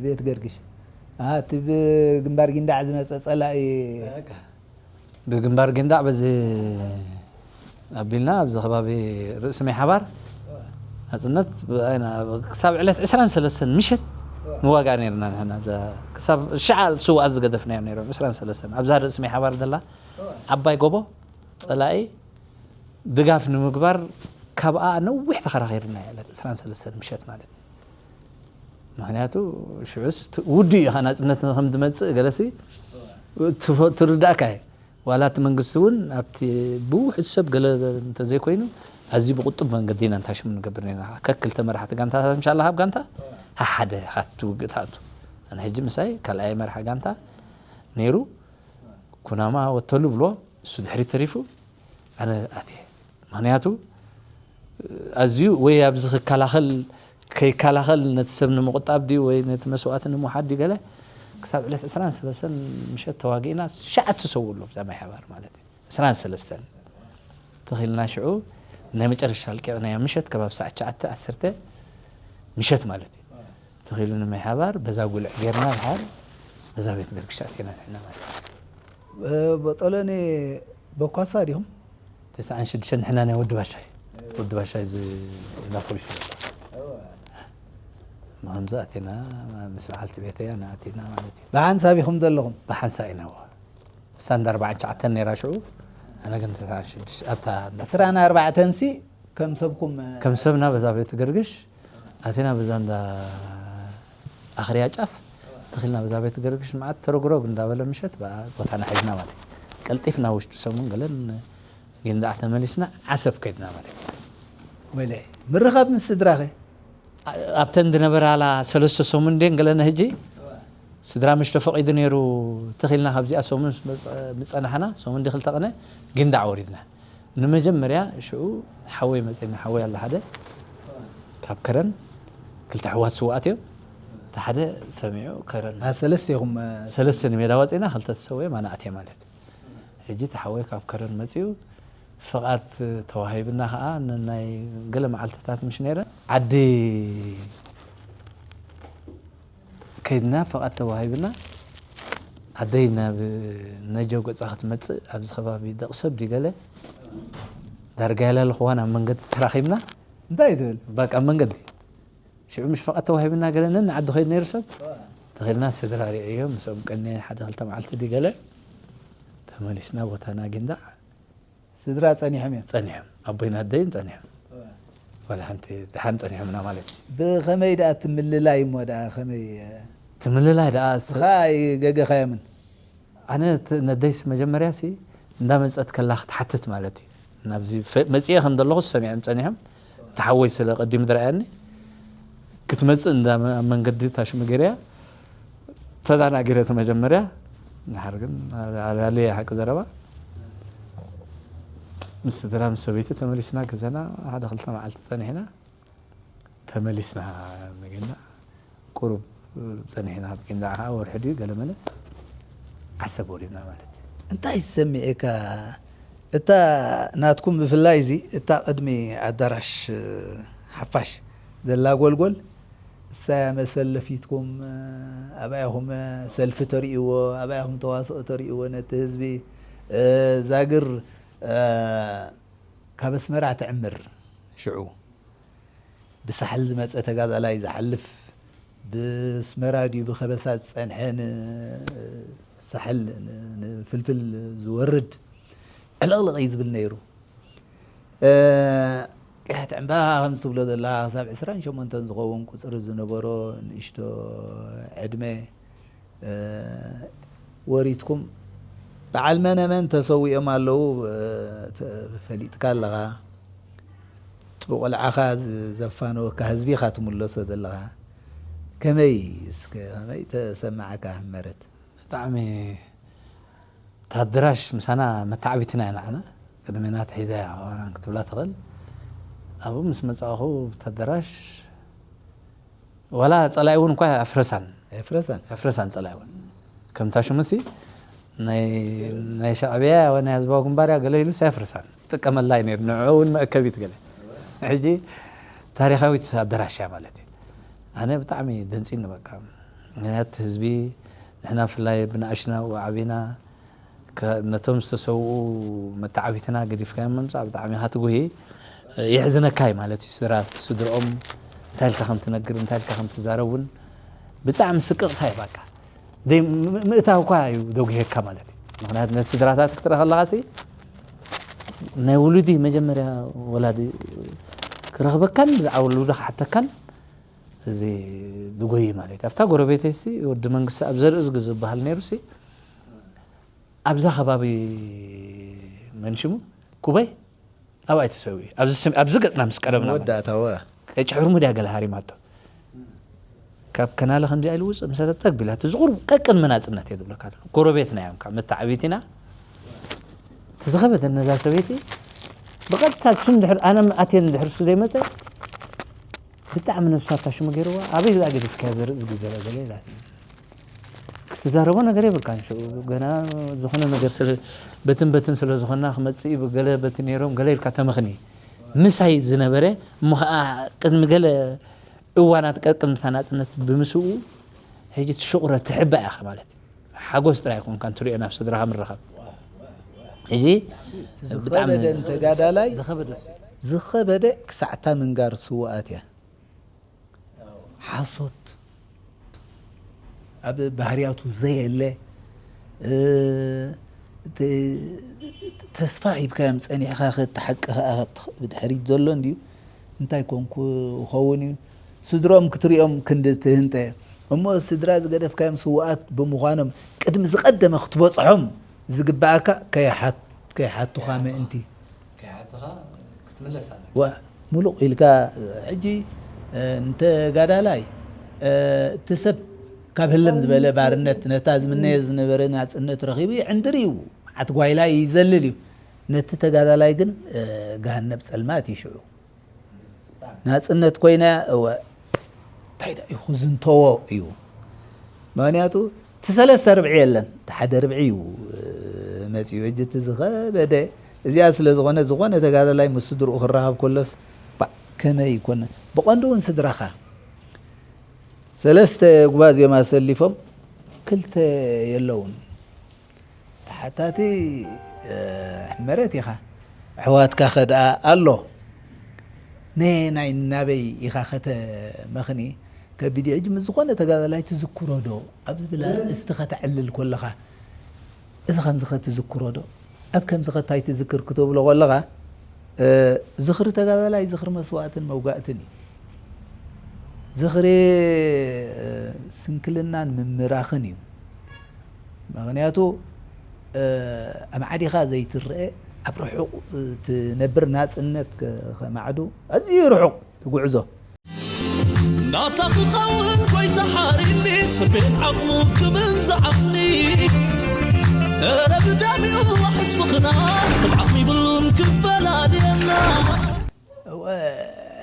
ቤት ገርግሽ ኣሃ እቲ ብግንባር ጊንዳዕ ዝመፀ ፀላኢ ብግንባር ጊንዳዕ በዚ ኣቢልና ኣብዚ ከባቢ ርእሲ ማይ ሓባር ናፅነት ክሳብ ዕለት ዕስራን ሰለስተን ምሸት ንዋጋ ነርና ንሕና ክሳብ ሸዓ ስውኣት ዝገደፍናዮም ነይሮም ዕስራን ሰለስተን ኣብዛ ርእሲ ማይ ሓባር ዘላ ዓባይ ጎቦ ፀላኢ ድጋፍ ንምግባር ካብኣ ነዊሕ ተኸራኺርና እያ ዕለት ዕስራን ሰለስተን ምሸት ማለት እዩ ምክንያቱ ሽዑስ ውዱ እዩ ናፅነት ከም ዝመፅእ ገለሲ ትርዳእካ እዩ ዋላ እቲ መንግስቲ እውን ኣብቲ ብውሕድ ሰብ ገለ እንተዘይኮይኑ ኣዝዩ ብቁጡብ መንገዲ ኢና እንታሽሙ ንገብር ነና ከክልተ መራሕቲ ጋንታታት እንሻላ ካብ ጋንታ ሓደ ካቲ ውግእ ትኣቱ ኣነ ሕጂ ምሳይ ካልኣይ መርሓ ጋንታ ነይሩ ኩናማ ወተሉ ብሎ እሱ ድሕሪ ተሪፉ ኣነ ኣትየ ምክንያቱ ኣዝዩ ወይ ኣብዚ ክከላኸል ከይከላኸል ነቲ ሰብ ንምቁጣብ ድዩ ወይ ነቲ መስዋእቲ ንምውሓድ ድዩ ገለ ክሳብ ዕለት ዕስራን ሰለስተን ምሸት ተዋጊእና ሸዓተ ሰው ኣሎ ብዛ ማይ ሓባር ማለት እዩ ዕስራን ሰለስተን ተኺልና ሽዑ ናይ መጨረሻ ኣልቂቕናዮ ምሸት ከባብ ሰዓት ትሽዓተ ዓሰርተ ምሸት ማለት እዩ ተኺሉ ንማይ ሓባር በዛ ጉልዕ ጌርና ድሓር በዛ ቤት ገርግሽ ኣቲና ንሕና ማለት እዩ በጦሎኒ በኳሳ ዲኹም ተስዓን ሽዱሽተን ንሕና ናይ ወዲ ባሻይ ወዲ ባሻይ እዚ እንዳ ፖሊስ ብከምዚ ኣቴና ምስ በዓልቲ ቤተይ ኣነ ኣቴና ማለት እዩ ብሓንሳብ ኢኹም ዘለኹም ብሓንሳ ኢና እሳ እንዳ ኣርባዓን ትሽዓተን ነይራ ሽዑ ኣነ ግን ተስዓን ሽዱሽተ ኣብታ ዕስራን ኣርባዕተን ሲ ከም ሰብኩም ከም ሰብና በዛ ቤት ገርግሽ ኣቴና በዛ እንዳ ኣኽርያ ጫፍ ተኺልና በዛ ቤት ገርግሽ መዓት ተረግረግ እንዳበለ ምሸት ቦታና ሒዝና ማለት እዩ። ቀልጢፍና ውሽጢ ሰሙን ገለን ጊንዳዕ ተመሊስና ዓሰብ ከይድና ማለት እዩ። ወለ ምርኻብ ምስ ስድራኸ ኣብተን ዝነበራላ ሰለስተ ሰሙን ደን ገለና ህጂ ስድራ ምሽ ተፈቒዱ ነይሩ ተኺልና ካብዚኣ ሰሙን ምጸናሕና ሰሙን ዲ ክልተ ቀነ ጊንዳዕ ወሪድና። ንመጀመርያ ሽዑ ሓወይ መፅና ሓወይ ኣላ ሓደ ካብ ከረን ክልተ ኣሕዋት ስውኣት እዮም። እቲ ሓደ ሰሚዑ ከረን ሰለስተ ኢኹም ሰለስተ ንሜዳ ወፂና ክልተ ተሰውኦም ኣነ ኣትየ ማለት። ሕጂ እቲ ሓወይ ካብ ከረን መፂኡ ፍቓድ ተዋሂብና ከዓ ንናይ ገለ መዓልትታት ምሽ ነይረ ዓዲ ከይድና ፍቓድ ተዋሂብና ኣደይ ናብ ነጀው ገፃ ክትመፅእ ኣብዚ ከባቢ ደቂ ሰብ ድዩ ገለ ዳርጋ ያላለኽዋን ኣብ መንገዲ ተራኺብና እንታይ ትብል በቃ ኣብ መንገዲ ሽዑ ምሽ ፍቓድ ተዋሂብና ገለ ነን ዓዲ ከይድ ነይሩ ሰብ ተኺልና ስድራ ሪዕዮ ምስኦም ቀኒ ሓደ ክልተ መዓልቲ ድዩ ገለ ተመሊስና ቦታና ጊንዳዕ ስድራ ጸኒሖም እዮም ጸኒሖም ኣቦይን ኣደይን ጸኒሖም ዋላ ሓንቲ ደሓን ጸኒሖምና ማለት እዩ ብኸመይ ደኣ ትምልላይ እሞ ደኣ ከመይ ትምልላይ ደኣ ስኻ ገገኻዮምን ኣነ ነደይስ መጀመርያ ሲ እንዳመፀት ከላ ክትሓትት ማለት እዩ ናብዚ መፅየ ከም ዘለኹ ሰሚዖም ፀኒሖም ተሓወይ ስለ ቀዲሙ ዝረኣየኒ ክትመፅእ እንዳ መንገዲ ታሽሙ ገይረያ ተዳናጊረ እቲ መጀመርያ ድሓር ግን ኣላለየ ሓቂ ዘረባ ምስ ስድራ ምስ ሰበይቲ ተመሊስና ገዛና ሓደ ክልተ መዓልቲ ፀኒሕና ተመሊስና ንግና ቁሩብ ፀኒሕና ኣብ ጊንዳዕ ከዓ ወርሒ ድዩ ገለመለ ዓሰብ ወሪድና ማለት እዩ እንታይ ዝሰሚዕካ እታ ናትኩም ብፍላይ እዚ እታ ቅድሚ ኣዳራሽ ሓፋሽ ዘላ ጎልጎል እሳያ መሰለፊትኩም ኣብኣይኹም ሰልፊ ተርእይዎ ኣብኣይኹም ተዋስኦ ተርእይዎ ነቲ ህዝቢ ዛግር ካብ ኣስመራ ትዕምር ሽዑ ብሳሕል ዝመፀ ተጋዳላይ ዝሓልፍ ብስመራ ድዩ ብኸበሳ ዝፀንሐ ንሳሕል ንፍልፍል ዝወርድ ዕልቕልቕ እዩ ዝብል ነይሩ ቅያት ዕምባባ ከም ትብሎ ዘላ ክሳብ ዕስራን ሸሞንተን ዝኸውን ቁፅሪ ዝነበሮ ንእሽቶ ዕድመ ወሪድኩም በዓል መነ መን ተሰዊኦም ኣለዉ ፈሊጥካ ኣለኻ እቲ ብቆልዓኻ ዘፋነወካ ህዝቢ ኢኻ ትምለሶ ዘለኻ ከመይ እስከ ከመይ ተሰማዓካ መረት ብጣዕሚ ታድራሽ ምሳና መታዕቢትና ኢና ዓና ቅድሜና ተሒዛ እያ ክትብላ ትኽእል ኣብኡ ምስ መፃእኹ ታደራሽ ዋላ ፀላኢ እውን እኳ ኣፍረሳን ኣፍረሳን ኣፍረሳን ፀላኢ እውን ከምታ ሽሙሲ ናይ ሻዕብያ ወይ ናይ ህዝባዊ ግንባር እያ ገለ ኢሉስ ኣፍርሳን ጥቀመላ እዩ ነይሩ ንዕኡ እውን መእከቢት ገለ ሕጂ ታሪካዊት ኣደራሽ እያ ማለት እዩ ኣነ ብጣዕሚ ደንፂኒ በቃ ምክንያት ህዝቢ ንሕና ብፍላይ ብንኣሽና ዓቢና ነቶም ዝተሰውኡ መተዓቢትና ገዲፍካዮም ምምፃእ ብጣዕሚ ኢኻ ትጉሂ የሕዝነካ እዩ ማለት እዩ ስድራ ስድርኦም እንታይ ኢልካ ከም ትነግር እንታይ ኢልካ ከም ትዛረብ እውን ብጣዕሚ ስቅቕታ እዩ በቃ ምእታው እኳ እዩ ደጉሄካ ማለት እዩ ምክንያቱ ነቲ ስድራታት ክትረኸ ኣለካ ሲ ናይ ውሉዲ መጀመርያ ወላዲ ክረኽበካን ብዛዕባ ውሉዲ ክሓተካን እዚ ድጎይ ማለት ኣብታ ጎረቤተይ ሲ ወዲ መንግስቲ ኣብ ዘርኢ ዝግ ዝበሃል ነይሩ ሲ ኣብዛ ከባቢ መንሽሙ ኩበይ ኣብኣ ተሰዊኡ ኣብዚ ገፅና ምስ ቀረብና ወዳእታ ወ ቀጭ ሕርሙድ እያ ገለ ሃሪማቶ ካብ ከናለ ከምዚኣ ኢሉ ውፅእ ምሰ ጠግብ ኢላ እቲ ዝቁርብ ቀቅድሚ ናፅነት እየ ዝብለካ ኣለኹ ጎረቤትና እዮም ካብ መተዓቢትና እቲ ዝኸበደ ነዛ ሰበይቲ ብቐጥታ እሱ እንድሕር ኣነ ኣትየ እንድሕር እሱ ዘይመፀ ብጣዕሚ ነብሳ ታሽሙ ገይርዋ ኣበይ ዝኣ ገዲፍካዮ ዘርኢ ዝግበረ ገለ ኢላትኒ ክትዛረቦ ነገር የብልካን ሽዑ ገና ዝኾነ ነገር ስለ በትን በትን ስለ ዝኾና ክመፅእ እዩ ገለ በቲ ነይሮም ገለ ኢልካ ተመኽኒ ምሳይ ዝነበረ እሞ ከዓ ቅድሚ ገለ እዋናት ቀቅድምታ ናፅነት ብምስኡ ሕጂ ትሽቑረ ትሕባ ኢኻ ማለት እዩ ሓጎስ ጥራይ ይኮንካ እንትሪኦ ናብ ስድራኻ ምረኸብ ሕጂ ዝኸበደ ተጋዳላይ ዝኸበደ ዝኸበደ ክሳዕታ ምንጋር ስውኣት እያ ሓሶት ኣብ ባህርያቱ ዘየለ ተስፋ ሂብካዮም ጸኒሕካ፣ እቲ ሓቂ ከኣ ብድሕሪት ዘሎ እንድዩ። እንታይ ኮንኩ ይኸውን እዩ? ስድሮም ክትሪኦም ክንዲ ትህንጠ እሞ፣ ስድራ ዝገደፍካዮም ስውኣት ብምዃኖም ቅድሚ ዝቐደመ ክትበጽሖም ዝግብኣካ ከይሓት-፣ ከይሓቱኻ ምእንቲ። ከይሓቱኻ ክትምለስ ኣለካ። ዋ፣ ሙሉቕ ኢልካ። ሕጂ ንተጋዳላይ፣ እቲ ሰብ ካብ ህልም ዝበለ ባርነት፣ ነታ ዝምነዮ ዝነበረ ናጽነት ረኺቡ ይዕንድር እዩ፣ መዓት ጓይላ ይዘልል እዩ። ነቲ ተጋዳላይ ግን ገሃነብ ጸልማት እዩ ሽዑ። ናጽነት ኮይና እወ እንታይ ደኣ ኢኹ ዝንተዎ እዩ። ምኽንያቱ እቲ ሰለስተ ርብዒ የለን፣ እቲ ሓደ ርብዒ እዩ መጺኡ። ሕጂ እቲ ዝኸበደ እዚኣ ስለ ዝኾነ፣ ዝኾነ ተጋዳላይ ምስ ስድርኡ ክራኸብ ከሎስ፣ ባዕ፣ ከመይ ይኮነ? ብቐንዱ እውን ስድራኻ። ሰለስተ ጉባዝ እዮም ኣሰሊፎም፣ ክልተ የለውን። ተሓታቲ ሕመረት ኢኻ። ኣሕዋትካ ኸ ደኣ ኣሎ? ነየናይ ናበይ ኢኻ ከተመኽኒ? ከቢድ እዩ። ሕጂ ምስ ዝኾነ ተጋዳላይ ትዝክሮ ዶ ኣብ ዝብል ኣርእስቲ ከተዕልል ከለኻ፣ እዚ ከምዚ ኸ ትዝክሮ ዶ? ኣብ ከምዚ ኸ እንታይ ትዝክር ክትብሎ ከለኻ፣ ዝኽሪ ተጋዳላይ ዝኽሪ መስዋእትን መውጋእትን እዩ። ዝኽሪ ስንክልናን ምምራኽን እዩ። ምኽንያቱ ኣማዕዲኻ ዘይትረአ፣ ኣብ ርሑቕ ትነብር ናጽነት ከማዕዱ ኣዝዩ ርሑቕ ትጉዕዞ። ናታ ክኸውን ጎይታ ሓሪኒ ስቤን ዓቕሙ ክብል ዝዓቕኒ። እረ ብዳሚኡ ኣሕስፍኽና ስብዓት ይብሉን ክፈላልየና። እወ፣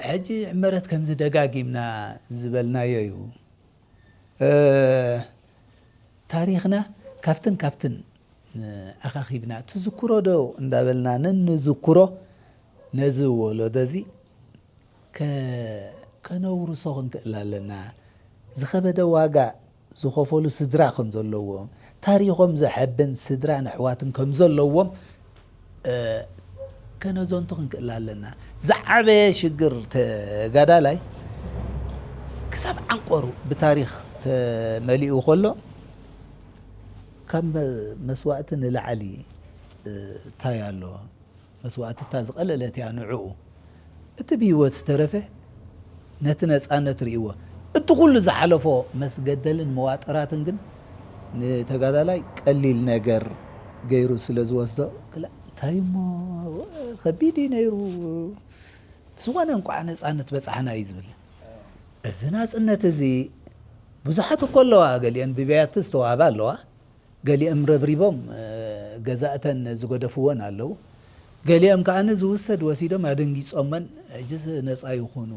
ሕጂ ሕመረት ከምዚ ደጋጊምና ዝበልናዮ እዩ። ታሪኽና ካብትን ካብትን ኣኻኺብና ትዝክሮ ዶ እንዳበልና ነንዝክሮ፣ ነዚ ወለዶ እዚ ከነውርሶ ክንክእል ኣለና። ዝኸበደ ዋጋ ዝኸፈሉ ስድራ ከም ዘለዎም፣ ታሪኾም ዘሐብን ስድራን ኣሕዋትን ከም ዘለዎም ከነዘንቱ ክንክእል ኣለና። ዝዓበየ ሽግር ተጋዳላይ ክሳብ ዓንቆሩ ብታሪኽ ተመሊኡ ከሎ፣ ካብ መስዋእቲ ንላዕሊ እንታይ ኣሎ? መስዋእትታ ዝቐለለት እያ ንዕኡ። እቲ ብህይወት ዝተረፈ ነቲ ነጻነት ርእይዎ። እቲ ኩሉ ዝሓለፎ መስገደልን መዋጥራትን ግን ንተጋዳላይ ቀሊል ነገር ገይሩ ስለ ዝወስዶ፣ ክላ-፣ እንታይ እሞ ከቢድ እዩ ነይሩ። ብዝኾነ እንቋዕ ነጻነት በጻሕና እዩ ዝብል። እዚ ናጽነት እዚ ብዙሓት እኮ ኣለዋ፣ ገሊአን ብብያቲ ዝተዋህባ ኣለዋ። ገሊኦም ረብሪቦም ገዛእተን ዝገደፍወን ኣለዉ። ገሊኦም ከኣ ዝውሰድ ወሲዶም ኣደንጊጾመን ሕጂ ነጻ ይኹኑ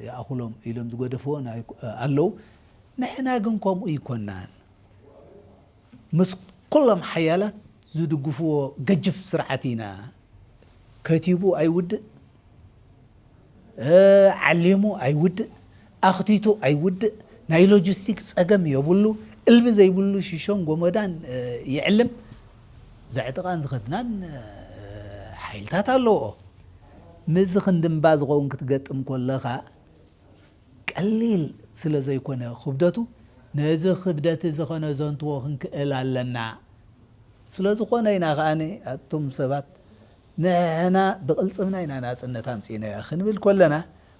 ይኣኽሎም ኢሎም ዝገደፍወን ኣይ-፣ ኣለዉ። ንሕና ግን ከምኡ ኣይኮናን። ምስ ኩሎም ሓያላት ዝድግፍዎ ገጅፍ ስርዓት ኢና። ከቲቡ ኣይውድእ፣ እ፣ ዓሊሙ ኣይውድእ፣ ኣኽቲቱ ኣይውድእ፣ ናይ ሎጂስቲክ ጸገም የብሉ፣ እልቢ ዘይብሉ ሽሾን ጎመዳን፣ እ፣ ይዕልም። ዘዕጥቓን ዝኸድናን፣ እ፣ ሓይልታት ኣለዎ። ምስዚ ክንዲ እምባ ዝኸውን ክትገጥም ከለኻ ቀሊል ስለ ዘይኮነ ክብደቱ፣ ነዚ ክብደት እዚ ኸነዘንትዎ ክንክእል ኣለና። ስለ ዝኾነ ኢና ከኣ ኣቱም ሰባት ንሕና ብቕልጽምና ኢና ናጽነት ኣምጺእናዮ ክንብል ከለና፣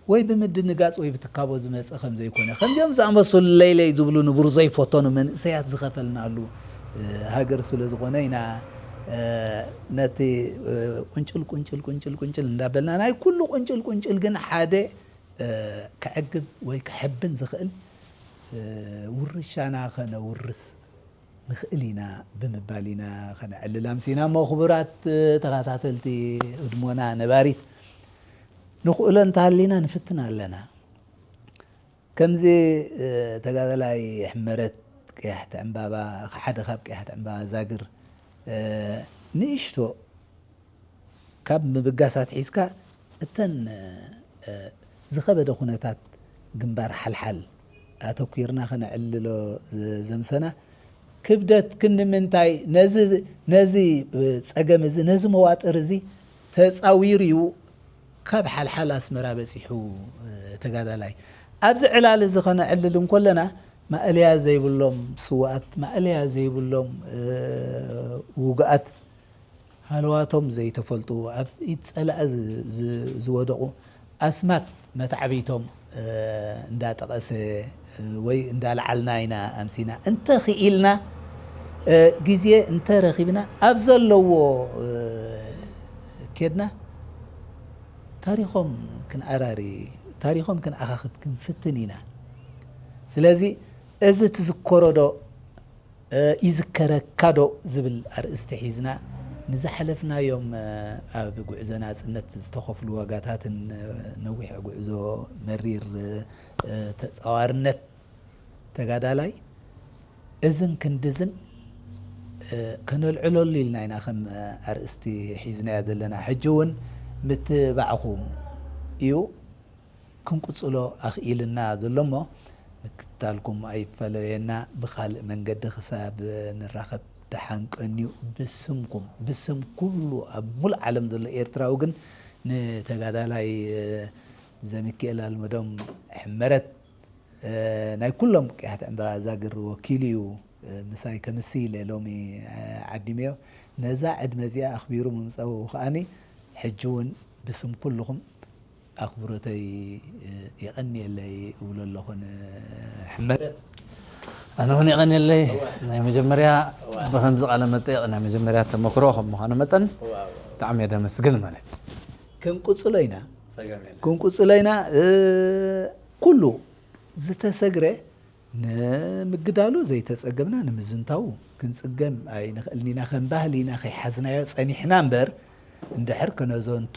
ወይ ብምድንጋጽ ወይ ብትካቦ ዝመጸ ከም ዘይኮነ፣ ከምዚኦም ዝኣመሰሉ ለይለይ ዝብሉ ንቡር ዘይፈተኑ መንእሰያት ዝኸፈልናሉ፣ እ፣ ሃገር ስለ ዝኾነ ኢና፣ እ፣ ነቲ፣ እ፣ ቁንጭል ቁንጭል ቁንጭል ቁንጭል እንዳበልና፣ ናይ ኩሉ ቁንጭል ቁንጭል ግን ሓደ፣ እ፣ ከዕግብ ወይ ከሕብን ዝኽእል፣ እ፣ ውርሻና ከነውርስ ንኽእል ኢና ብምባል ኢና ከነዕልል ኣምሲና። እሞ ክቡራት ተኸታተልቲ ህድሞና ነባሪት፣ ንኽእሎ እንተሃሊና ንፍትን ኣለና። ከምዚ፣ እ፣ ተጋዳላይ ሕመረት ቀያሕቲ ዕምባባ፣ ሓደ ካብ ቀያሕቲ ዕምባባ ዛግር፣ እ፣ ንእሽቶ ካብ ምብጋስ ኣትሒዝካ እተን፣ እ፣ ዝኸበደ ኩነታት ግንባር ሓልሓል ኣተኲርና ከነዕልሎ ዘ-፣ ዘምሰና ክብደት ክንምንታይ ነዚ፣ ነዚ፣ እ፣ ጸገም እዚ፣ ነዚ መዋጥር እዚ ተጻዊሩ እዩ ካብ ሓልሓል ኣስመራ በጺሑ፣ እ፣ ተጋዳላይ። ኣብዚ ዕላል እዚ ከነዕልል እንከለና ማእለያ ዘይብሎም ስውኣት፣ ማእለያ ዘይብሎም ውጉኣት፣ ሃለዋቶም ዘይተፈልጡ፣ ኣብ ኢድ ጸላኢ ዝወደቑ ኣስማት መታዕብይቶም እንዳጠቐሰ ወይ እንዳልዓልና ኢና ኣምሲና። እንተ ኽኢልና፣ ግዜ እንተ ረኺብና፣ ኣብ ዘለዎ ኬድና ታሪኾም ክንኣራሪ፣ ታሪኾም ክንኣኻኽብ ክንፍትን ኢና። ስለዚ እዚ ትዝከሮ ዶ ይዝከረካ ዶ ዝብል ኣርእስቲ ሒዝና ንዝሓለፍናዮም ኣብ ጉዕዞ ናጽነት ዝተኸፍሉ ዋጋታትን ነዊሕ ጉዕዞ መሪር ተጻዋርነት ተጋዳላይ እዝን ክንድዝን ከነልዕለሉ ኢልና ኢና ከም ኣርእስቲ ሒዝናዮ ዘለና። ሕጂ እውን ምትባዕኹም እዩ ክንቅጽሎ ኣኽኢልና ዘሎ እሞ ምክትታልኩም ኣይፈለየና። ብኻልእ መንገዲ ክሳብ ንራኸብ ደሓን ቀንዩ። ብስምኩም፣ ብስም ኩሉ ኣብ ሙሉእ ዓለም ዘሎ ኤርትራዊ ግን ንተጋዳላይ ዘሚኪኤል ኣልመዶም ሕመረት ናይ ኩሎም ቅያሕቲ ዕምባባ ዛግር ወኪል እዩ። ምሳይ ከምሲ ኢለ ሎሚ ዓዲመዮ። ነዛ ዕድመ እዚኣ ኣኽቢሩ ምምጻኡ ከኣኒ ሕጂ እውን ብስም ኩልኹም ኣኽብሮተይ የቐንየለይ እብሎ ኣለኹ ንሕመረት። ኣነ እውን የቐንየለይ። ናይ መጀመርያ ብኸምዚ ቃለ መጠየቕ ናይ መጀመርያ ተመክሮ ከም ምዃኑ መጠን ብጣዕሚ እየ ደመስግን ማለት እዩ። ክንቅጽሎ ኢና። ክንቅጽሎ ኢና። ኩሉ ዝተሰግረ ንምግዳሉ ዘይተጸገምና ንምዝንታዉ ክንጽገም ኣይንኽእልን ኢና። ከም ባህሊ ኢና ከይሓዝናዮ ጸኒሕና እምበር፣ እንድሕር ከነዘንቱ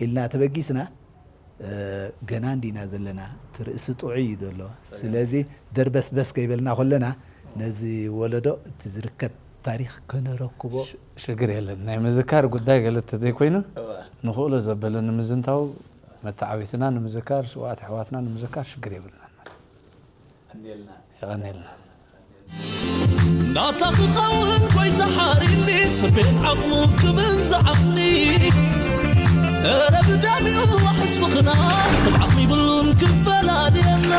ኢልና ተበጊስና፣ ገና እንዲና ዘለና። እቲ ርእሲ ጥዑይ እዩ ዘሎ። ስለዚ ደርበስበስ ከይበልና ከለና፣ ነዚ ወለዶ እቲ ዝርከብ ታሪኽ ከነረክቦ ሽግር የለን። ናይ ምዝካር ጉዳይ ገለ ተዘይኮይኑ፣ ንኽእሎ ዘበለ ንምዝንታው መተዓቢትና ንምዝካር፣ ስውኣት ኣሕዋትና ንምዝካር ሽግር የብልናን ማለት። የቐንየልና። ናታ ክኸውን ጎይታ ሓሪኒ፣ ስሜት ዓቕሙ ክብል ዝዓቕኒ። እረ ብደሚኡ ዋሕስ ምኽና፣ ሰብ ዓቕሚ ይብሉን ክፈላልየና።